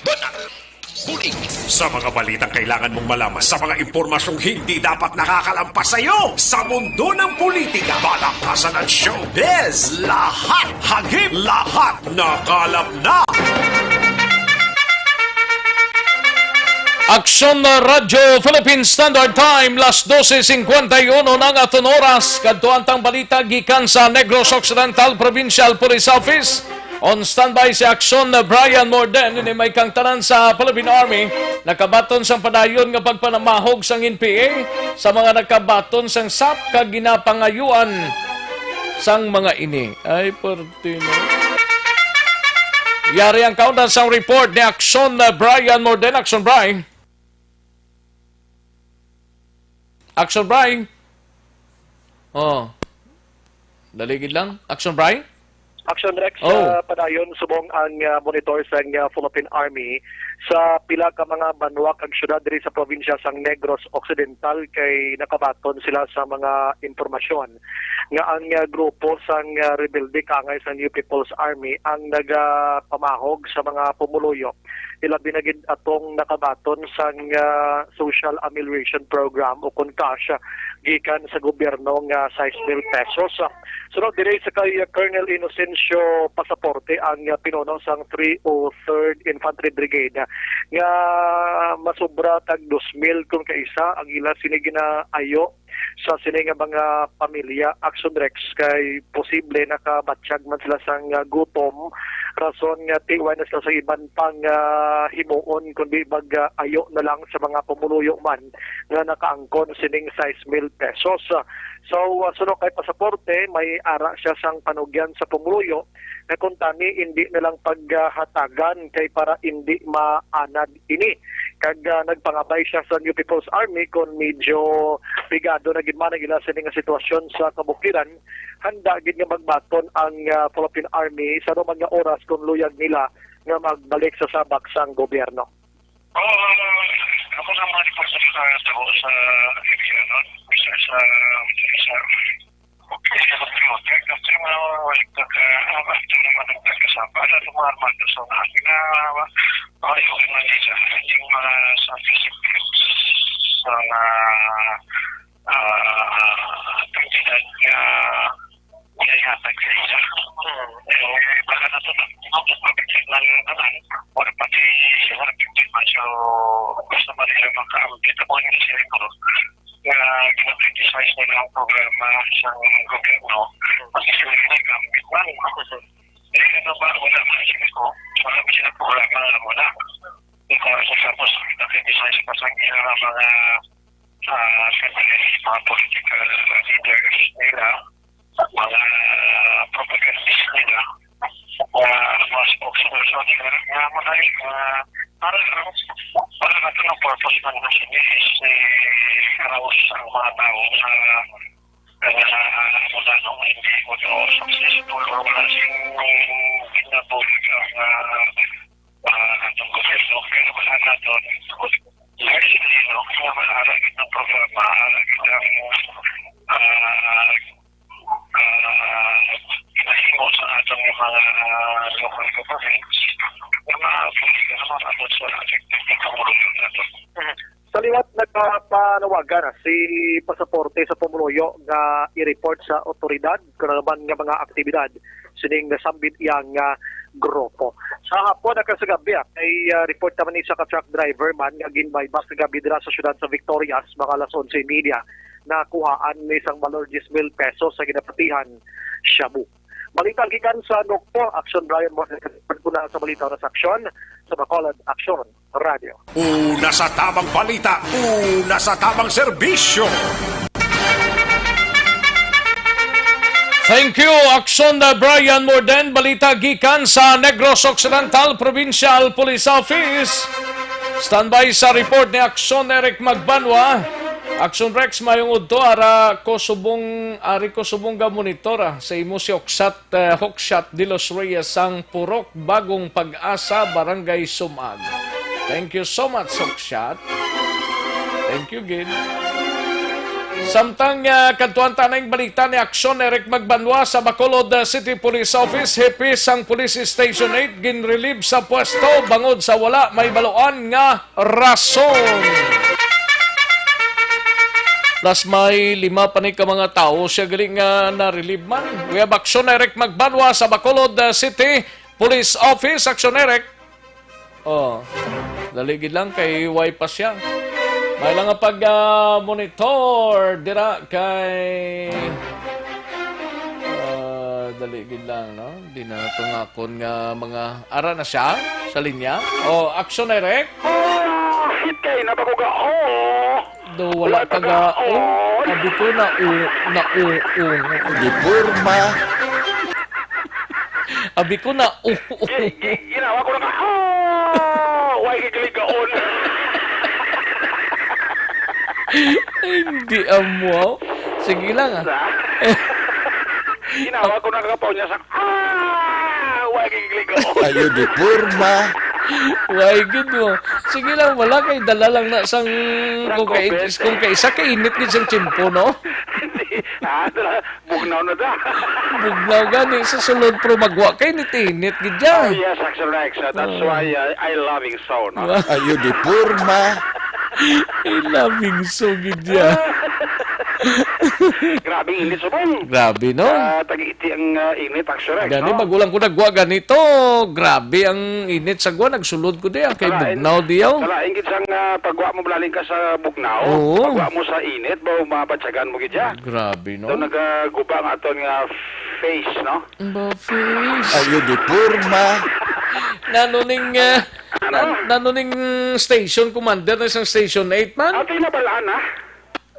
Banat, Bulig. Sa mga balitang kailangan mong malaman, sa mga impormasyong hindi dapat nakakalampas sa iyo, sa mundo ng politika, palakasan at showbiz, lahat hagip, lahat nakalap na. Aksyon na Radyo Philippine Standard Time, las doce cincuenta y uno na ang aton oras. Kadto ang tang balita gikan sa Negros Occidental Provincial Police Office. On standby si Aksyon na Brian Morden. Ini may kangtanan sa Philippine Army. Nakabaton sang padayon nga pagpanamahog sang N P A sa mga nakabaton sang sap kag ginapangayuan sang mga ini. Ay, perti na. Yari ang kaundan sang report ni Aksyon na Brian Morden. Aksyon, Bri. Action, Bri. Oh. Dali gid lang. Action, Bri. Action Rex, Oh. ah, padayon subong ang, ah, monitor sang, ah, Philippine Army sa pila ka mga banwa kag syudad diri sa probinsya sang Negros Occidental kay nakabaton sila sa mga impormasyon nga ang, ah, grupo sang, ah, rebelde kaangay sa New People's Army ang nagapamahog sa mga pumuluyo ilabi na gid atong nakabaton sang, ah, Social Amelioration Program o kon cash, ah, gikan sa gobyerno nga sais mil pesos. Sunod diri sa kay, ah, Colonel Inocencio Pasaporte ang, ah, pinuno sang three oh third Infantry Brigade, ah, nga masubra tag dos mil kon kaisa ang ila sini ginaayo sa sini nga mga pamilya, Action Rex, kay posible nakabatyag man sila sang, ah, gutom, rason nga tiway na sila sa iban pang, ah, himuon, kundi mag, ah, ayo na lang sa mga pumuluyo man nga nakaangkon sining sais mil pesos. So, ah, suno kay Pasaporte, may ara siya sang panugyan sa pumuluyo nga kuntani indi na lang paghatagan kay para indi maanad ini. Kag, ah, nagpangabay siya sa New People's Army kon medyo pigado na gid man ang ila sini nga sitwasyon sa kabukiran, handa gid nga magbaton ang, ah, Philippine Army sa anuman nga oras kon luyag nila nga magbalik sa sabak sang gobyerno. Oo, ako sa mga reporter sa, sa, sa area, no? Sa, sa, sa Okay, okay, okay. Kasi mga baliktad, ah, ah, after naman ang pagkasama, ano, mga armado sa mga, ah, okay, okay, mga nila. Yung mga sa physical, sa mga, ah, kantidad nga ginaihatag sa isa. Eh, baka na to, na, na, na, tanan, wala pati, wala pati man siya, gusto ba nila makaambit ako yung sirkulo nga gina-criticize nila ang programa sa gobyerno, pati sila ginagamit man. Eh, ano ba, wala man sila ko, wala man sila programa, wala. Ikaw, sa tapos, gina-criticize pa sa mga, mga, ah, mga political leaders nila, mga propagandist nila, mga, mga spokesperson nila, nga madaling, ah, para lang, para lang ang purpose man na sige is, eh, arouse ang mga tao sa, ah, mga, ah, mula nung hindi mo successful or wala sing kinabuhi ang, ah, ah, atong gobyerno. Pero wala na to. Largely, no, kaya wala na itong programa, wala itong, ah, ah, nahimo sa atong mga local governments, nga maapil ka sa mga abot sa ating pagkakulong nato. Sa liwat, nagpanawagan si Pasaporte sa pumuluyo nga i-report sa otoridad kung ano man nga mga aktibidad sining nasambit iya nga grupo. Sa hapon, nakasagabi, ah, kay, ah, report naman ni sa ka-truck driver man nga ginbaybas kagabi dira sa siyudad sa Victorias, mga alas onse y media, nakuhaan ni isang balor diyes mil pesos sa ginapatihan shabu. Balita gikan sa Nokpo, Action Brian Moses, una sa balita, sa Action, sa Bacolod, Action Radio. Una sa tamang balita, una sa tamang serbisyo. Thank you, Action Brian Morden. Balita gikan sa Negros Occidental Provincial Police Office. Standby sa report ni Action Eric Magbanwa. Action Rex, mayong udto, ara ko subong, ari ko subong ga monitor, ah, sa imo si Oksat, eh, Hokshot de los Reyes sang Purok, Bagong Pag-asa, Barangay Sumag. Thank you so much, Hokshot. Thank you, gid. Samtang, ah, kadtuan ta ning balita ni Action Eric Magbanwa sa Bacolod, ah, City Police Office, hepe sang Police Station eight ginrelieve sa pwesto bangod sa wala mahibaluan nga rason. Plus, may lima pa ni ka mga tawo siya gali nga na-relieve man. We have Action Eric Magbanwa sa Bacolod, uh, City Police Office. Action, Eric. Oh, dali gid lang kay way pa siya. May lang nga pag, ah, monitor dira kay, ah, dali gid lang, no? Di na to nga akon nga mga ara na siya sa linya. Oh, Action, Eric. Oh, hit kay na ba ko ga-, oh. Do, wala Wala ka ka ga-, ga-, oh. oh. Abi ko na, u-, na, u-, u-, Di porma. Abi ko na, u-, u-, Gi-, gi-, ginawa ko na ka, oh. Why gigligaon? Hindi amo. Sige lang, ah. Sa? Ginawa ko na ka, niya sa Ah! Wa gid ligo. Ayo di porma. Way gid mo. Sige lang, wala kay dala lang na sang Sang kung kay, COVID. Kung kay isa ka init gid sang tiyempo, no? Hindi. Ah, dala, bugnaw na da. Bugnaw gani sa sulod, pero magwa kay init-init gid Oh, dyan. Yes, Action Rex. Uh, that's Oh. why I, I loving so, no? Wow. Ayo di porma. I loving so gid dyan. Grabe init subong. Grabe, no? Ah, tag-iti ang, ah, init, actually, Gani, no? Bago lang ko nagwa ganito. Grabe ang init sa gwa. Nagsulod ko di, ah, kay Wala, Bugnaw diyaw. Wala, ingit sang, ah, pagwa mo, malalim ka sa Bugnaw. Oo. Pagwa mo sa init, ba, mabatyagan mo gid siya. Grabe, no? So, nagaguba nga aton nga face, no? Ba, face. Ayo, di porma. Nano ning, ah, Ano? nan-, nano ning station commander na isang station eight man? Ate, nabalaan, ah.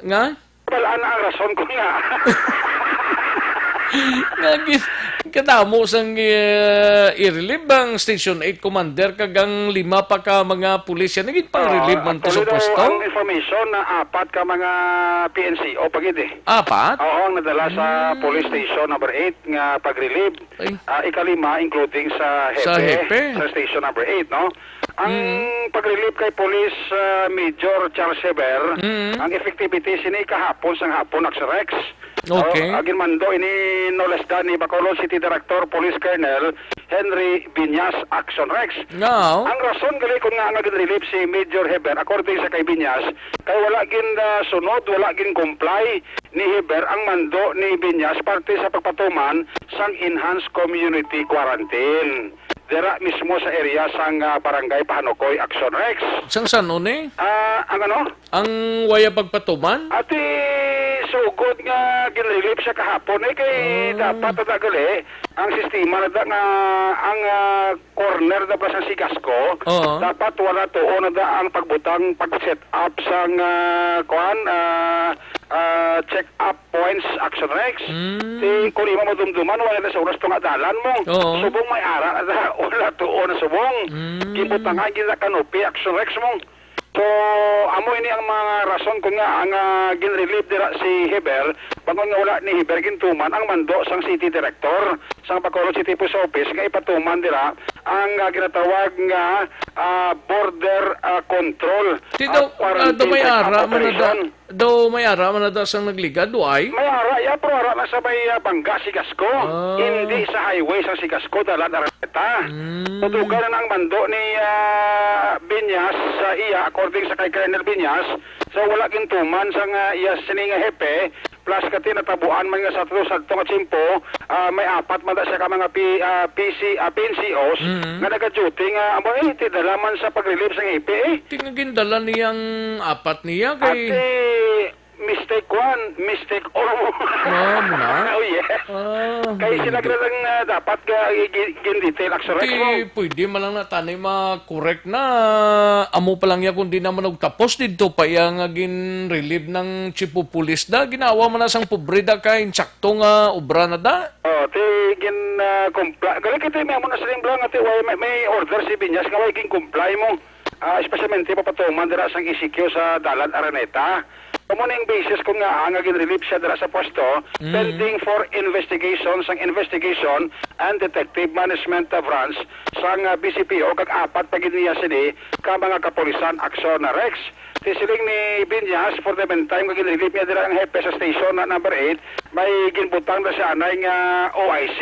Nga? Wala na ang rason ko nga. Nga gid, kadamo sang, eh, i-relieve ang Station eight Commander kag ang lima pa ka mga pulis yan. Naging pang-relieve Oo, man to sa actually daw, pwesto? Ang information na apat ka mga P N C O pa gid eh. Apat? Oo, ang nadala sa Hmm. Police Station number eight nga pag-relieve. Ay. Ah, ikalima, including sa Sa hepe, hepe. sa station number eight, no? Ang Mm. pag-relieve kay Police, ah, Major Charles Heber, Mm. ang effectivity sini kahapon sang hapon, Action Rex. Okay. Oh, ang ginmando ini no less than ni Bacolod City Director Police Colonel Henry Viñas, Action Rex. Nga, oh. Ang rason gali kung ngaa nga ginrelieve si Major Heber, according sa kay Viñas, kay wala gin, ah, sunod, wala gin comply ni Heber ang mando ni Viñas parte sa pagpatuman sang enhanced community quarantine dira mismo sa area sang, ah, Barangay Pahanukoy, Action Rex. Sang san-o ni? Ah, ang ano? Ang waya pagpatuman? Ati, sugod nga ginrelieve siya kahapon, eh, kay Ah. dapat na gali ang sistema na da nga ang, ah, corner na ba sa Sigasco, Oo. dapat wala tuo na da ang pagbutang, pag-set up sang, ah, kuan, ah, ah, check up points, Action Rex. Mm. Ti, kung imo madumduman, wala na sa oras to nga dalan mo. Oo. Subong may ara na da, wala tuo na subong. Mm. Gibutangan gid na kanupi, Action Rex mo. So, amo ini ang mga rason kung nga ang, ah, ginrelieve dira si Heber, bangod nga wala ni Heber gintuman ang mando sang city director sang Bacolod City Post Office nga ipatuman dira ang, ah, ginatawag nga, ah, border, ah, control, Ti ah, daw, ah, daw quarantine may check-up ara man na da, operation. Daw may ara man na da sang nagligad, do ay? May ara, ya, pero ara na sa may, ah, Banga, Sigasco. Ah. Hindi sa highway sa Sigasco, dalan Araneta. Mm. Tutugan na ang mando ni, ah, Viñas sa iya, according sa kay Colonel Viñas. So, wala gintuman sa nga iya sini nga hepe, plus kati natabuan man nga sa to, sa to nga tiyempo, ah, may apat man da siya ka mga P-, ah, P C, ah, P N C Os Mm. nga nagaduty nga, amo, eh, tidala man sa pag-relieve sa hepe, eh. Ti nga gindala niyang apat niya kay Ate, mistake one, mistake all. Ah, mo na? Oh, yes. Ah, Kay sila hindi. Gid ang, ah, dapat ga-, gi-, gin-detail, Action Rex, Ti, mo. Pwede man lang na tani ma-correct na. Amo pa lang ya kung di naman og tapos didto pa iya nga gin-relieve ng chief of police da. Ginawa man na sang pobre da kay insakto nga obra na da. Oh, ti gin, ah, comply. Gali kita may amo na siling blang ati, way may, may order si Viñas nga way gin-comply mo. Ah, especially papatuman dira sang E C Q sa Dalan Araneta. Amo na yung basis kung nga nga gin-relieve siya dira sa pwesto, Mm. pending for investigation sang Investigation and Detective Management, ah, Branch sang, ah, B C P O, kag apat pa gid niya sini ka mga kapulisan aksyon na Rex. Ti siling ni Viñas, for the meantime, nga gin-relieve niya dira ang hepe sa station na number eight, may ginbutang na siya anay nga O I C,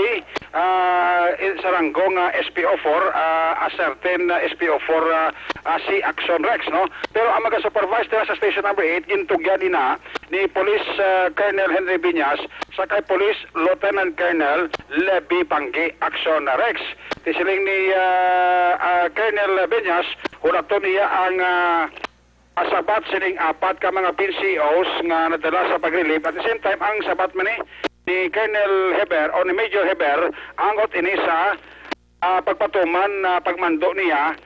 ah, in, sa ranggo nga S P O four, ah, a certain, ah, S P O four, ah, ah, C Action Rex, no? Pero ang maga-supervise dira sa station number eight, gintugyan ina ni Police, ah, Colonel Henry Viñas sa kay Police Lieutenant Colonel Levy Panggi, Action Rex. Ti siling ni, ah, ah, Colonel Viñas, hulaton niya ang, ah, ah, sabat sining apat ka mga P N C Os nga nadala sa pag-relieve. At the same time, ang sabat man ni, ni Colonel Heber o ni Major Heber, angkot ini sa, ah, pagpatuman na pagmando niya,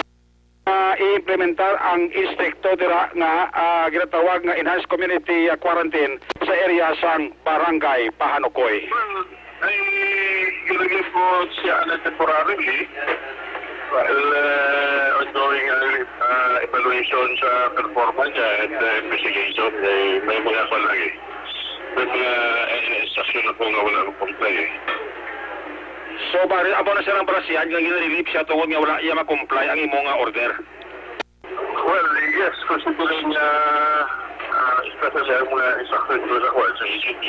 ah, i-implementar ang istrikto dira nga, ah, ginatawag nga enhanced community, ah, quarantine sa area sang Barangay Pahanukoy. Well, I relieve ko siya na temporarily while, uh, ongoing, uh, uh, evaluation sa performance niya and, uh, investigation. Eh, may mga pa lang eh. May mga, eh, instruction ako nga wala akong comply eh. So, pare, amo na siya ng barasihan nga gin-relieve siya tungod nga wala iya ma-comply ang imo nga order? Well, yes, considering, ah, ah, especially ang mga instruction ko sa kuwan, sa E C Q,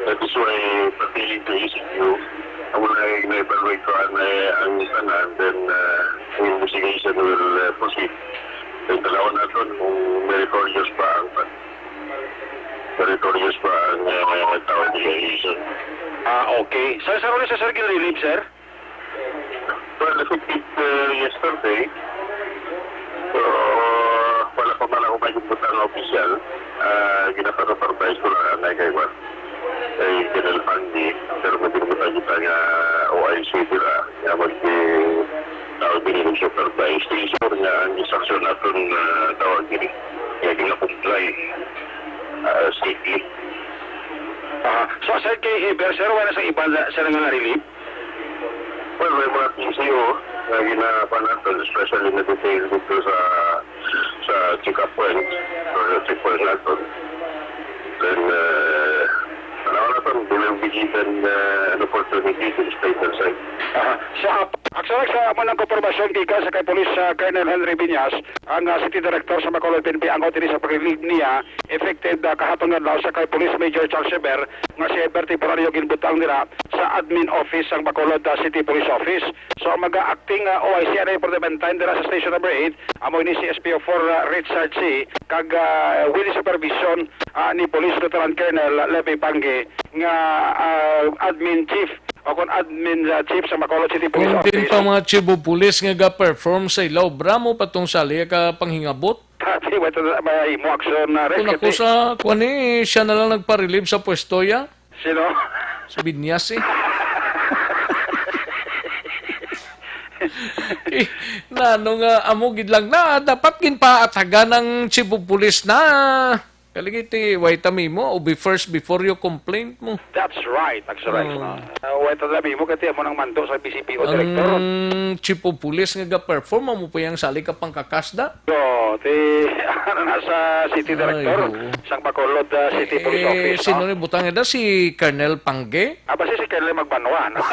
that is why pertaining to E C Q, ang mga na-evaluate ko ang, eh, ang tanan, then, ah, the investigation will, eh, proceed. Then, tanawan naton kung meritorious pa ang, meritorious pa ang, eh, tawag investigation. Ah, okay. Sa, sa Rolex, sir, gin-relieve, sir? Well, effective, uh, yesterday. So, wala pa man ako may gibutan nga opisyal. Ah, ginapasupervise ko lang ang kay Juan. Kay General Fandi, pero may gibutan kita nga O I C dira, nga mag, eh, tawag din yung supervise. To ensure nga ang instruction natin, ah, tawag din, nga gina-comply, ah, strictly. Ah, so, aside kay Heber, sir, wala sa iban, sir, nga na-relieve? Well, may mga P C O nga ginapan natin, especially na detail dito sa, sa check-up point, or sa checkpoint natin. Then, uh, ano natin, they will be given, uh, an opportunity to state their side. Aha. So, ap-, Sa, sa amo nang impormasyon gikan sa kay Police, ah, Colonel Henry Viñas, ang, ah, City Director sa Bacolod P N P, ang utili sa pag-relieve niya, effective, ah, kahaton nga adlaw sa kay Police Major Charles Eber, nga si Eber temporaryo ginbutang nila sa admin office sang Bacolod, ah, City Police Office. So, ang mga acting, ah, O I C anay for the meantime dira sa Station Number Eight, amo ini si S P O four, ah, Richard C, kag, ah, with the supervision, ah, ni Police Lieutenant Colonel Levy Pangge, nga, ah, admin chief o kon admin, ah, chief sa Bacolod City Police Kung din Office. Pa mga chief of police nga ga-perform sa ila obra, mo pa tong sali ka panghingabot. Dati, wait, may imo action na Kung rin, ako kasi sa, kuwan eh, siya na lang nagpa-relieve sa pwesto, ya? Sino? Si Binyas, eh. Eh, na, ano nga, amo gid lang na, dapat ginpaatagan ng chief of police na. Kaligiti, wait a mo, o be first before you complain mo. That's right, Max Rex, Oh. no? Uh, wait a mo, kati mo nang mando sa B C P O director. Ang chief of police nga ga-perform, amo pa yung sali ka pangkakasda? So, ti, ano na sa city Ay, director, oo. sang Bacolod, uh, City Police Eh, Office, sino no? ni butang eda? Si Colonel Pangge? Ah, basi si Colonel Magbanwa, no?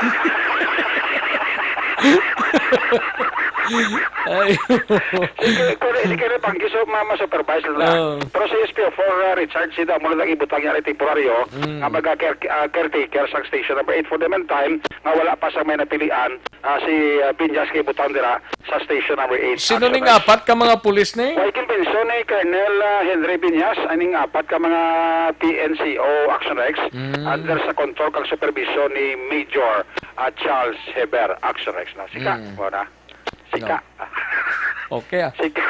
Ay, oo. Si Colonel, si Colonel Pangge, so, ma-, ma-supervise na. Oo. Pero si S P O four, uh, Richard, si Damo na lang ibutang niya temporaryo, Mm. nga mag-, uh, care-, uh, caretaker sa station number eight for the meantime, nga wala pa sa may napilian, ah, si, ah, Binyas kay butang dira sa station number eight, Sino Action ning Rex. apat ka mga pulis ni? Way convention ni Colonel, ah, Henry Binyas, aning apat ka mga P N C O Action Rex, Mm. under sa kontrol kag supervision ni Major, ah, Charles Heber Action Rex. Na, sika, Mm. mo na. Sika. No. Okay, ah. Sika.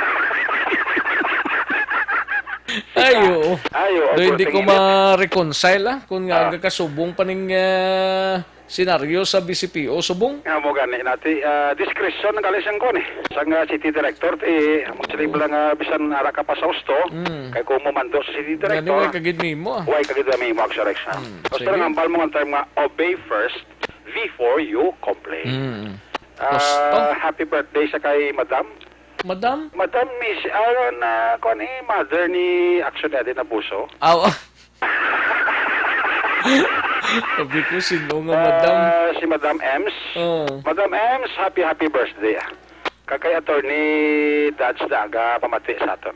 Ay, Sika. oo. Ay, oo, Doy, hindi ko ma-reconcile, ah, kung nga Ah. kasubong pa ning, ah, senaryo sa B C P O subong. Nga mo gani nati, ah, discretion ang galing siyang kuwan eh. Sang, ah, city director, eh, mo sila Mm. lang, ah, bisan ara ka pa sa husto, Mm. kay kung mo mando sa city Gani, director, way kagid nimo, ah. way kagid nimo, Action Rex, ha? Mm, Basta sige. lang hambal mo ang term nga, obey first before you complain. Mm. Ah, Husto. happy birthday sa kay Madam. Madam? Madam Miss, ah, na, kuwan eh, mother ni Action Eddie Nabuso. Aw. Sabi ko, sino nga madam? Ah, si Madam Ems. Oo. Madam Ems, happy, happy birthday, ah. Kag kay Attorney Dads Daga, pamati sa aton.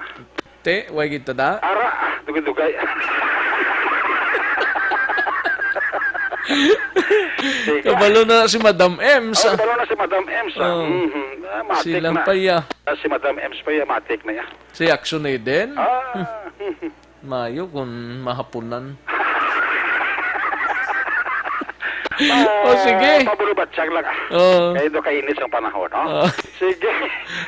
Te, way gid ta da? Ara, ah, dugay-dugay. Sige. Kabalo na si Madam Ems, Oh, ah. kabalo na si Madam Ems, ah. Oh. Mhm. Ah, matik Silang na. pa, ya. Ah, si Madam Ems pa, ya, matik na, ya. Si Action Eden? Ah. Mayo kung mahapunan. Ah, O, sige. Pabulubatsag lang, ah. Oo. Kaya do kainit ang panahon, no? Oo. Sige.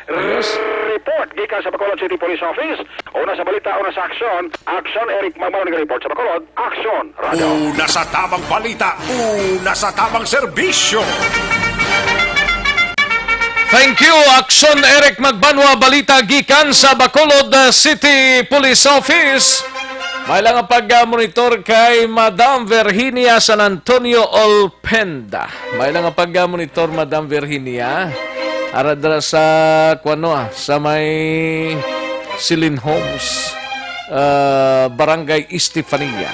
Ayos. Report gikan sa Bacolod City Police Office. Una sa balita, una sa aksyon. Aksyon, Eric Magbanwa nag-report sa Bacolod. Aksyon, Radyo. Una sa tamang balita, una sa tamang serbisyo. Thank you, Aksyon Eric Magbanwa. Balita gikan sa Bacolod, uh, City Police Office. May lang ang pag-monitor kay Madam Virginia San Antonio Olpenda. May lang ang pag-monitor, Madam Virginia. Ara dira sa, kuwano, ah, sa may Silin Homes, ah, Barangay Estefania.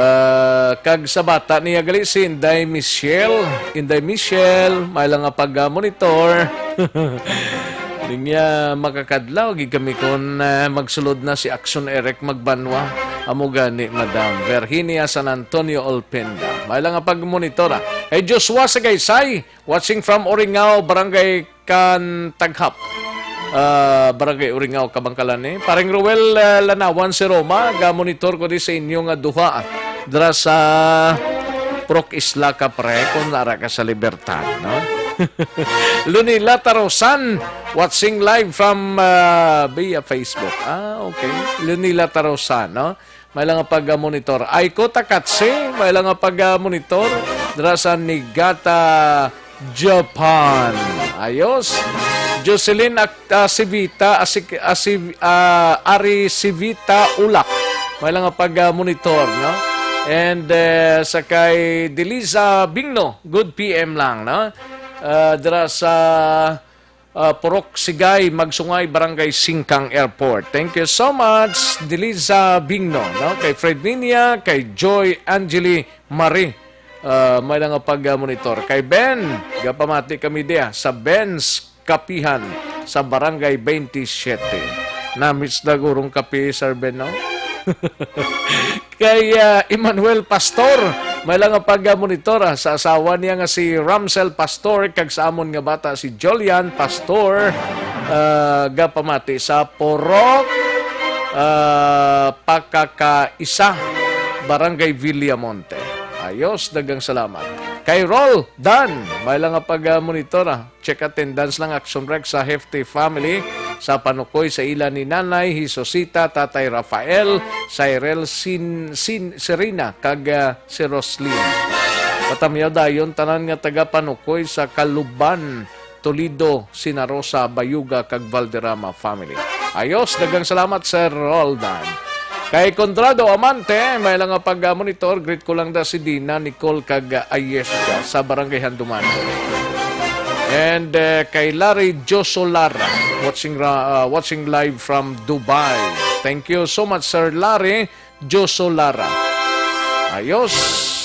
Ah, kag sa bata niya gali si Inday Michelle. Inday Michelle, may lang nga pag-monitor. Niya makakadlaw gid kami kung, ah, magsulod na si Action Eric Magbanwa. Amo gani, Madam Virginia San Antonio Olpenda. May lang nga pag-monitor, ah. Kay Joshua Sagaysay, watching from Oringao, Barangay Kantaghap. Ah, Barangay Oringao, Kabangkalan, eh. Pareng Ruel, ah, Lanawan si Roma, ga-monitor ko di sa inyo nga duha, ah. Dira sa Purok Isla ka, pre, kung ara ka sa Libertad, no? Lunila Tarosan, watching live from, ah, via Facebook. Ah, okay. Lunila Tarosan, no? May lang nga pag-monitor. Aiko Takatsi, may lang nga pag-monitor. Dira sa Niigata, Japan. Ayos. Jocelyn Ak-, ah, Sivita, ah, si, ah, si, ah, Ari Sivita Ulak. May lang nga pag-monitor, no? And, eh, sa kay Deliza Bingno, good P M lang, no? Ah, dira sa ah, Purok Sigay, Magsungay, Barangay Singkang Airport. Thank you so much, Deliza Bingno, no? Kay Fred Ninia, kay Joy Angeli Marie. Ah, may lang nga pag-monitor. Kay Ben, gapamati kami diya sa Ben's Kapihan sa Barangay twenty-seven. Namits na gurong kape, Sir Ben, no? Kay, ah, Emmanuel Pastor, may lang nga pag-monitor, ah, sa asawa niya nga si Ramsel Pastor, kag sa amon nga bata si Julian Pastor, ah, gapamati sa Purok, ah, Pakakaisa, Barangay Villamonte. Ayos, daghang salamat. Kay Rol Dan, may lang nga pag-monitor, ah. Check attendance lang, Action Rek, sa Hefty Family, sa panukoy sa ila ni Nanay Jesusita, Tatay Rafael, Cyril, Sin, Sin, Serena, kag, ah, si Roslyn. Patamyaw dayon tanan nga taga panukoy sa Kaluban, Toledo, Sinarosa, Bayuga, kag Valderrama family. Ayos, daghang salamat, Sir Roldan. Kay Conrado Amante, may lang nga pag-monitor, greet ko lang da si Dina, Nicole, kag, ah, Ayesca sa Barangay Handuman. And, eh, kay Larry Josolara, watching ra-, ah, watching live from Dubai. Thank you so much, Sir Larry Josolara. Ayos,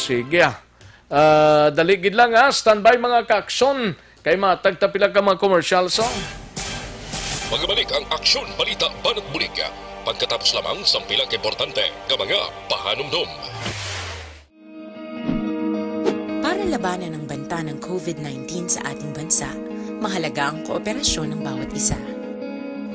sige, ah. Ah, dali gid lang, ha. Standby, mga ka-aksyon. Kay matag ta pila ka mga commercial song. Magabalik ang Aksyon Balita Banat Bulig pagkatapos lamang sang pila ka importante nga mga pahanumdom. Para labanan ang banta ng covid nineteen sa ating bansa, mahalaga ang kooperasyon ng bawat isa.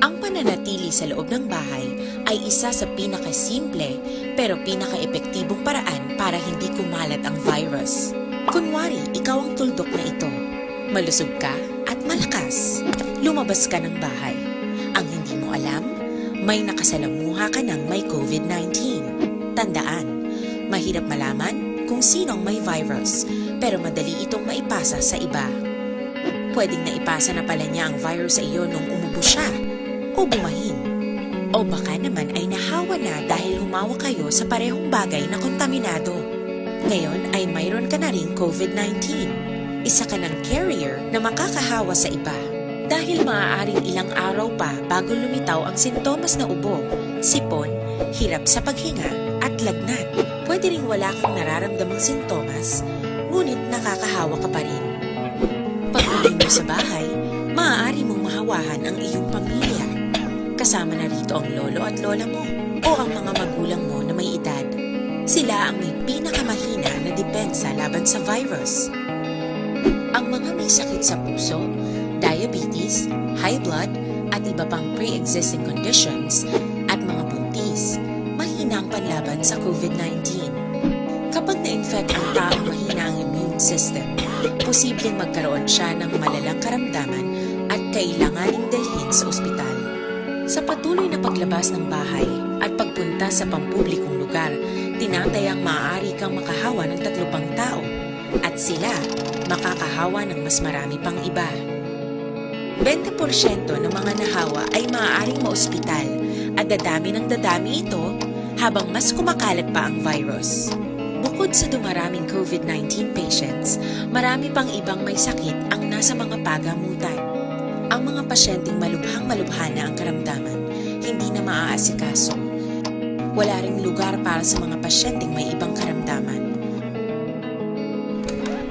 Ang pananatili sa loob ng bahay ay isa sa pinakasimple pero pinakaepektibong paraan para hindi kumalat ang virus. Kunwari, ikaw ang tuldok na ito. Malusog ka at malakas. Lumabas ka ng bahay. Ang hindi mo alam, may nakasalamuha ka ng may covid nineteen. Tandaan, mahirap malaman kung sino ang may virus, pero madali itong maipasa sa iba. Pwedeng naipasa na pala niya ang virus sa iyo nung umubo siya o bumahin. O baka naman ay nahawa na dahil humawak kayo sa parehong bagay na kontaminado. Ngayon ay mayroon ka na ring covid nineteen. Isa ka ng carrier na makakahawa sa iba. Dahil maaaring ilang araw pa bago lumitaw ang sintomas na ubo, sipon, hirap sa paghinga, at lagnat. Pwede ring wala kang nararamdamang sintomas, ngunit nakakahawa ka pa rin. Pag-uwi mo sa bahay, maaari mong mahawahan ang iyong pamilya. Kasama na rito ang lolo at lola mo o ang mga magulang mo na may edad. Sila ang may pinakamahina na depensa laban sa virus. Ang mga may sakit sa puso, diabetes, high blood, at iba pang pre-existing conditions, at mga buntis, mahina ang panlaban sa covid nineteen. Kapag na-infect ang taong mahina ang immune system, posibleng magkaroon siya ng malalang karamdaman at kailanganing dalhin sa ospital. Sa patuloy na paglabas ng bahay at pagpunta sa pampublikong lugar, tinatayang maaari kang makahawa ng tatlo pang tao at sila makakahawa ng mas marami pang iba. Bente porsyento ng mga nahawa ay maaaring maospital at dadami ng dadami ito habang mas kumakalat pa ang virus. Bukod sa dumaraming covid nineteen patients, marami pang ibang may sakit ang nasa mga pagamutan. Ang mga pasyenteng malubhang-malubha na ang karamdaman, hindi na maaasikaso. Wala ring lugar para sa mga pasyenteng may ibang karamdaman.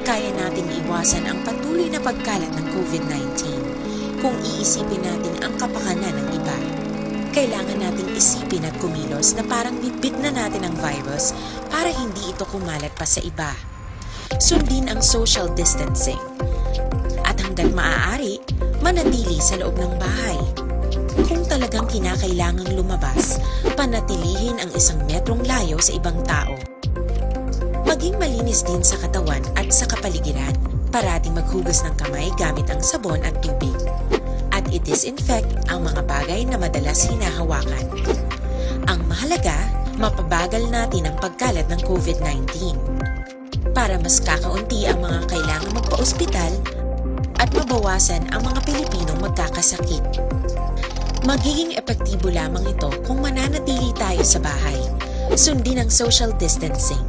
Kaya nating iwasan ang patuloy na pagkalat ng covid nineteen kung iisipin natin ang kapakanan ng iba. Kailangan nating isipin at kumilos na parang bitbit na natin ang virus para hindi ito kumalat pa sa iba. Sundin ang social distancing. At hanggat maaari, manatili sa loob ng bahay. Kung talagang kinakailangang lumabas, panatilihin ang isang metrong layo sa ibang tao. Maging malinis din sa katawan at sa kapaligiran. Parating maghugas ng kamay gamit ang sabon at tubig. At i-disinfect ang mga bagay na madalas hinahawakan. Ang mahalaga, mapabagal natin ang pagkalat ng covid nineteen. Para mas kakaunti ang mga kailangang magpa-ospital at mabawasan ang mga Pilipinong magkakasakit. Magiging epektibo lamang ito kung mananatili tayo sa bahay. Sundin ang social distancing.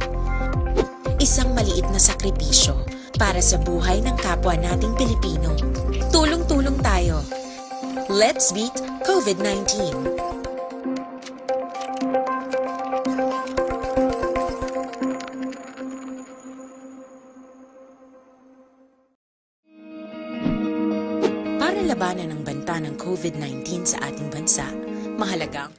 Isang maliit na sakripisyo para sa buhay ng kapwa nating Pilipino. Tulong-tulong tayo. Let's beat covid nineteen. Bana ng banta ng covid nineteen sa ating bansa, mahalagang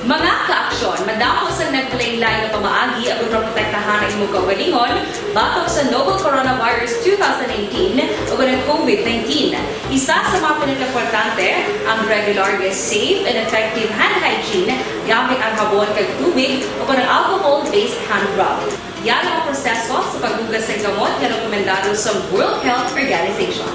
Mga kaaksyon, madamo sang naglain-lain nga pamaagi aron maprotektahan ang imong kaugalingon batok sa novel coronavirus two thousand nineteen ug ang covid nineteen. Isa sa mga pinakaimportante ang regular nga safe and effective hand hygiene gamit ang habon kag tubig o ang alcohol-based hand rub. Yan ang proseso sa paghugas sang gamot nga rekomendado sa World Health Organization.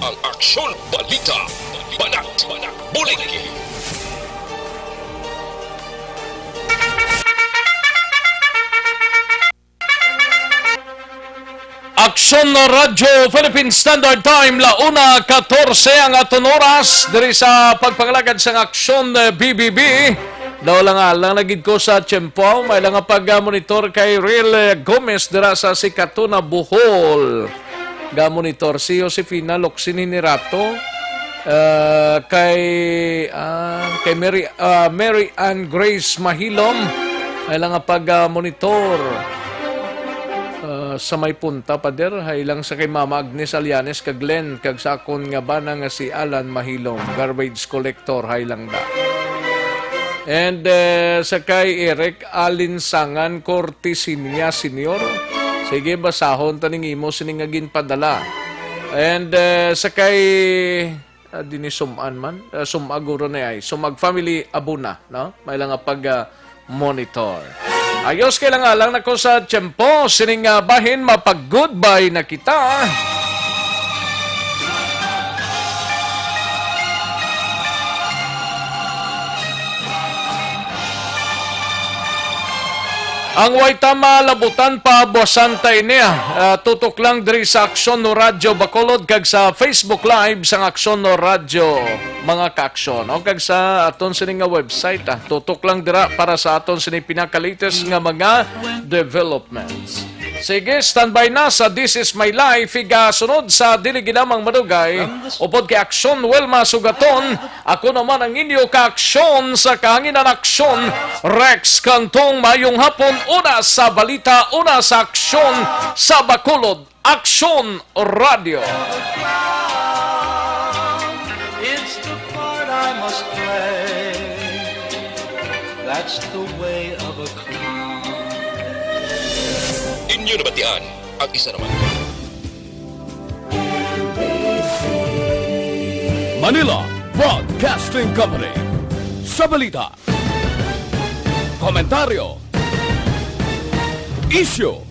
Ang aksyon, balita, banat, bulig. Aksyon Radyo Philippine Standard Time, la una katorse ang aton oras diri sa pagpangalagad sang Aksyon, eh, B B B. Daw lang, ah, lang na gid ko sa tiyempo, may lang nga pag-monitor kay Real, eh, Gomez dira sa Sikatuna, Bohol. Ga-monitor si Josefina Locsin Hinirato, ah, kay, ah, kay Mary, ah, Mary Ann Grace Mahilom, may lang nga pag-monitor. Ah, sa may punta, pader, hay lang sa kay Mama Agnes Alianes kag Glenn, kag sa akon nga bana nga si Alan Mahilom, garbage collector, hay lang da. And, eh, sa kay Eric Alinsangan Cortesinia Senior, sige, basahon ta ning imo sini nga ginpadala. And, eh, sa kay Ah, dini sum-an man. Ah, sum-ag guro ni ay. Sum-ag family, abuna, no? May lang nga pag, ah, monitor. Ayos, kay lang alang nako sa tiyempo. Sining, ah, bahin, mapag-goodbye na kita. Ang way ta malabutan pa, buwasan ta ini, ah. Ah, tutok lang diri sa Aksyon no Radyo Bacolod kag sa Facebook Live sang Aksyon no Radyo, mga kaaksyon, o kag sa aton sini nga website, ah. Tutok lang dira para sa aton sini pinaka-latest nga mga developments. Sige, standby na sa This Is My Life, igasunod sa dili gid lamang madugay, upod kay Aksyon Wilma Sugaton, ako naman ang inyo kaaksyon sa kahanginan, Aksyon Rex Cantong. Mayong hapon, una sa balita, una sa aksyon sa Bacolod, Aksyon Radio. It's the part I must play. That's the way of a clown. Inyo nabatian ang isa naman. Manila Broadcasting Company. Sa balita, komentaryo, isyu,